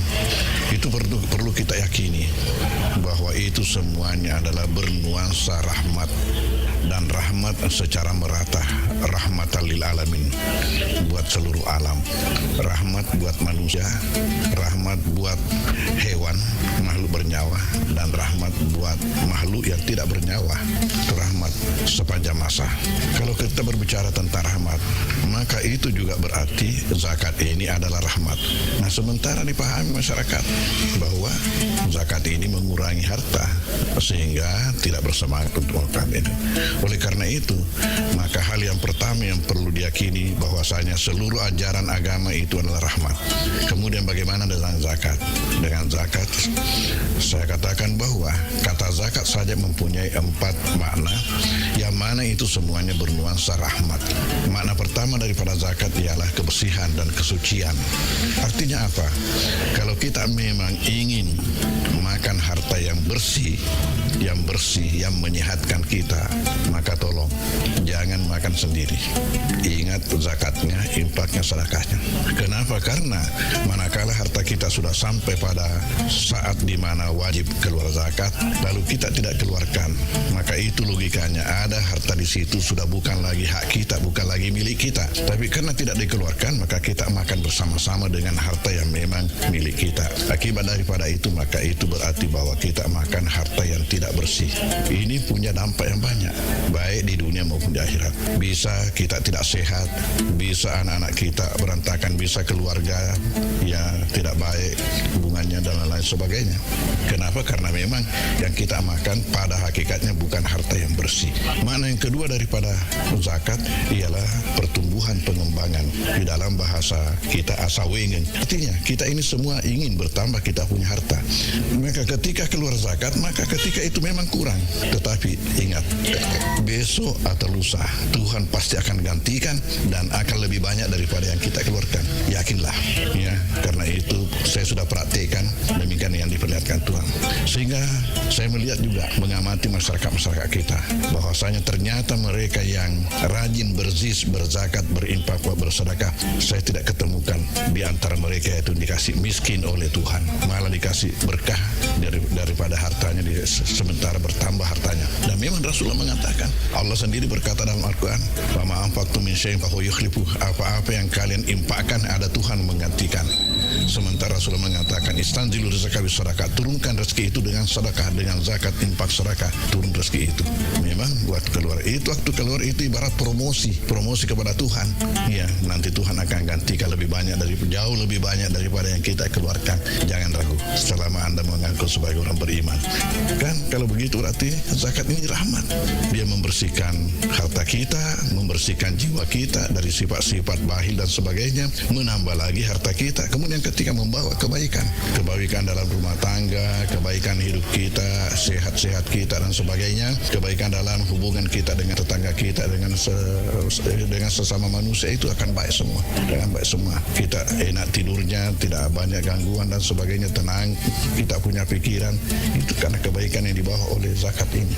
itu perlu, perlu kita yakini bahwa itu semuanya adalah bernuansa rahmat, dan rahmat secara merata, rahmatan lil alamin, buat seluruh alam, rahmat buat manusia, rahmat buat hewan, makhluk bernyawa, dan rahmat buat makhluk yang tidak bernyawa. Itu rahmat sepanjang masa. Kalau kita berbicara tentang rahmat, maka itu juga berarti zakat ini adalah rahmat. Nah, sementara dipahami masyarakat bahwa zakat ini mengurangi harta, sehingga tidak bersemangat untuk melakukan itu. Oleh karena itu, maka hal yang pertama yang perlu diyakini bahwasanya seluruh ajaran agama itu adalah rahmat. Kemudian, bagaimana dengan zakat? Dengan zakat, saya katakan bahwa kata zakat saja mempunyai empat makna, yang mana itu semuanya bernuansa rahmat. Makna pertama daripada zakat ialah kebersihan dan kesucian. Artinya apa? Kalau kita memang ingin makan harta yang bersih, yang bersih, yang menyehatkan kita, maka tolong jangan makan sendiri. Ingat zakatnya, infaknya, sedekahnya. Kenapa? Karena manakala harta kita sudah sampai pada saat di mana wajib keluar zakat, lalu kita tidak keluarkan, maka itu logikanya ada harta di situ sudah bukan lagi hak kita, bukan lagi milik kita. Tapi karena tidak dikeluarkan, maka kita makan bersama-sama dengan harta yang memang milik kita. Akibat daripada itu, maka itu berarti bahwa kita makan harta yang tidak bersih. Ini punya dampak yang banyak, baik di dunia maupun di akhirat. Bisa kita tidak sehat, bisa anak-anak kita berantakan, bisa keluarga ya tidak baik hubungannya dan lain-lain sebagainya. Kenapa? Karena memang yang kita makan pada hakikatnya bukan harta yang bersih. Makna yang kedua daripada zakat ialah pertumbuhan pengembangan. Di dalam bahasa kita, asawengen. Artinya, kita ini semua ingin bertambah kita punya harta. Maka ketika keluar zakat, maka ketika itu memang kurang. Tetapi ingat, besok atau lusa Tuhan pasti akan gantikan dan akan lebih banyak daripada yang kita keluarkan. Yakinlah. Ya, karena itu saya sudah praktekkan demikian yang diperlihatkan Tuhan. Sehingga saya melihat juga, mengamati masyarakat-masyarakat kita, bahwasanya ternyata mereka yang rajin berzis, berzakat, berinfak, bersedekah, saya tidak ketemukan di antara mereka itu dikasih miskin oleh Tuhan, malah dikasih berkah dari, daripada hartanya di, sementara bertambah hartanya. Dan memang Rasulullah mengatakan, Allah sendiri berkata dalam Al-Quran, "Wa ma anfaqtum min syai'in fahuwa yukhlifuh." Apa-apa yang kalian infakkan, ada Tuhan menggantikan. Sementara Rasulullah mengatakan, "Istanzilu rizqa bis sadaqah." Turunkan rezeki itu dengan sedekah, dengan zakat, infak, sedekah, turun rezeki itu. Memang waktu keluar itu, waktu keluar itu ibarat promosi, promosi kepada Tuhan. Ya, nanti Tuhan akan gantikan lebih banyak dari, jauh lebih banyak daripada yang kita keluarkan. Jangan ragu, selama Anda mengaku sebagai orang beriman. Kan, kalau begitu berarti zakat ini rahmat. Dia membersihkan harta kita, membersihkan jiwa kita dari sifat-sifat bakhil dan sebagainya, menambah lagi harta kita. Kemudian ketika membawa kebaikan, kebaikan dalam rumah tangga, kebaikan hidup kita, sehat-sehat kita dan sebagainya, kebaikan dalam hubungan kita dengan tetangga kita, dengan se-, dengan sesama manusia, itu akan baik semua, akan baik semua. Kita enak tidurnya, tidak banyak gangguan dan sebagainya, tenang, kita punya pikiran, itu karena kebaikan yang dibawa oleh zakat ini.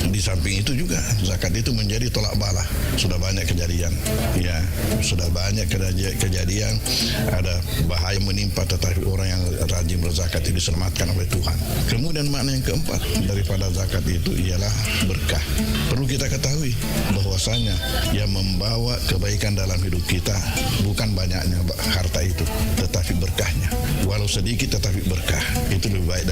Di samping itu juga, zakat itu menjadi tolak bala. Sudah banyak kejadian, ya, sudah banyak kedaja-, kejadian, ada bahaya menimpa, tetapi orang yang rajin berzakat itu diselamatkan oleh Tuhan. Kemudian makna yang keempat daripada zakat itu ialah berkah. Perlu kita ketahui bahwasanya yang membawa kebaikan dalam hidup kita bukan banyaknya ba-, harta itu, tetapi berkahnya. Walau sedikit tetapi berkah. Itu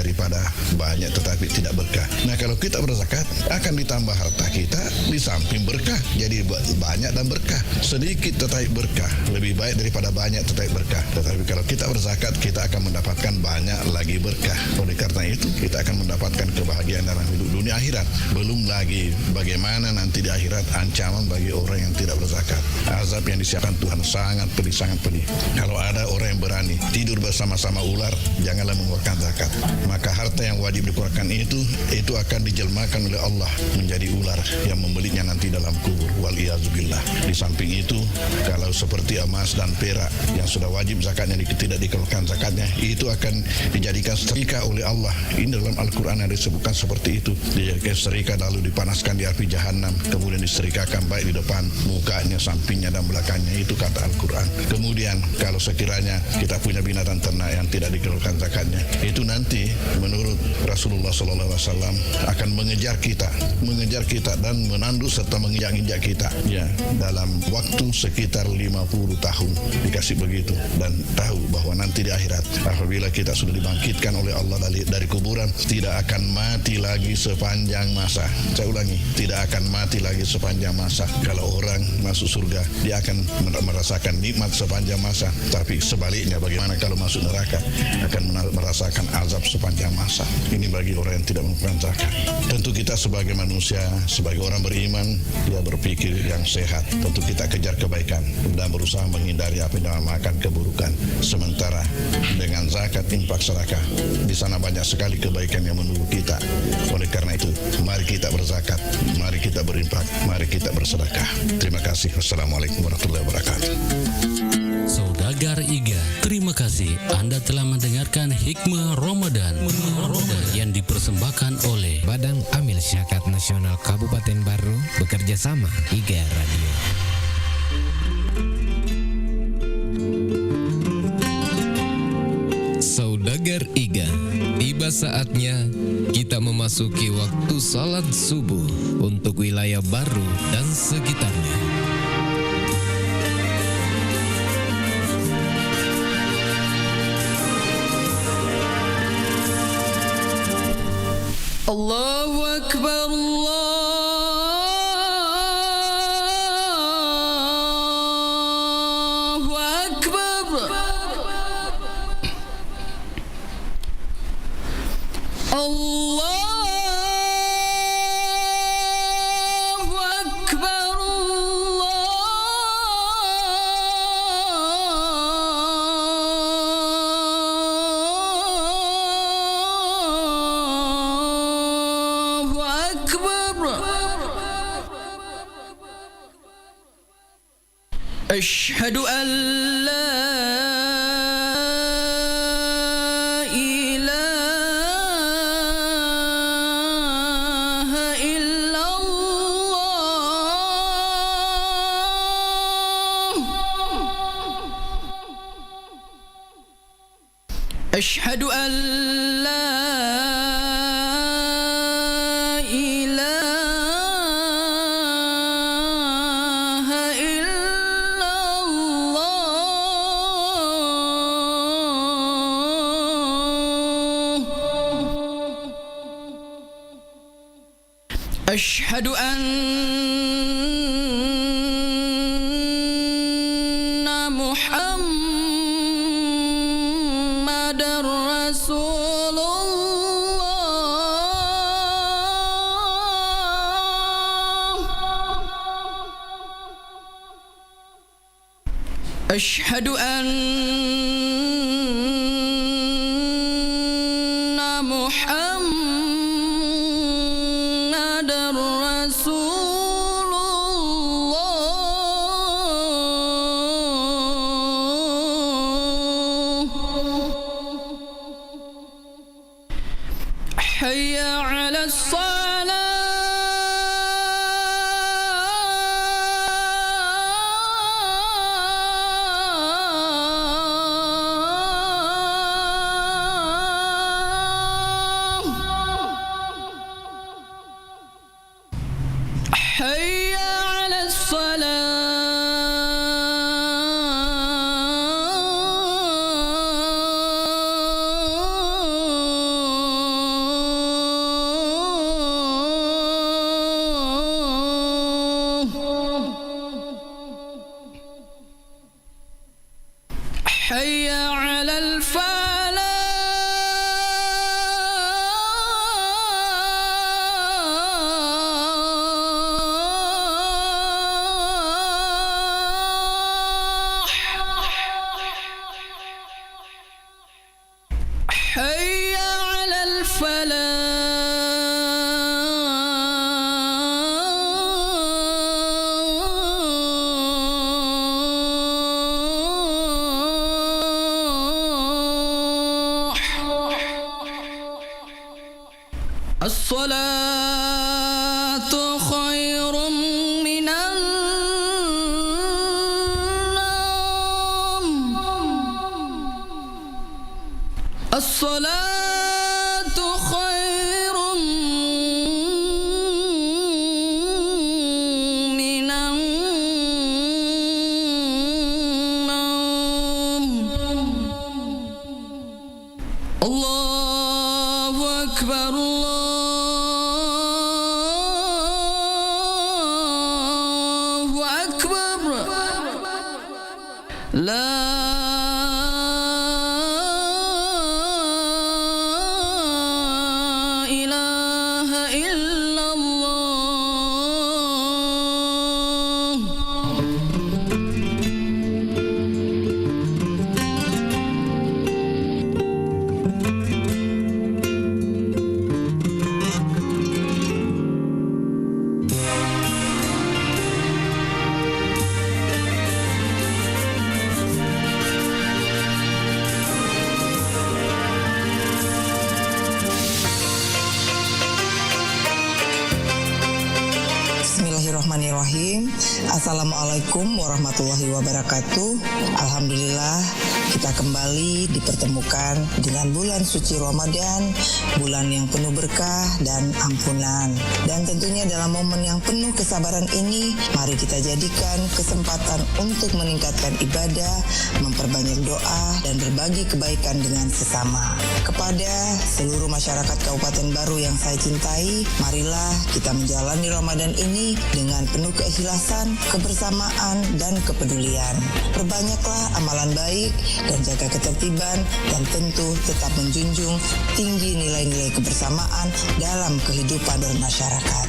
daripada banyak tetapi tidak berkah. Nah, kalau kita berzakat, akan ditambah harta kita di samping berkah. Jadi, ba-, banyak dan berkah. Sedikit tetapi berkah lebih baik daripada banyak tetapi berkah. Tetapi kalau kita berzakat, kita akan mendapatkan banyak lagi berkah. Oleh karena itu, kita akan mendapatkan kebahagiaan dalam hidup dunia akhirat. Belum lagi bagaimana nanti di akhirat ancaman bagi orang yang tidak berzakat. Azab yang disiapkan Tuhan sangat pedih, sangat pedih. Kalau ada orang yang berani tidur bersama-sama ular, janganlah mengeluarkan zakat. Maka harta yang wajib dikeluarkan itu, itu akan dijelmakan oleh Allah menjadi ular yang membelitnya nanti dalam kubur. Wal iyazubillah. Di samping itu, kalau seperti emas dan perak yang sudah wajib zakatnya di-, tidak dikeluarkan zakatnya, itu akan dijadikan setrika oleh Allah. Ini dalam Al-Quran ada disebutkan seperti itu. Dijadikan setrika lalu dipanaskan di api jahanam, kemudian disetrikakan baik di depan, mukanya, sampingnya, dan belakangnya. Itu kata Al-Quran. Kemudian, kalau sekiranya kita punya binatang ternak yang tidak dikeluarkan zakatnya, itu nanti menurut Rasulullah sallallahu alaihi wasallam akan mengejar kita, mengejar kita dan menanduk serta menginjak-injak kita. Ya, dalam waktu sekitar lima puluh tahun dikasih begitu dan tahu bahwa nanti di akhirat apabila kita sudah dibangkitkan oleh Allah dari, dari kuburan, tidak akan mati lagi sepanjang masa. Saya ulangi, tidak akan mati lagi sepanjang masa. Kalau orang masuk surga, dia akan mer-, merasakan nikmat sepanjang masa. Tapi sebaliknya, bagaimana kalau masuk neraka? Akan mena-, merasakan azab sepanjang masa. Ini bagi orang yang tidak mengeluarkan zakat. Tentu kita sebagai manusia, sebagai orang beriman, dia berpikir yang sehat. Tentu kita kejar kebaikan dan berusaha menghindari apa yang dinamakan keburukan. Sementara dengan zakat, infak, sedekah, di sana banyak sekali kebaikan yang menunggu kita. Oleh karena itu, mari kita berzakat, mari kita berinfak, mari kita bersedekah. Terima kasih. Wassalamualaikum warahmatullahi wabarakatuh. Saudagar Iga, terima kasih Anda telah mendengarkan Hikmah Ramadan yang dipersembahkan oleh Badan Amil Zakat Nasional Kabupaten Barru bekerja sama Iga Radio. Saudagar Iga, tiba saatnya kita memasuki waktu salat subuh untuk wilayah Barru dan sekitarnya. Allahu Akbar, Allahu Akbar. Allahu Akbar, Allahu Akbar. أشهد أن لا إله إلا الله. أشهد أن لا إله إلا الله. أشهد أن محمدا رسول الله. أشهد أن محمدا رسول الله. حي على الصلاة. حي على الصلاة. حي على الفلاح. الصلاة خير من النوم. الصلاة خير من النوم. الله أكبر، الله أكبر. لا إله إلا الله. Bismillahirrahmanirrahim. Assalamualaikum warahmatullahi wabarakatuh. Alhamdulillah, kita kembali dipertemukan dengan bulan suci Ramadan, bulan yang penuh berkah dan ampunan. Dan tentunya dalam momen yang penuh kesabaran ini, mari kita jadikan kesempatan untuk meningkatkan ibadah, memperbanyak doa, dan berbagi kebaikan dengan sesama. Kepada seluruh masyarakat Kabupaten Baru yang saya cintai, marilah kita menjalani Ramadan ini dengan penuh keikhlasan, kebersamaan, dan kepedulian. Perbanyaklah amalan baik dan jaga ketertiban, dan tentu tetap menjunjung tinggi nilai-nilai kebersamaan dalam kehidupan bermasyarakat.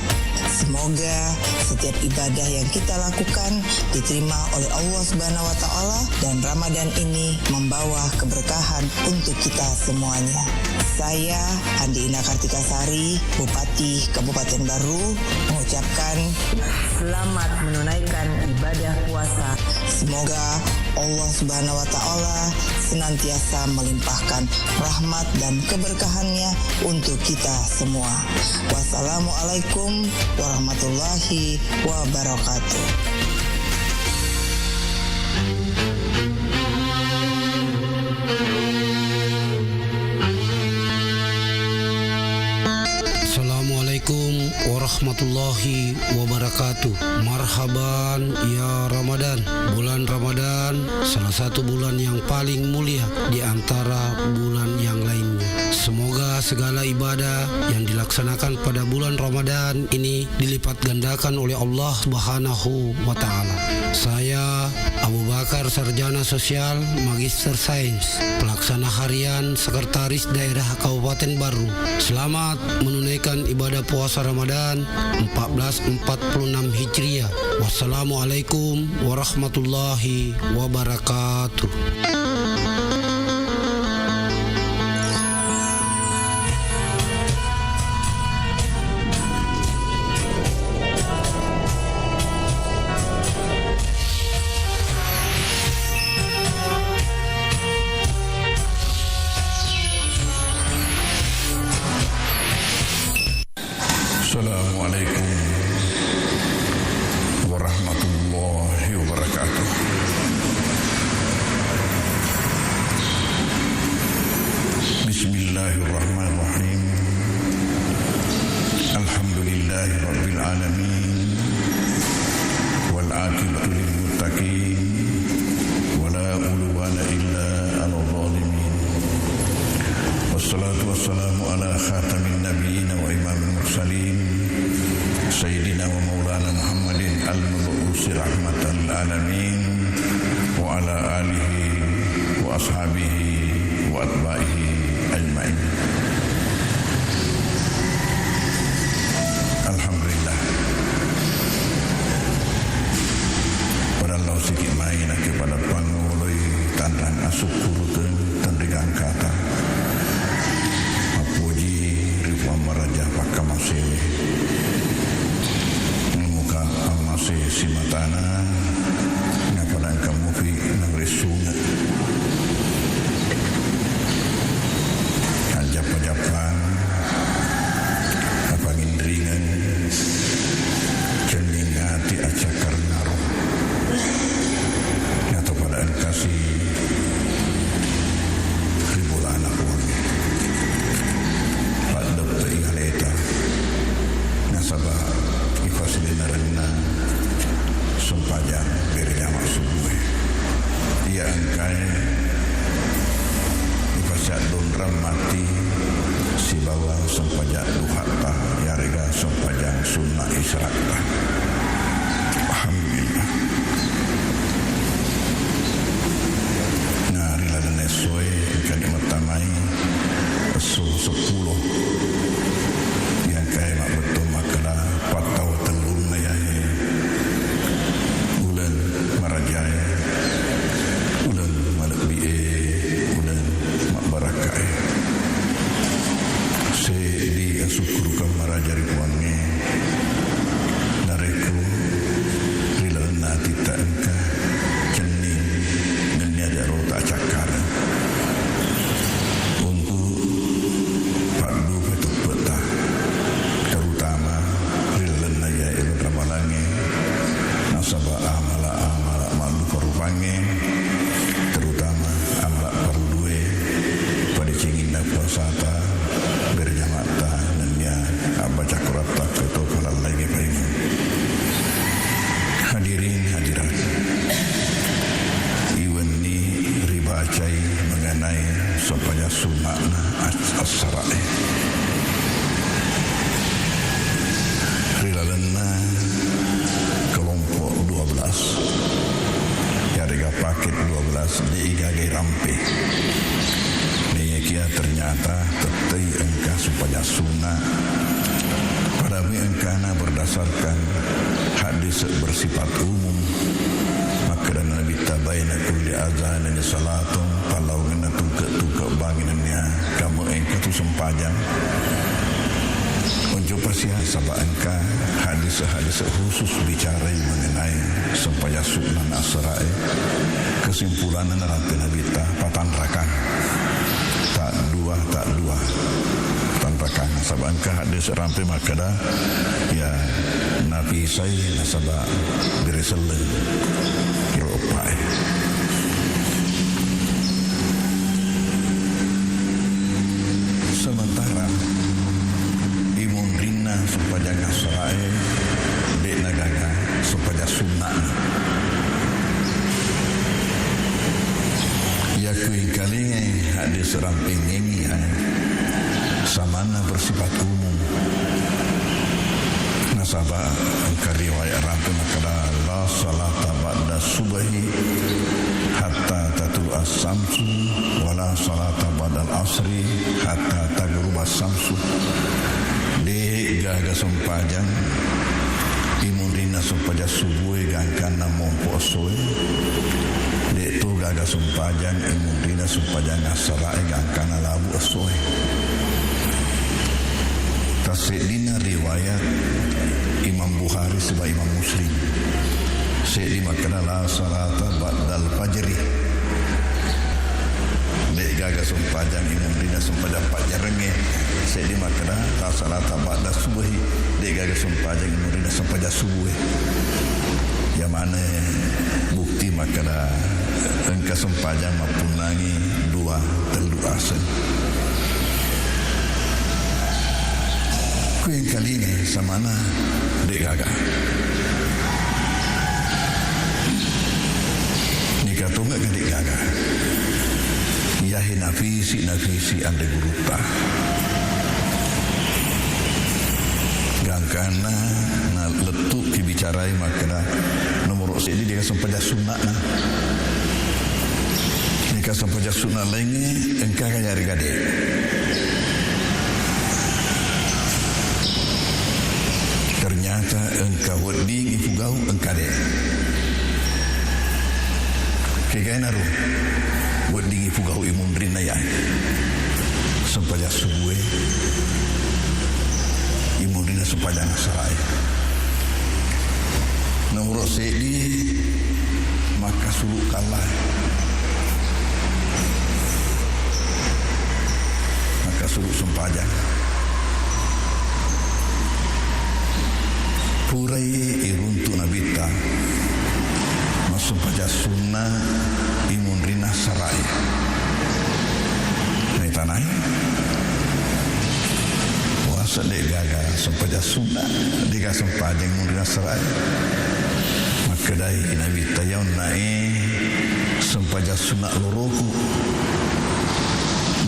Semoga setiap ibadah yang kita lakukan diterima oleh Allah Subhanahu wa Ta'ala, dan Ramadan ini membawa keberkahan untuk kita semuanya. Saya, Andi Ina Kartika Sari, Bupati Kabupaten Baru, mengucapkan selamat menunaikan ibadah puasa. Semoga Allah Subhanahu wa Ta'ala senantiasa melimpahkan rahmat dan keberkahannya untuk kita semua. Wassalamualaikum warahmatullahi wabarakatuh. Assalamualaikum warahmatullahi wabarakatuh. Marhaban ya Ramadan. Bulan Ramadan salah satu bulan yang paling mulia di antara bulan yang lainnya. Semoga segala ibadah yang dilaksanakan pada bulan Ramadan ini dilipat gandakan oleh Allah Subhanahu wa Ta'ala. Saya Abu Bakar, sarjana sosial, magister sains, pelaksana harian, sekretaris daerah Kabupaten Baru. Selamat menunaikan ibadah puasa Ramadan empat belas empat puluh enam Hijriah. Wassalamualaikum warahmatullahi wabarakatuh. Assalamualaikum warahmatullahi wabarakatuh. Bismillahirrahmanirrahim. Alhamdulillahirabbil alamin. Wal aqibatu lil muttaqin. Wala udwana illa alal zalimin. Wassalatu wassalamu ala khatamin nabiyyin wa imamil mursalin, sayyidina wa maulana Muhammadin al-mab'usi rahmatan lil alamin, wa ala alihi wa ashabihi wa atba'ihi ajma'in. Alhamdulillah. Pada lao siki mai nakke pada pangoloi tanrang asukkurukeng tenrikang kata. Simatana, napada engka mupi naressunge. Ajjappa-jappang, apanginringeng, cenning ati accakkarengaro. Nato pada engkasi ri bolana Puangnge. Paddeppe'i aleta. Nasaba ipasilennerenna sempajang bere jama subuhe. Iya engkae ipasiaddonrang matti sibawa sempajang duhatta, yarega sempajang sunna isyraqta. Alhamdulillah. Na ri lalenna essoe engkani mattamai esso seppulo. Iya engkae mabbettu makkeda pattau tellunna iyae uleng marajae, uleng malebbi'e, uleng mabbarakkae. Seddi asukkurukeng maraja ri Puangnge, narekko ri lalenna atitta engka cenning nennia jaro tacakkareng. Untuk paddupai teppe'ta, terutama ri lalenna iyae ramalangnge, nasaba amala-amala mallupa rupangnge, terutama amala parudue, padecenginna puasata, berjamatta, nennia abbaca Quratta, keto palallaingnge paimeng. Hadirin hadirat, iwenni ribacai mengenai sempajang sunna'na as-, assara'e. Ri lalenna kelompok dua belas, yarega paket dua belas, de' igaga irampe. Naiyakia ternyata tettei engka sempajang sunna. Padami engkana berdasarkan hadis bersifat umum. Makkeda Nabitta, "Baina kulli adzanaini salatun," pallawangenna tungke-tungke bangnge nennia kame'e engka tu sempajang. Onco pasiha saba engka hadis-hadis khusus bicarai mengenai sempajang sunna assara'e. Kesimpulanna narampe Nabitta, patanrakang. Tak dua, tak dua. Tanrakang. Saba engka hadis rampe makkeda, ya, napisai nasaba bere selleng ro eppae. Sementara imunrinna sempajang assara'e, de'na gaga sempajang sunna'na. Yakku engkalingai hadis rampengngeni, samanna bersifat umum. Nasaba engka riwayat rampe makkeda, "La salata ba'da subhi hatta tatlu'as syamsu, wa la salata ba'dal asri hatta taghrubas syamsu." De' gaga sempajang imunrinna sempajang subue gangkanna mompo essoe. De' to gaga sempajang imunrinna sempajang assara'e gangkanna labu essoe. Tasseddinna riwayat Imam Bukhari sibawa Imam Muslim. Seddi makkeda, "La salata ba'dal fajri." De' gaga sempajang imunrinna sempajang pajjarengnge. Seddi makkeda, "La salata ba'da subhi." De' gaga sempajang imunrinna sempajang subue. Iya maneng bukti makkeda engka sempajang mappunnangi dua tellu aseng. Ku engkalinga samanna de' gaga. Nikatonga de' gaga. Iyahe nafisi, nafisi anre gurutta. Gangkanna nalettuki bicarai makkeda nomoro seddi de' gaga sempajang sunna'na. Engka sempajang sunna laingnge, engka ga yarega de'. Ternyata engka wedding ipugau, engka de'. Kegaenaro wedding ipugau imunrinna iya sempajang subue, imunrinna sempajang assarae. Nomoro seddi, makkasulu' kalla. Makkasulu' sempajang. Purai iruntu' Nabitta massempajang sunna' imunrinna sara'i. Naitanai, puasa de'gaga sempajang sunna', de'gaga sempajang imunrinna sara'i. Makkedai Nabitta, iya onna'e sempajang sunna' loroku.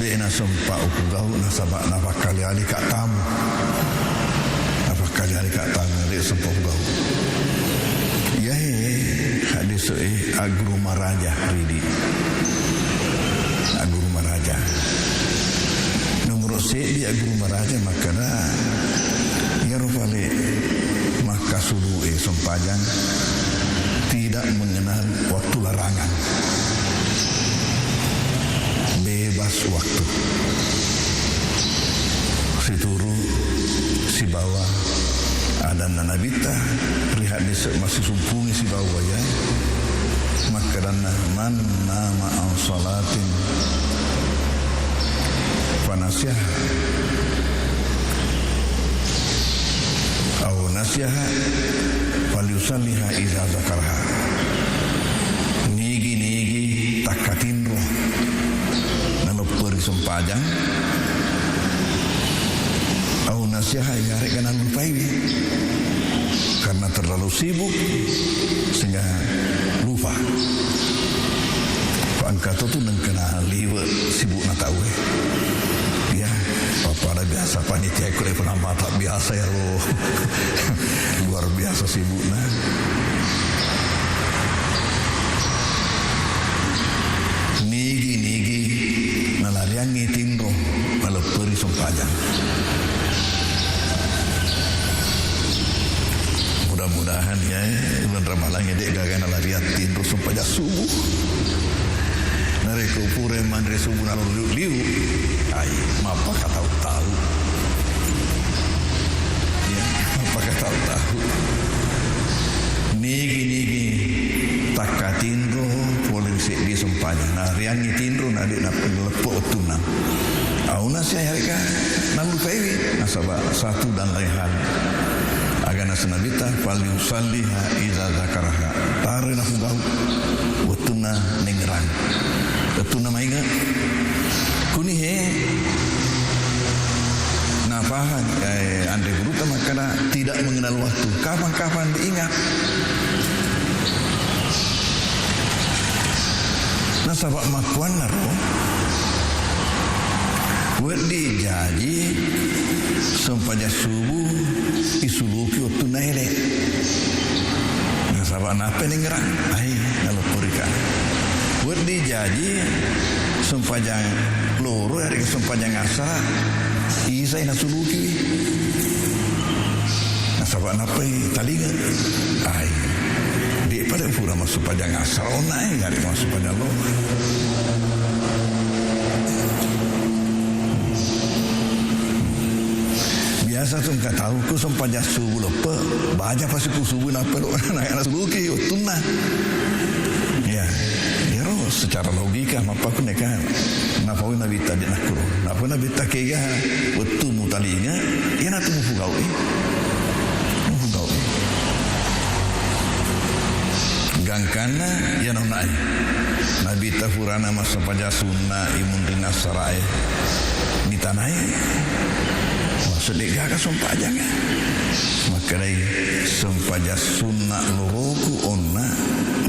De' nasempa' upugau' nasaba' napakkali-alika' tamu. Napakkali-alika' tamu, de' sempa' upugau'. Iyae haddese'e agguru maraja ridi. Agguru maraja. Nomoro seddi agguru maraja makkeda, iyaro pale makkasulu'e sempajang tidak mengenal waktu larangan. Bebas waktu. Situru' sibawa adanna Nabitta ri haddese' massisumpungngi sibawa iyae, makkedanna, "Man nama an salatin fanasiyaha, au nasiyaha, falyusalliha idza dzakaraha." Nigi-nigi takkatinro nalepperi sempajang, au nasiyaha, iyare'ga nallupaiwi karena terlalu sibuk sehingga lupa. Fa engka to tu nengkana liwe' sibukna tauwe. Iya, pappada biasa panitia ikut penamata biasa ya lo. Luar biasa sibukna. Nigi-nigi nalariangngi tinro malepperi sempajang. Mudah-mudahan ya, bulan Ramalang ya, de'gaga nalariang tinro sempajang subuh. Narekko pura manre subuh naloriu-liu, ai, mappakatau-tau. Ya, mappakatau-tau. Nigi-nigi takkatinro pole ri seddi sempajang. Nariangngi tinro, na de' na-, naleppe' wettunna. Auna siaga nallupaiwi, nasaba' satu dan lain hal. Aga naseng Nabitta, "Falyusalliha idza dzakaraha." Taroi napugau' wettunna nengngerang. Wettunna mainge'. Kuni he, napahang, eh, anre gurutta makkeda tidak mengenal waktu. Kapan-kapan diingat. Nasaba' makkuannaro, wedding jaji sempajang subuh isuluki wettunna ele'. Nasaba' nappa nengngerang, ai, nalopporika. Wedding jaji sempajang loro, yarega sempajang asara, isai nasuluki. Nasaba' nappai talinga. Ai, de' pada pura massempajang asara onna, ai, yarega massempajang loro. Biasa tu engka tau ku sempajang subuh leppe', baja pasi ku subuh nappa lo, na-, nasuluki wettunna. Ya, iyaro secara logika mappaku neka napaui Nabitta de' nakkuro. Napaui Nabitta kega wettu mutalinga, iyanatu mupugau'i. Mupugau'i. Gangkanna iyana onna'e. Nabitta purana massempajang sunna' imunrinna asara'e. Mitanai. Maksud de' gaga sempajangnge. Makkedai sempajang sunna' loroku onna,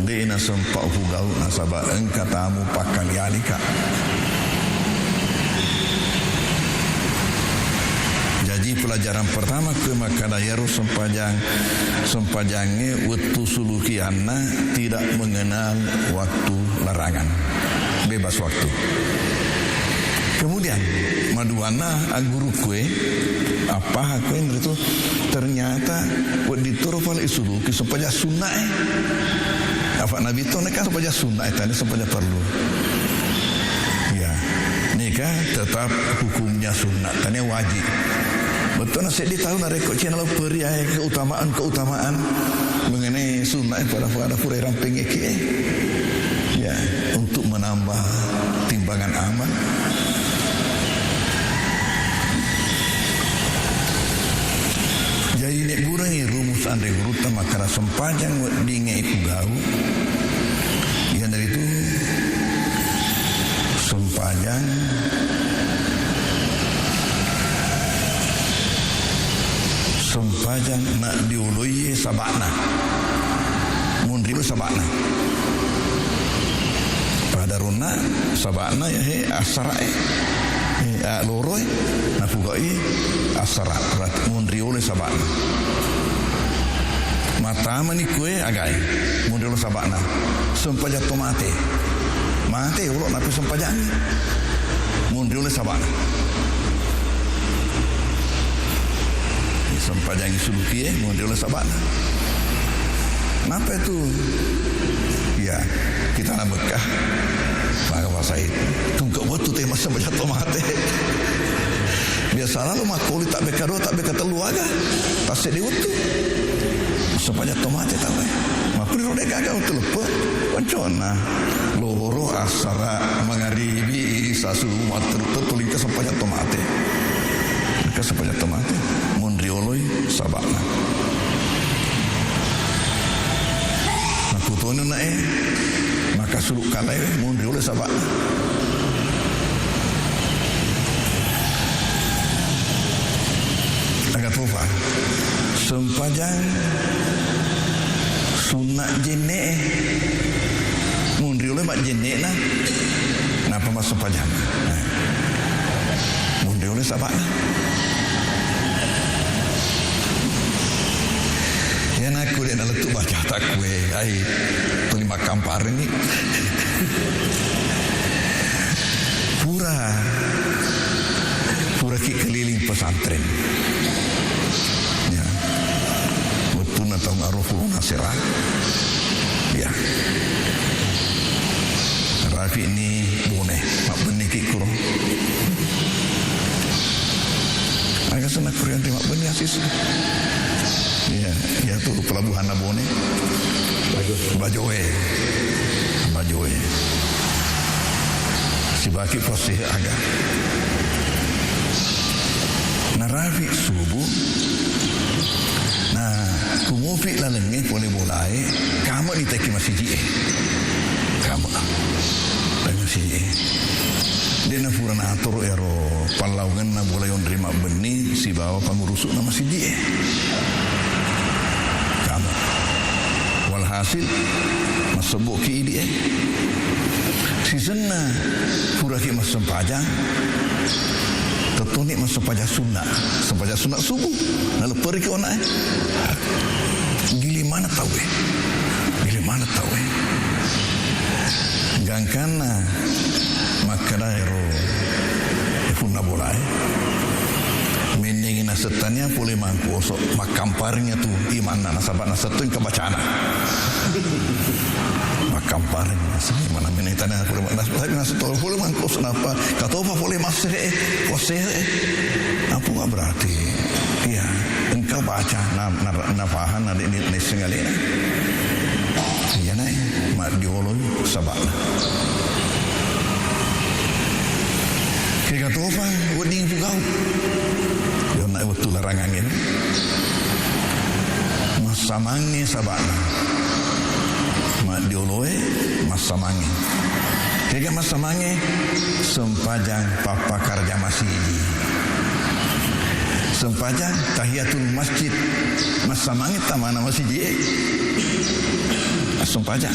de' nasempa' upugau' nasaba' engka tamu pakkali-alika. Jaji pelajaran pertama ke makkeda iyaro sempajang, sempajangnge wettu sulukianna tidak mengenal waktu larangan. Bebas waktu. Kemudian, maduanna aggurukkue, appahakko enre tu, ternyata wedding toro pale isuluki sempajang sunna'e. Apa Nabitta neka sempajang sunna'e, tania sempajang parlu. Ya, neka tetap hukumnya sunnah, tania wajib. Bettuanna seddi tau narekko cena lo periae keutamaan-keutamaan mengenai sunnah e pada-pada pura rampengngeki e. Ya, untuk menambah timbangan amal. Jadi, nek burangi rumus anre gurutta makkada sempajang weddingnge ikugau, iyanaritu sempajang, sempajang na dioloie saba'na. Munriolo saba'na. Pada ronna saba'na ya he assara'e. Eh, ah, loroe, napugai assara, berarti munriolo saba'na. Matamani kue agai, munriolo saba'na. Sempajang to mate. Mate yolo napi sempajangi. Munriolo saba'na. Sempajangi suluki e, munriolo saba'na. Napa itu? Ya, kita na Mekah. Maka pasai tungke wettu te massempajang to mate. Biasa lalu makkoli tabbekka dua, tabbekka tellu aga. Tasseddi wettu. Massempajang to mate tau e. Makkuli ro de gaga wettu leppe. Konconna. Loro, assara, mangaribi, isa, subuh, matteru, tettu lingka sempajang to mate. Engka sempajang to mate. Munrioloi saba'na. Makkutoni na e, maka sulu kalae munriolo saba'na. Aga tofa. Sempajang sunna jenne e. Munriolo majjenne'na. Napa massempajang? Nah. Munriolo saba'na. Ya, nakku de' nalettu baca takkue, ai, tuli makkamparengngi. Pura, puraki keliling pesantren. Ya. Wettunna taung aro pulona sera. Ya. Rafi'ni Bone, mabbenniki kuro. Aga senna kuro yang terima benni asis. Iya, iya tu pelabuhan Bone. Bajo. Bajoe. Bajoe. Sibaki posih aga. Narafi subuh. Nah, kumupi lalengnge pole bolae, kama diteki masiji e. Kama. Teki masiji e. De'na pura natoro ero pallaungenna bola yonri mabbenni sibawa pangurusu'na masiji e. Kama. Walhasil, massebbo'ki idi e. Sisenna puraki massempajang, tettoni massempajang sunna. Sempajang sunna subuh. Nalepperiki ona e. Gili maneng tau e. Gili maneng tau e. Gangkanna makkeda ero punna bola e. Mennengi nasettania pole mangkoso, makkamparengngi tu imanna nasaba nasettu engka bacana. Makkamparengngi nasaba imanna mennengi tania pole ma-, nas-, tapi nasettu pole mangkoso napa katopa pole massere e, wassere e. Apa berarti? Iya, engka baca na, na, napahang na, na, naisseng alena. Iyana e, maddioloi saba'na. Kega tofa wedding pugau. Yonna wettu larangangnge. Massamangnge saba'na. Maddioloe massamangnge. Kega massamangnge? Sempajang pappakarja masiji. Sempajang tahiyatul masjid. Massamangnge tamana masiji e. Assempajang.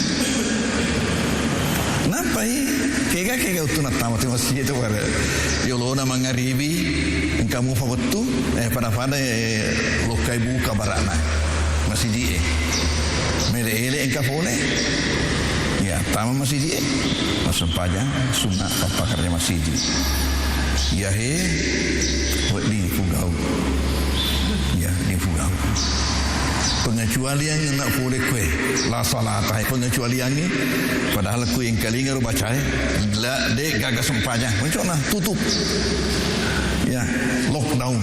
Nampai kega-kega wettu nattama tu masiji e tu pada yolona mangaribi engka mufa wettu, eh, pada-pada, eh, lokkai buka bara'na masiji e. Mele-ele engka pole. Ya, tama masiji e. Massempajang sunna pappakarja masiji. Yahe wedding pugau. Ya, wedding pugau. Pengecualian na pole kue. La salata, pengecualiangngi. Padahal ku engkalinga ro bacae. La, de gaga sempajang. Mencona tutup. Ya, Lockdown.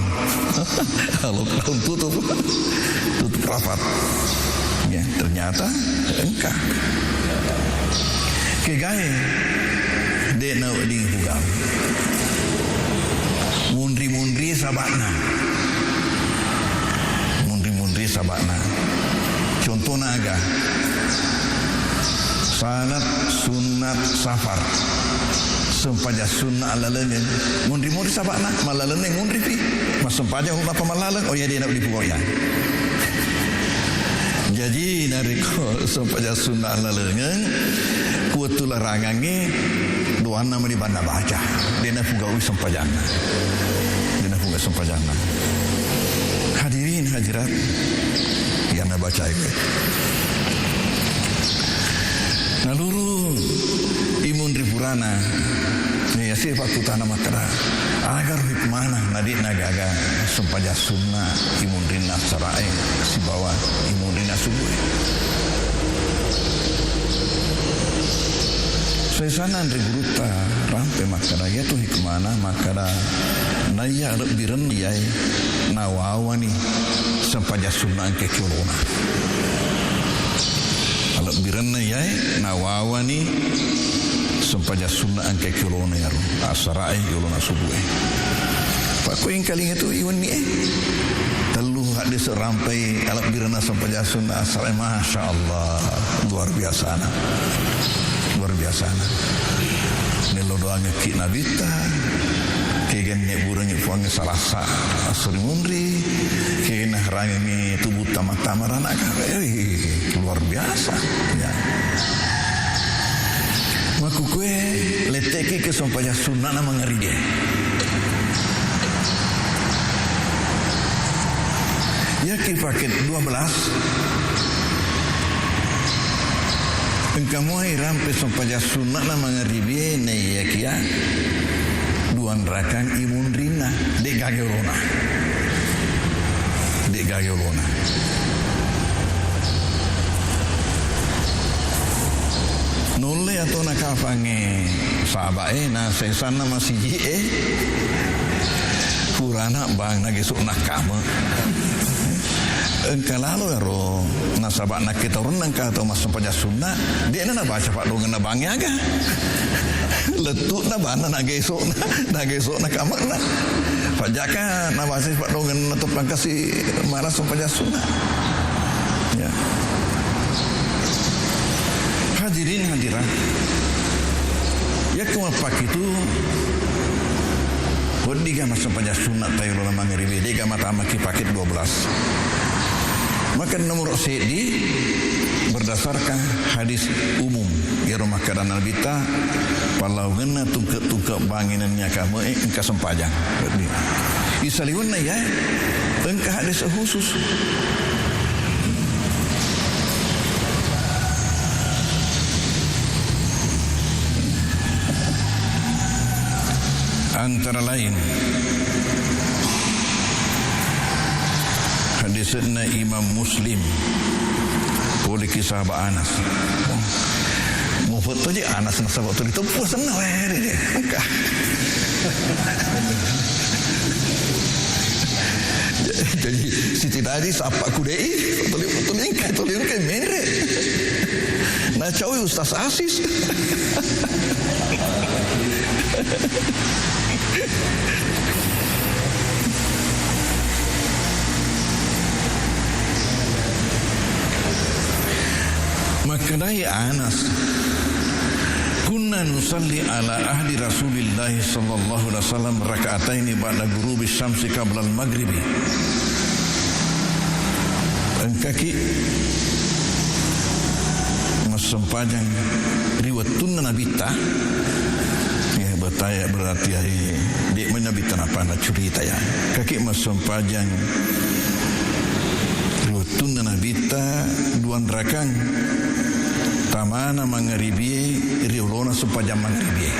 Lockdown, tutup. Tutup rapat. Ya, ternyata engka. Kegae, de' nawedding pugau. Munri-munri saba'na. Munri-munri saba'na. Contohna aga? Salat sunnat safar. Sempajang sunna allalengeng. Munri-munri saba'na, mallaleng munripi. Massempajang ulunna pa mallaleng, oh iya, de' na dipugau iya. Jaji, narekko sempajang sunna allalengeng, ku wettu larangangnge, doanna mani banna baca. De' na pugaui sempajanna. De' na pugaui sempajanna. Hadirin hadirat, yang nabacai. Naluru imunri purana, ya, si pakkutana makkeda, agaro hikmana nadi nagaga sempajang sunna imunrinna asarae sibawa imunrinna subuhe. Sesana anre gurutta rampe makkeda, iyatu hikmana makkeda, naiya lebbirenna iyae nawawani sempajang sunna engka ki olona. Alebbirenna iyae nawawani sempajang sunna engka ki olona iyaro asarae yolona subuhe. Pakko engkalinga tu iwenni e. Tellu haddese rampai alebbirenna sempajang sunna asarae, masya Allah, luar biasana. Luar biasana. Nello doangekki nabitta, kegenne burengi puangnge salasa asuri munri, kegenne harangengi tubutta mattama ranaka. Eh, luar biasa. Ya. Makkukue letteki ke sempajang sunnana mangaribie. Yaki paket dua belas, engka muai rampe sempajang sunnana mangaribie naiyakia duanrakang imunrinna, de' gaga olona. De' gaga olona. Nulle atona kafangnge sahabae na sesanna masiji'e, purana bang nageso nakkame. Engka lalo ero nasaba nakkitaurunna engka tau massempajang sunna, de'na nabaca paddoangenna bangnge aga. Lettu'na banna nagesona, nagesona kame'na. Pajaka nabaca paddoangenna to pangkasi mala sempajang sunna. Ya. Hadirin hadirat. Yakko mappakitu, weddiga massempajang sunna tae lona mangaribi, de'ga matamaki paket dua belas. Maka nomor seddi, berdasarkan hadis umum, iyaro makkeda Nabitta, pallaungenna tungke-tungke bangnge nennia kame'e engka sempajang. Wedding. Isaliwenna iya, engka hadis khusus. Antara lain, hadisenna Imam Muslim, pole ki sahabat Anas. Mufoto je Anas nasaba tuli teppu senna, weh, de, de. Engka. Jadi, Siti Dadi sappa kudei, tuli, tuli engka, tuli engka menre. Nacaui Ustaz Asis. Makkedai Anas, "Kunna nusalli ala ahdi Rasulillahi sallallahu alaihi wasallam raka'ataini ba'da ghurubi syamsi qablal maghribi." Engkaki massempajang ri wettunna Nabitta, ya, bertanya berarti, ya, de' mai Nabitta napana curita, ya. Engkaki massempajang ri wettunna Nabitta duanrakang tamana mangaribie ri olona sempajang mangaribie.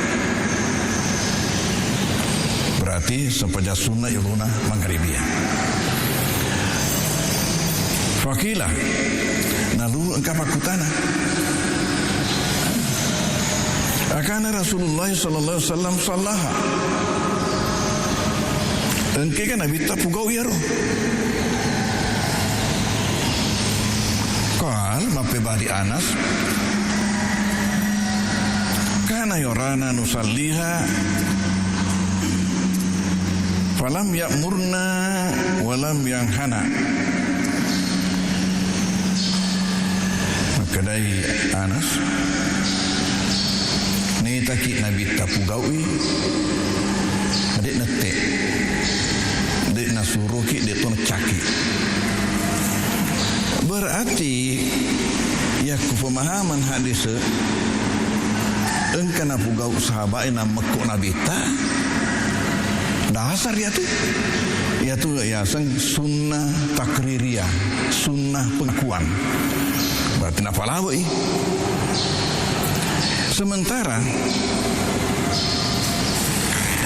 Berarti sempajang sunna ri olona mangaribie. Fakila, naluru engka pakkutana. Akana Rasulullah sallallahu alaihi wasallam sallaha. Engkaga Nabitta pugau iyaro? Qal, mappebali Anas, kana yarana nusalliha falam ya'murna walam yanhana. Makkedai Anas, naitaki Nabitta pugau'i, de' nette, de' nasuroki, de' to naccaki. Berarti yakku pemahaman hadis, engka napugau sahabat e nammekko Nabitta, dasar iyatu. Iyatu yaseng sunnah takririyah, sunnah pengakuan. Berarti napalawe'i. Sementara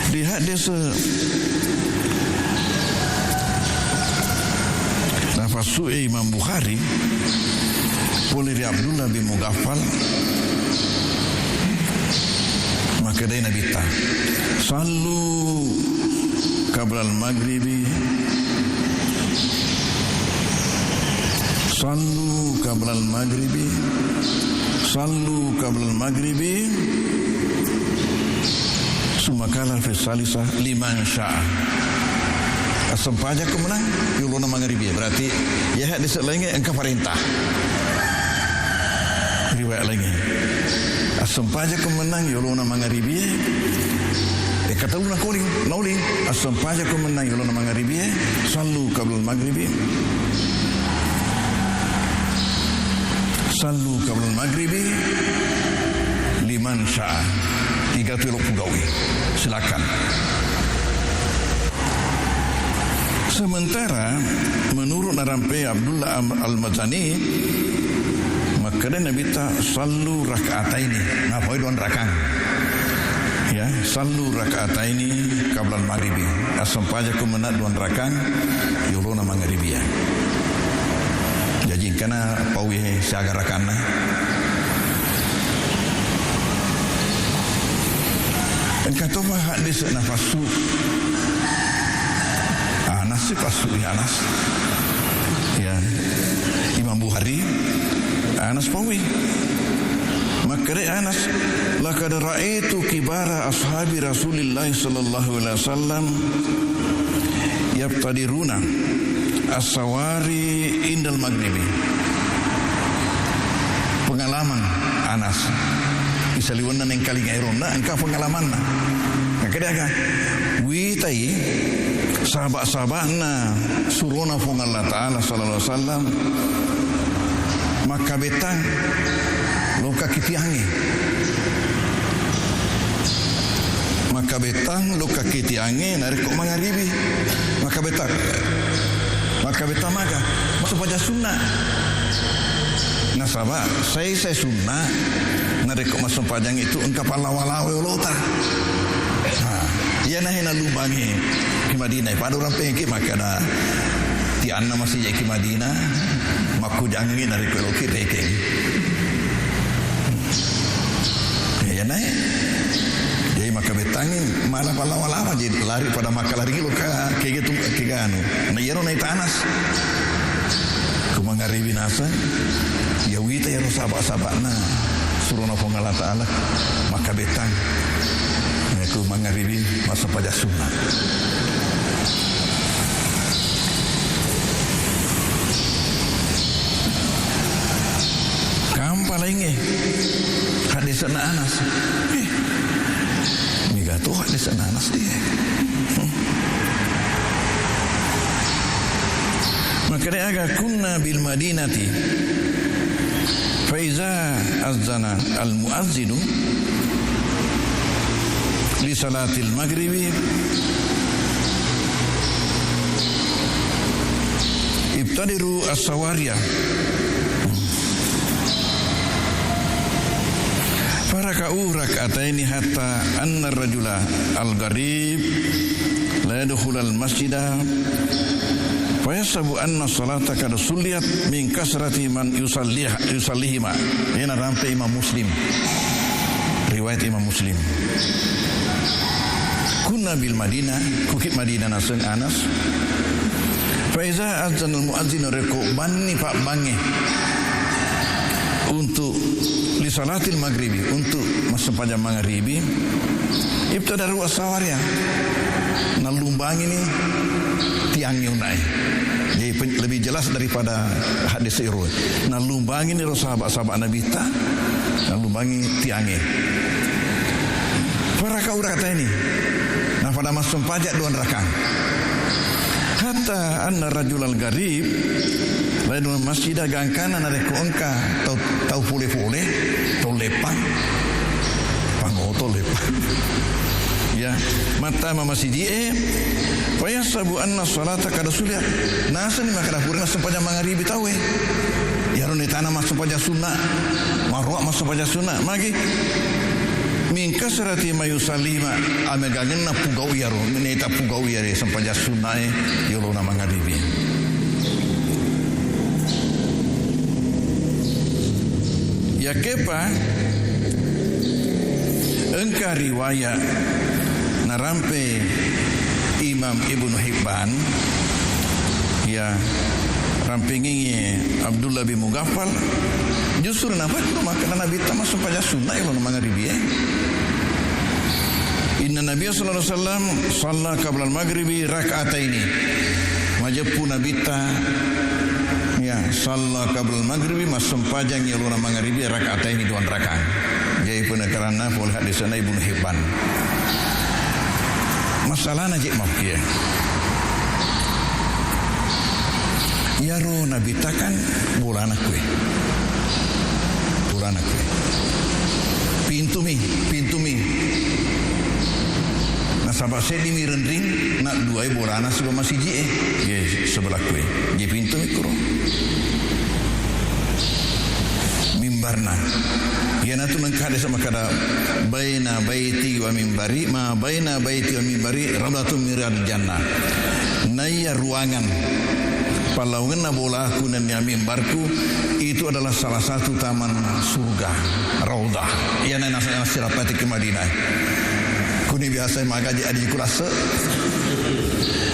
di hadis nafassu'e Imam Bukhari, pole ri Abdullah bin Mughaffal, makkedai Nabitta, "Sallu qablal maghribi, sallu qablal maghribi, sallu qablal maghribi." Summa qala fi salisah liman syaa. Assempajakko mennang yolona mangaribi. Berarti iya hadis laingnge engka parentah. Riwayat laingnge. Assempajakko mennang yolona mangaribi. Eh, katelluna koling, nauling. Assempajakko mennang yolona mangaribi. Sallu qablal maghribi. Sallu qablal maghribi liman syaa. Iga tu elo pugau'i. Silakan. Sementara menurut narampe Abdullah Am-, Al-Madani, makkeda Nabitta, "Sallu rak'ataini." Napoi dua rakang. Ya, "Sallu rak'ataini qablal maghribi." Assempajakko mennang dua rakang yolona mangaribi ya. Jaji engkana paui siaga rakanna. Engka topa hadis nafassu. Anas si passu ya Anas. Ya. Imam Bukhari, Anas paui. Makkeda Anas, "Laqad ra'aitu kibara ashabi Rasulillah sallallahu alaihi wasallam yabtadiruna as-sawari indal maghribi." Pengalaman Anas. Isaliwenna nengkalinga eronna engka pengalamanna. Makkeda aga? Witai sahabat-sahabatna surona Puang Allah Ta'ala sallallahu alaihi wasallam makkabettang lokka kitiangnge. Makkabettang lokka kitiangnge narekko mangaribi. Makkabettang. Makkabettang maga? Massumpajang sunna. Nasaba sai-sai sunna narekko massumpajang itu engka pallawa-lawa olota. Nah, iya nahe nalubangi ki Madinah, pada urang pengki makkeda tianna masija ki Madinah, makkujangngi narekko eloki rekeng. Ya, ya, nae. Jadi makkabettangngi mala pallawa-lawa, jadi lari pada makkalari lo ka, kege tu, kega anu. Nah, iyaro naita Anas. Ku mangaribi naseng, ya wita iyaro saba-sabana. Surona Puang Allah Ta'ala, makkabettang. Nah, ku mangaribi massumpajang sunna. Kampa laingnge haddese'na Anas. Eh, mega to haddese'na Anas de. Hmm. Makkeda aga kunna bil Madinati fa iza azzana al muazzinu li salatil maghribi ibtadiru as-sawariya. Faraka'u rak'ataini hatta anna rajula al-gharib la yadkhulul masjida, fa yahsabu anna salata qad sulliyat min kasrati man yusalliha, yusallihima. Iyana rampe Imam Muslim. Riwayat Imam Muslim. Kunna bil Madinah, kuki Madinah naseng Anas. Fa iza adzanal muadzinu, rekko banni pabbangnge untuk li salatil maghribi, untuk massempajang mangaribi, ibtadaru as-sawaria, nallumbangini tiangnge unae. Jadi pen-, lebih jelas daripada hadis iro. Nallumbangini ro sahabat-sahabat Nabitta, nallumbangi tiangnge. Faraka'u rak'ataini. Napada massempajang dua rakang. Hatta anna rajulal gharib, lain masjida gangkana narekko engka tau, tau pole-pole, tau leppang. Pangoto leppang. Ya, mattama masiji e, fa yahsabu anna salata kada suliat. Naseng makkada purana sempajang mangaribi tau e. Iyaro naitana massempajang sunna, maroa massempajang sunna. Magi min kasrati ma yusalli, amegangenna pugau iyaro, naita pugau iyaro sempajang sunna e yolona mangaribi. Yakkepa engka riwaya narampe Imam Ibnu Hibban, ya, rampengengngi Abdullah bin Mughaffal, justru napakkuro makkeda Nabitta massempajang sunna yolona mangaribi e. Inna Nabiya sallallahu alaihi wasallam shalla qablal maghribi rak'ataini. Majeppu Nabitta, ya, shalla qablal maghribi, massempajang yolona mangaribi rak'ataini, dua rakang. Jadi penekaranna pole hadisna Ibnu Hibban. Masalahna je mafkiya. Iyaro Nabitta kan bolana kue. Bolana kue. Pintumi, pintumi. Nasaba seddimi renring, na duai bolana siba masiji e. Ye, sebelah kue. Ye pintumi kuro. Mimbarna. Iyanatu nengka hadis makkada, "Baina baiti wa mimbari, ma baina baiti wa mimbari, raudhatun min riyadil jannah." Naiya ruangan pallawangenna bolaku nennia mimbarku, itu adalah salah satu taman surga, raudhah. Iyana nas-, nasirapati ke Madinah. Kuni biasa magaji adi kulase.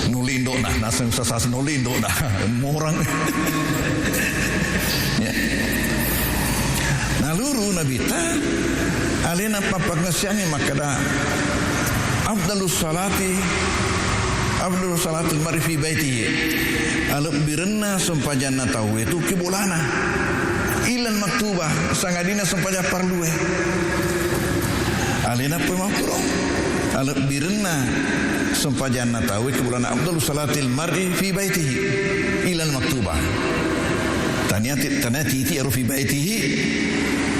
Nulindo nah, naseng sasas nulindo nah. Morang. Ya. Naluru Nabitta, alena pappangessiangngi makkeda, "Afdalus salati, afdalus salatil mar'i fi baitihi." Alebbirenna sempajanna tauwe tu ki bolana. Illal maktuba, sangadinna sempajang parlue. Alena poi makkuro. Alebbirenna sempajanna tauwe ki bolana, afdalus salatil mar'i fi baitihi illal maktuba. Tania ti-, tania titi aro fi baitihi.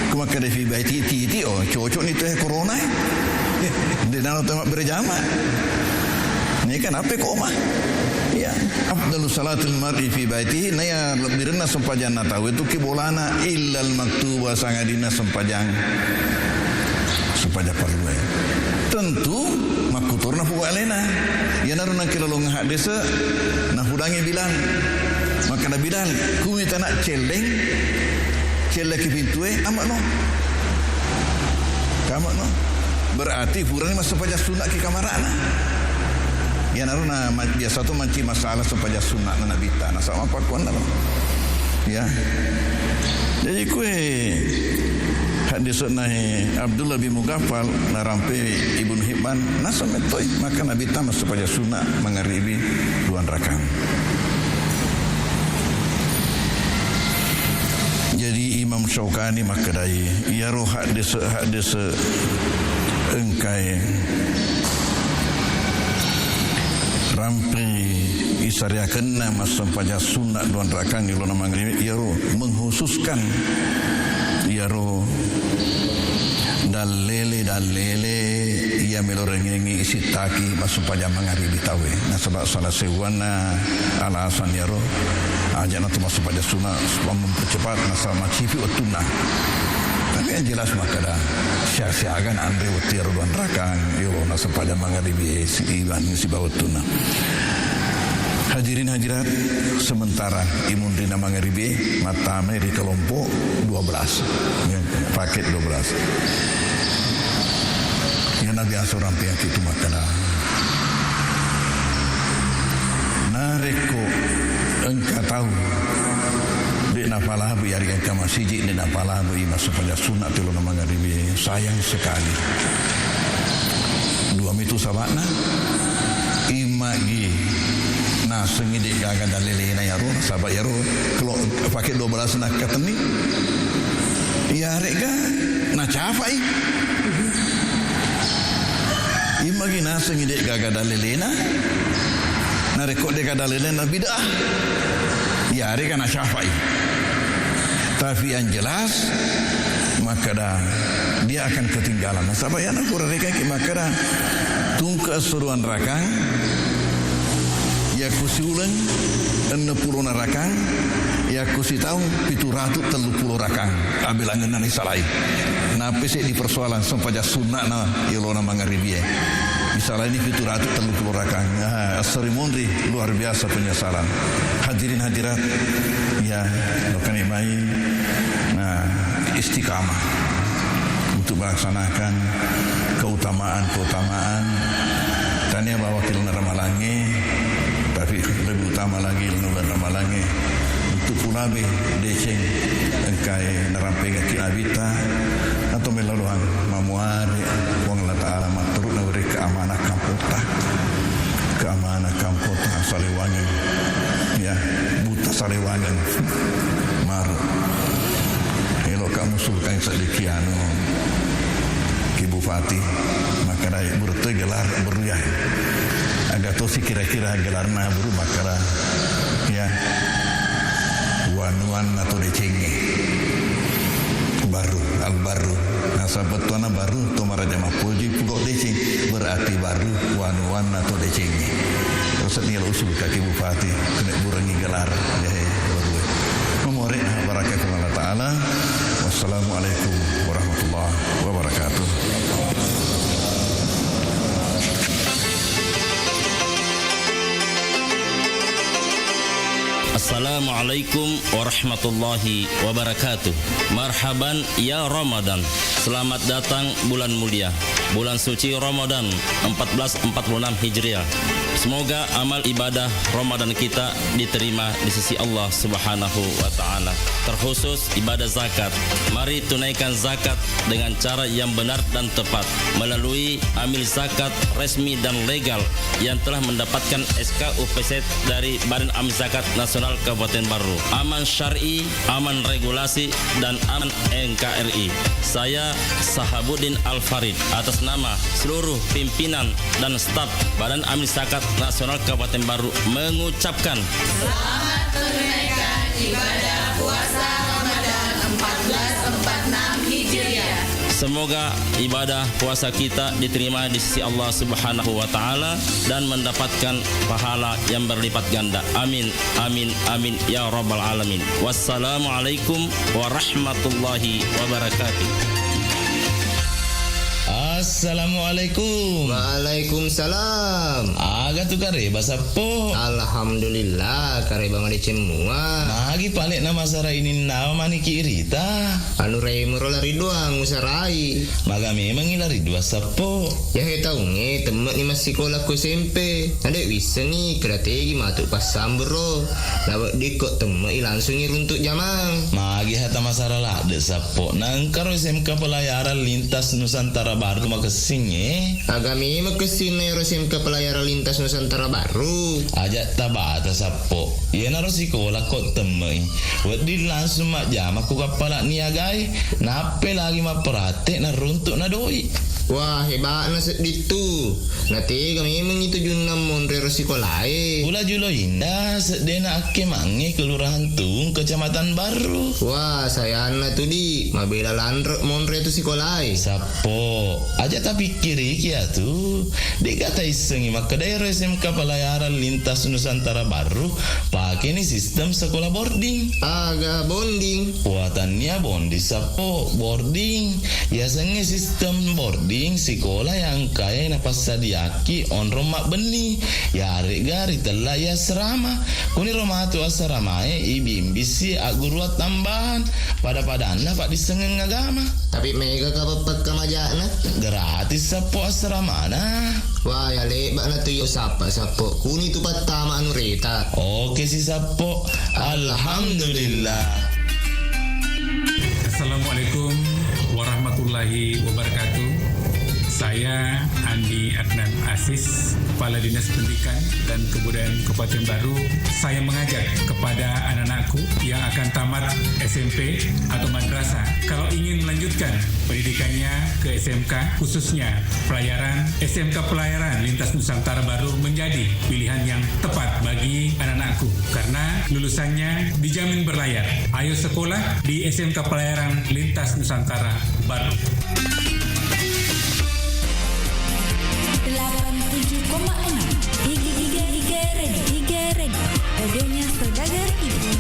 Ku makkeda fi baitihi titi, oh, cocok ni tu, eh, corona, eh. De nalo tama berjama. Ni kan apa koma? Ya, afdalus salatil mar'i fi baitihi, na ya lebbirenna sempajanna tauwe tu ki bolana illal maktuba, sangadinna sempajang, sempajang parlue. Tentu makkutorna fuga alena. Iyanaro nangke lolong haddese, nafudangi Bilal. Makkeda Bilal, "Kumi tana celleng, celleki pintue, amano." Kamano. Berarti furani massempajang sunna ki kamarana. Iyanaro na ma-, biasa tu manci masalah sempajang sunna na Nabitta, nasaba pakkuannaro. Ya. Jadi kue hadis nahi Abdullah bin Mughaffal narampe Ibnu Hibban, naseng mettoi, maka Nabitta massempajang sunna mangaribi dua rakang. Jadi Imam Syaukani makkedai, iyaro haddese-haddese engkae rampe isariakenna massempajang sunna dua rakang ilona mangribi, iyaro mengkhususkan iyaro dallele-dallele iya melo rengengi isittaki massempajang mangaribi tauwe. Nasaba salah seuwanna alasan iyaro, ajana tu massempajang sunna supaya mempercepat, nasaba macipi wettunna. Tapi yang jelas makkeda, sia-siaga na anre wettu iyaro dua rakang, yolo, nasempajang mangaribi si-, iwan sibawa wettunna. Hadirin hadirat, sementara imunrina mangaribi, mattamai ri kelompok dua belas. Ya, paket dua belas. Iyana biasa orang penyakit tu makkeda, Engka tau de' napalabui, yari engka masiji de' napalabui massempajang sunna' tu elona mangaribi, sayang sekali. Dua mitu saba'na, imagi nasengngi de' gaga dalelena yaro, saba' yaro kelo' pake dua belas nakkatenni. Iyare'ga nacafa'i. Imagi nasengngi de' gaga dalelena, narekko de' gaga dalelena bid'ah. Iyare'ga nacafa'i. Tapi yang jelas, makkeda dia akan ketinggalan. Nasaba' iyana pura rekaki makkeda tungke' assuruan rakang, yakko siuleng enneng pulona rakang, yakko sitaung pitu ratu tellu pulo rakang. Abelangenna nisalai. Nappa seddi persoalan sempajang sunna'na yolona mangaribie. Isalaini pitu ratu tellu pulo rakang. Ah, assari monri, luar biasa penyesalan. Hadirin hadirat, ya, lokani mai, nah, istiqamah untuk melaksanakan keutamaan-keutamaan. Tania bahwa kilona ramalangi, tapi lebih utama lagi ilmu dan ramalangi untuk pulabe deceng engkae narampengekki Nabitta atau melalui mamuare Puang Allah Ta'ala matteru nawereka amanah kampotta. Keamanan kampota salewangeng, ya, buta salewangeng. Maru. Eloka musulkan sedikit anu, Ki Bupati, makkedai bertoi gelar beruyah. Aga tosi kira-kira gelarna buru makkeda, ya, wanuanna to decengnge. Barru, Al-Barru. Nasaba bettuanna Barru, to maraja mappoji pulo deceng, berarti Barru wanuanna to decengnge. Terus nila usul kaki bupati, kena burangi gelar, jahe, dua-dua. Memore, barakat Allah Ta'ala. Wassalamualaikum warahmatullahi wabarakatuh. Assalamualaikum warahmatullahi wabarakatuh. Marhaban ya Ramadan. Selamat datang bulan mulia, bulan suci Ramadan empat belas empat puluh enam Hijriah. Semoga amal ibadah Ramadan kita diterima di sisi Allah Subhanahu wa Ta'ala. Terkhusus ibadah zakat. Mari tunaikan zakat dengan cara yang benar dan tepat melalui amil zakat resmi dan legal yang telah mendapatkan S K U P Z dari Badan Amil Zakat Nasional Kabupaten Barru. Aman syar'i, aman regulasi, dan aman N K R I. Saya Sahabuddin Al-Farid atas nama seluruh pimpinan dan staf Badan Amil Zakat Nasional Kabupaten Barru mengucapkan selamat menunaikan ibadah puasa Ramadan empat belas empat enam Hijriah. Semoga ibadah puasa kita diterima di sisi Allah Subhanahu wa Ta'ala dan mendapatkan pahala yang berlipat ganda. Amin, amin, amin, ya Rabbal Alamin. Wassalamualaikum warahmatullahi wabarakatuh. Assalamualaikum. Waalaikumsalam. Aga tu kareba, Sappo? Alhamdulillah, kareba madeceng mua. Magi pale na masara ininnawa maniki irita? Anu raimuro lari doang usarai. Maga memangi lari dua, Sappo? Yahe taungnge temme'ni massikola ko S M P. Nade wissengi keda tegi matu passamburo. Naweddikko temme'i langsungi runtuk jamang. Magi hata masara ladde, Sappo? Nangkaro S M K Pelayaran Lintas Nusantara Baru makessingnge. Aga memang kessinna ero S M K Pelayaran Lintas Nusantara Baru. Aja tabata, Sappo. Iyanaro sikola ko temme'i. Wedding langsung majjama ko kappala niagae. Nappe lagi mapperate naruntuk na doi. Wah, hebatna seddittu. Natega memang itu junna monre ro sikolae. Pula Julo Indah, seddena akkemangnge Kelurahan Tung, Kecamatan Barru. Wah, sayanna tu di, mabela lanre monre tu sikolae. Sappo, aja tapikkiriki atu. Dega taissengi makkeda ero S M K Pelayaran Lintas Nusantara Barru, pakeni sistem sekolah boarding. Aga bonding? Wah, tania bonding, Sappo, boarding. Yasengnge sistem boarding Ing sikola iya engkae napassadiakki onrong mabbenni, yaregga ritella i asrama. Kuniro matu asramae ibimbissi agguruang tambahan, pada-padanna paddissengeng agama. Tapi mega ka peppekka majana? Gratis sappo asramana. Wah, ya lebba'na tu iya usappa sappo. Kuni tu pattama anu reta. Oke si sappo. Alhamdulillah. Assalamualaikum warahmatullahi wabarakatuh. Saya Andi Adnan Aziz, Kepala Dinas Pendidikan dan Kebudayaan Kabupaten Baru. Saya mengajak kepada anak-anakku yang akan tamat S M P atau madrasah, kalau ingin melanjutkan pendidikannya ke S M K, khususnya pelayaran, S M K Pelayaran Lintas Nusantara Baru menjadi pilihan yang tepat bagi anak-anakku karena lulusannya dijamin berlayar. Ayo sekolah di S M K Pelayaran Lintas Nusantara Baru. Delapan tujuh koma enam. Ige, Ige, Ige Radio, Ige Radio. Radionya Saudagar Ibu.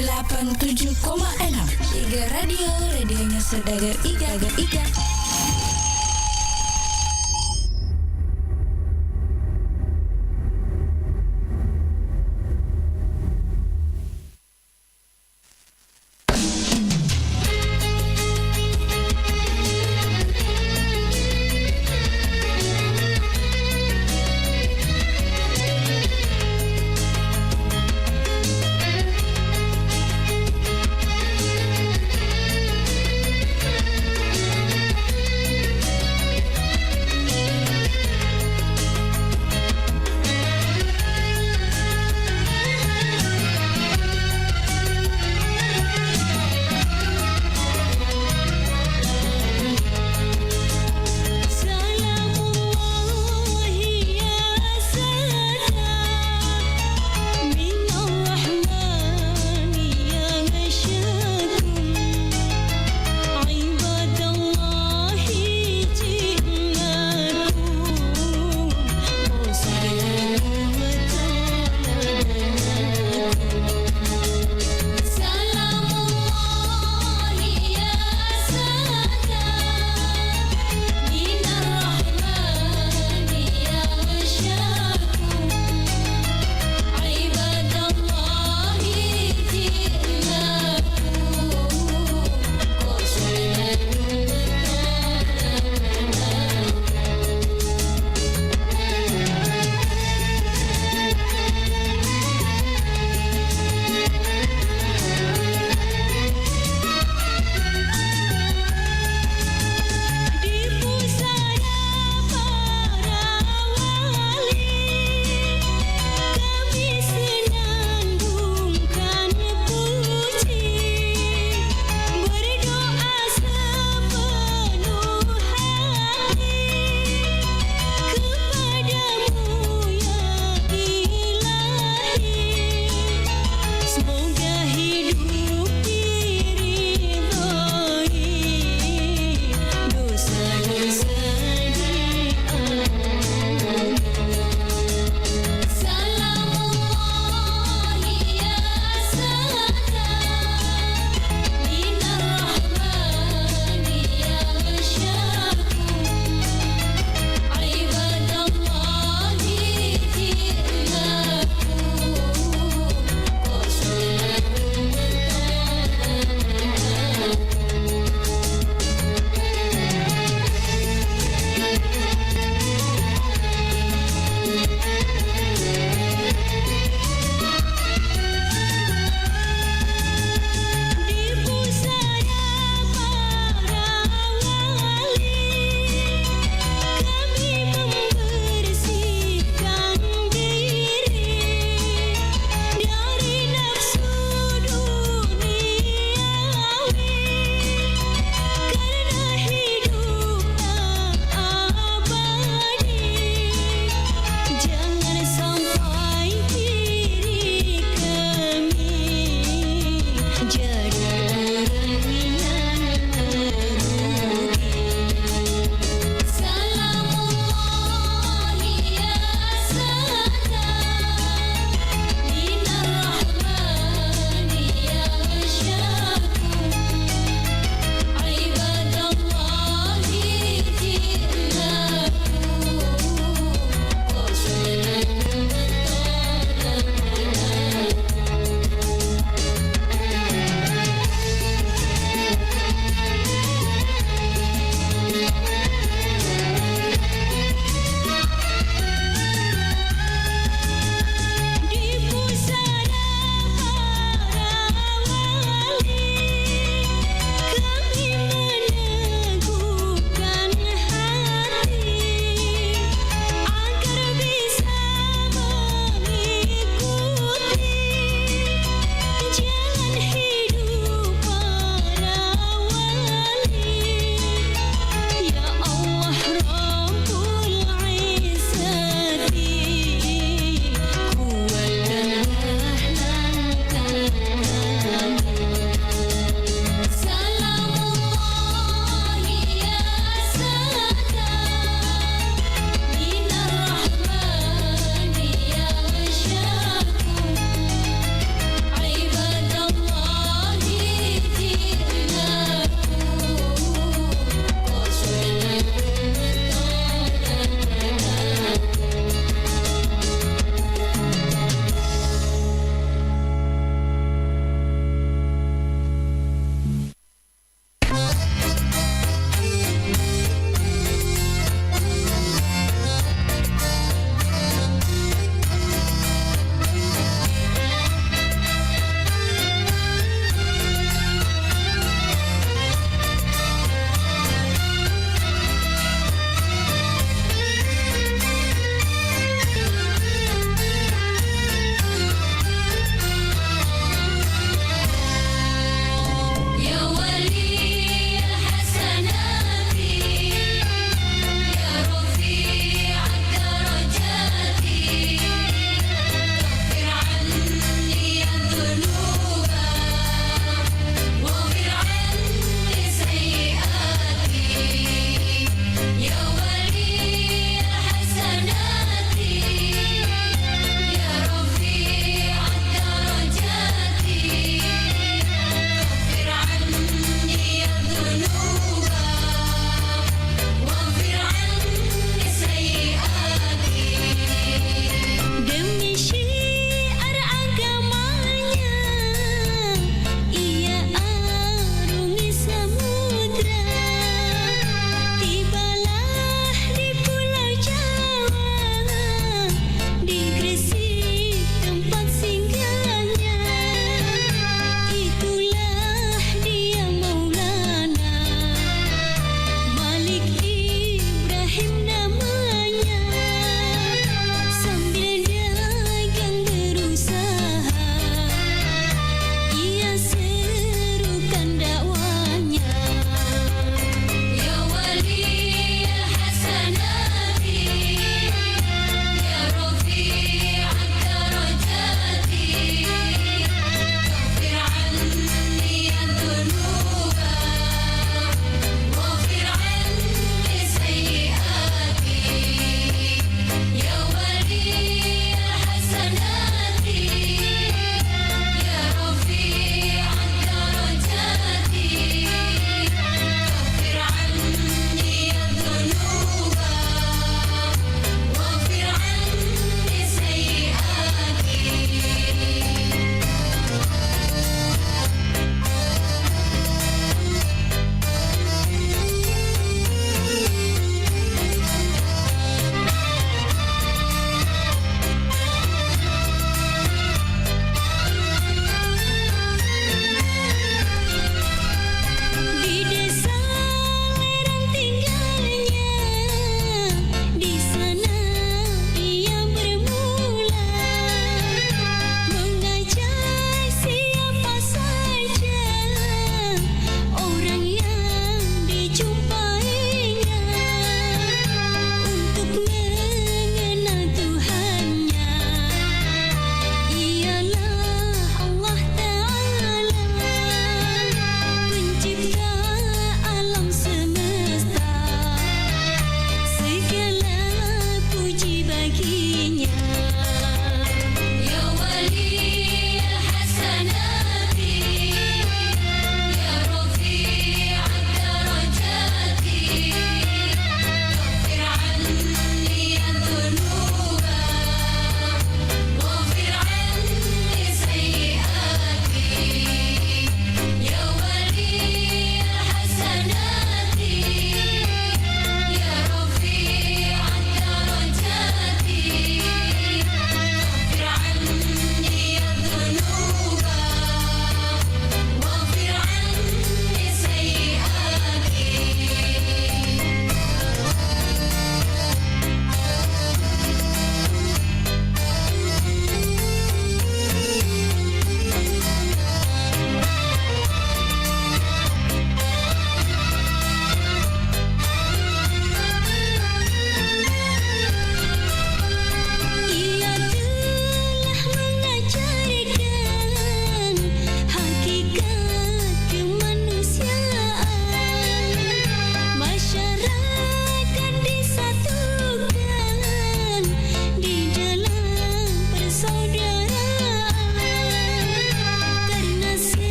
Delapan tujuh koma enam Iga Radio, radionya saudagar Iga, Iga.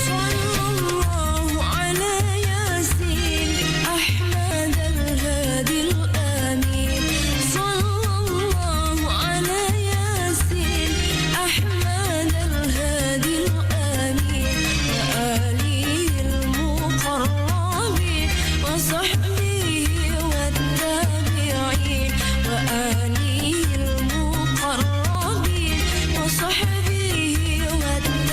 صلى الله على ياسين أحمد الهادي الأمين. صلى الله على ياسين أحمد الهادي الأمين وآله المقربين وصحبه والتابعين وآله المقربين وصحبه والتابعين.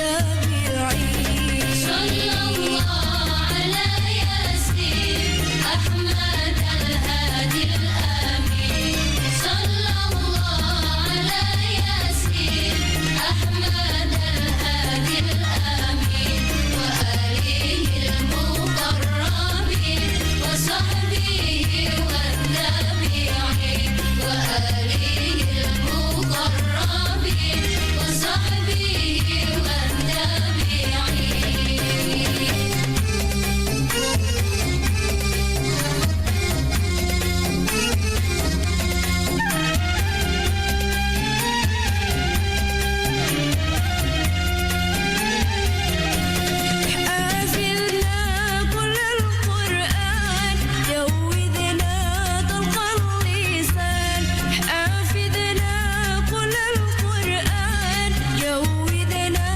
صلى الله على ياسين أحمد الهادي الأمين. صلى الله على ياسين أحمد الهادي الأمين وآله المقربين وصحبه والتابعين وآله المقربين وصحبه والتابعين. حفظنا كل القرآن، جودنا طلق اللسان. حفظنا كل القرآن، جودنا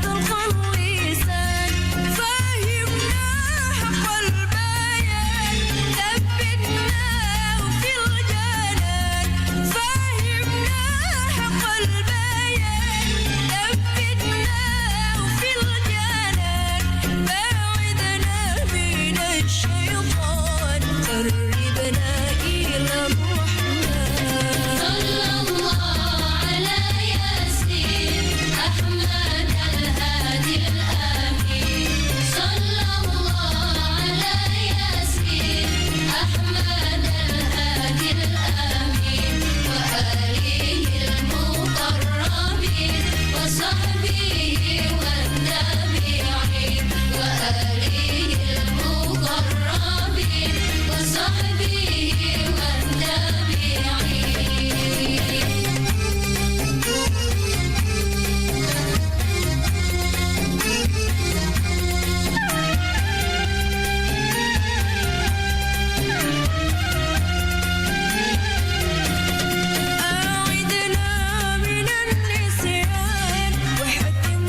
طلق اللسان. فهمنا حق البيان، ثبتنا في الجنان. فهمنا حق البيان، ثبتنا في الجنان. باعدنا من الشيطان، قربنا إلى الرحمن. صلى الله على ياسين أحمد الهادي الأمين. صلى الله على ياسين أحمد الهادي الأمين وآله المقربين وصحبه والتابعين وآله المقربين وصحبه والتابعين. أعدنا من النسيان، واحكم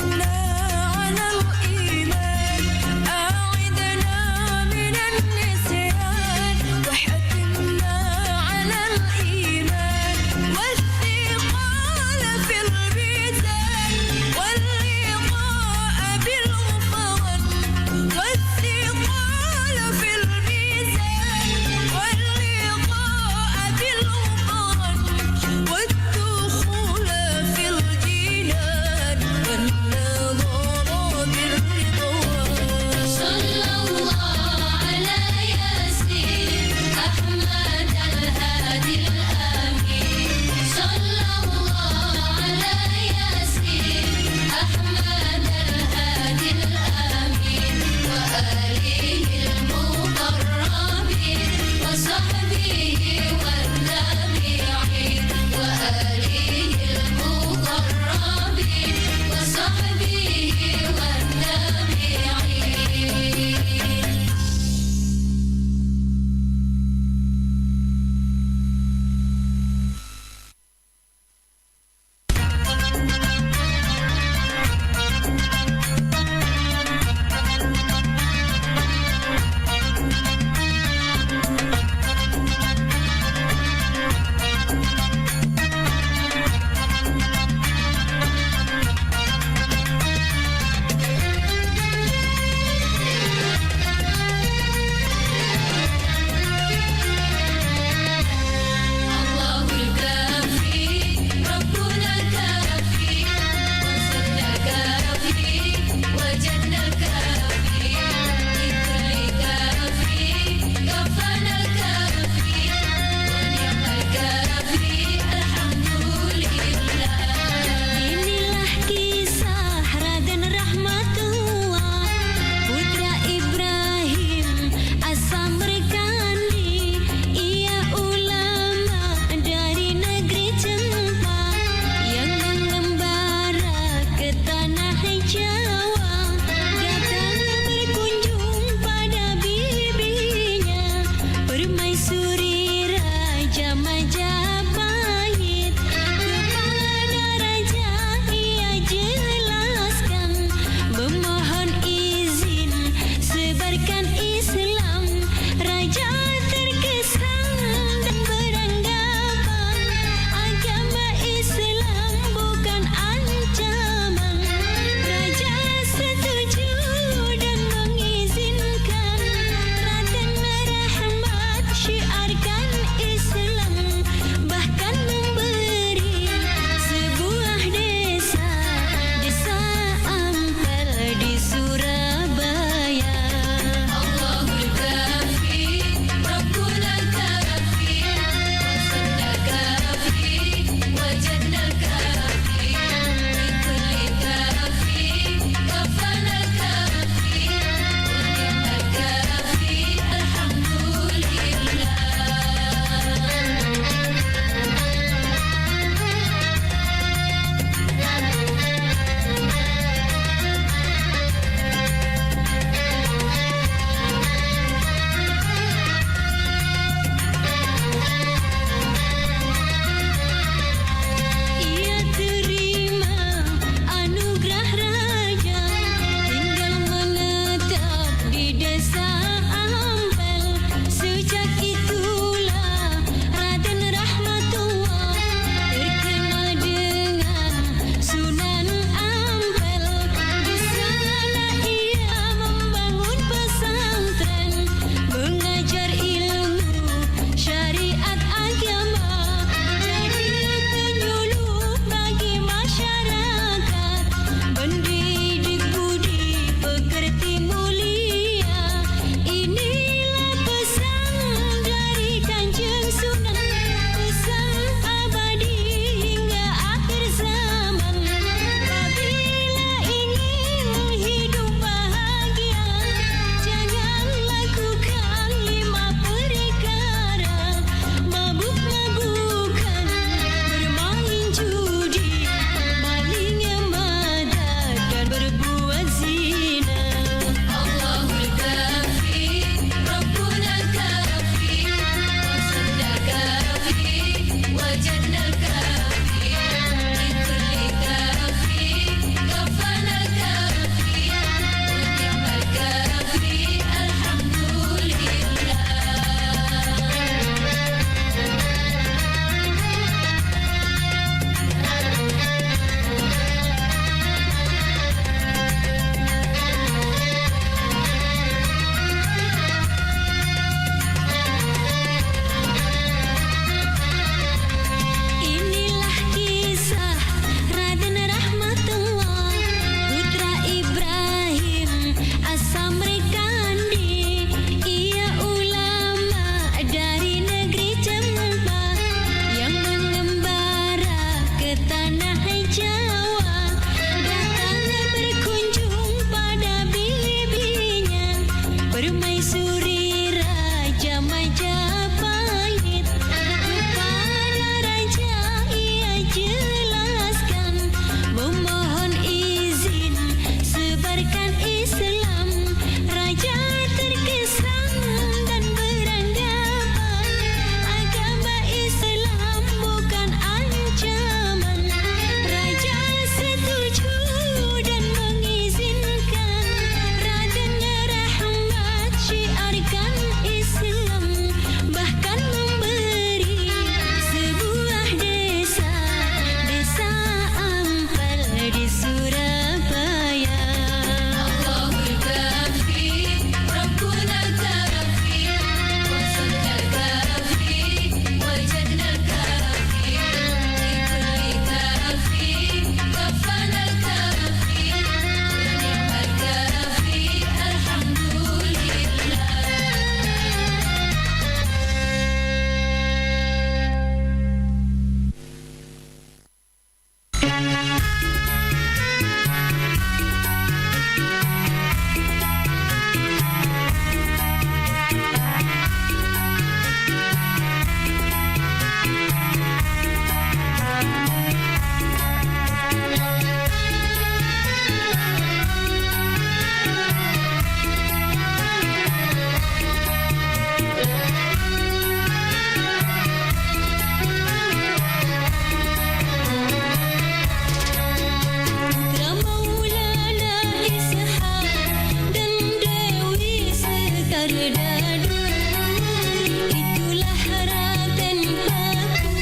Itulah Raden Paku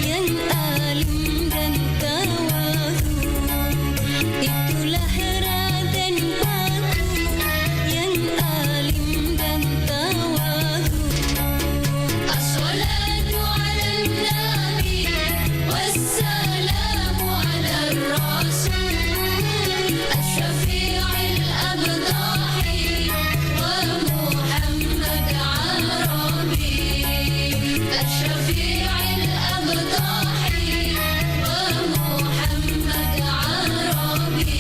yang alim dan tawadhu. Itulah Raden Paku yang alim dan tawadhu. Assalatu ala nabi, wassalamu ala rasul, asy-syafi'il abtahi, wa Muhammad Arabi. Asy-syafi'il abtahi, wa Muhammad Arabi.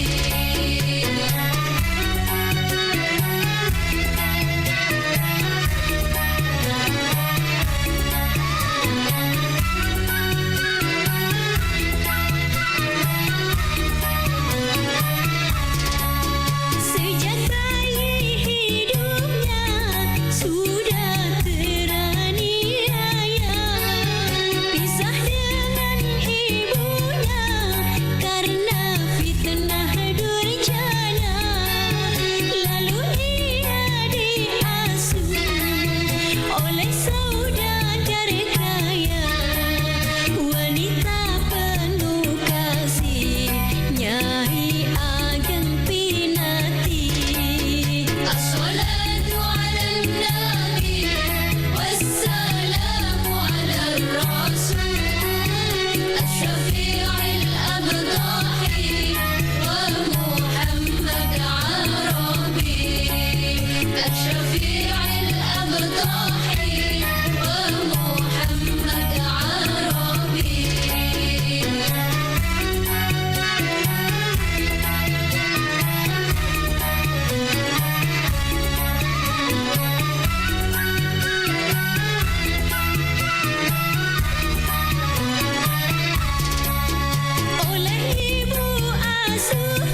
Sejak bayi hidupnya sudah teraniaya, pisah dengan ibunya karena fitnah durjana. Lalu ia diasuh oleh saudagar kaya, wanita penuh kasih, Nyai Ageng Pinati. Assalatu ala nabi, wassalamu ala rasul, asy-syafi'il abtahi, wa Muhammad Arabi. Asy-syafi'il abtahi, wa Muhammad Arabi. Oleh ibu asuh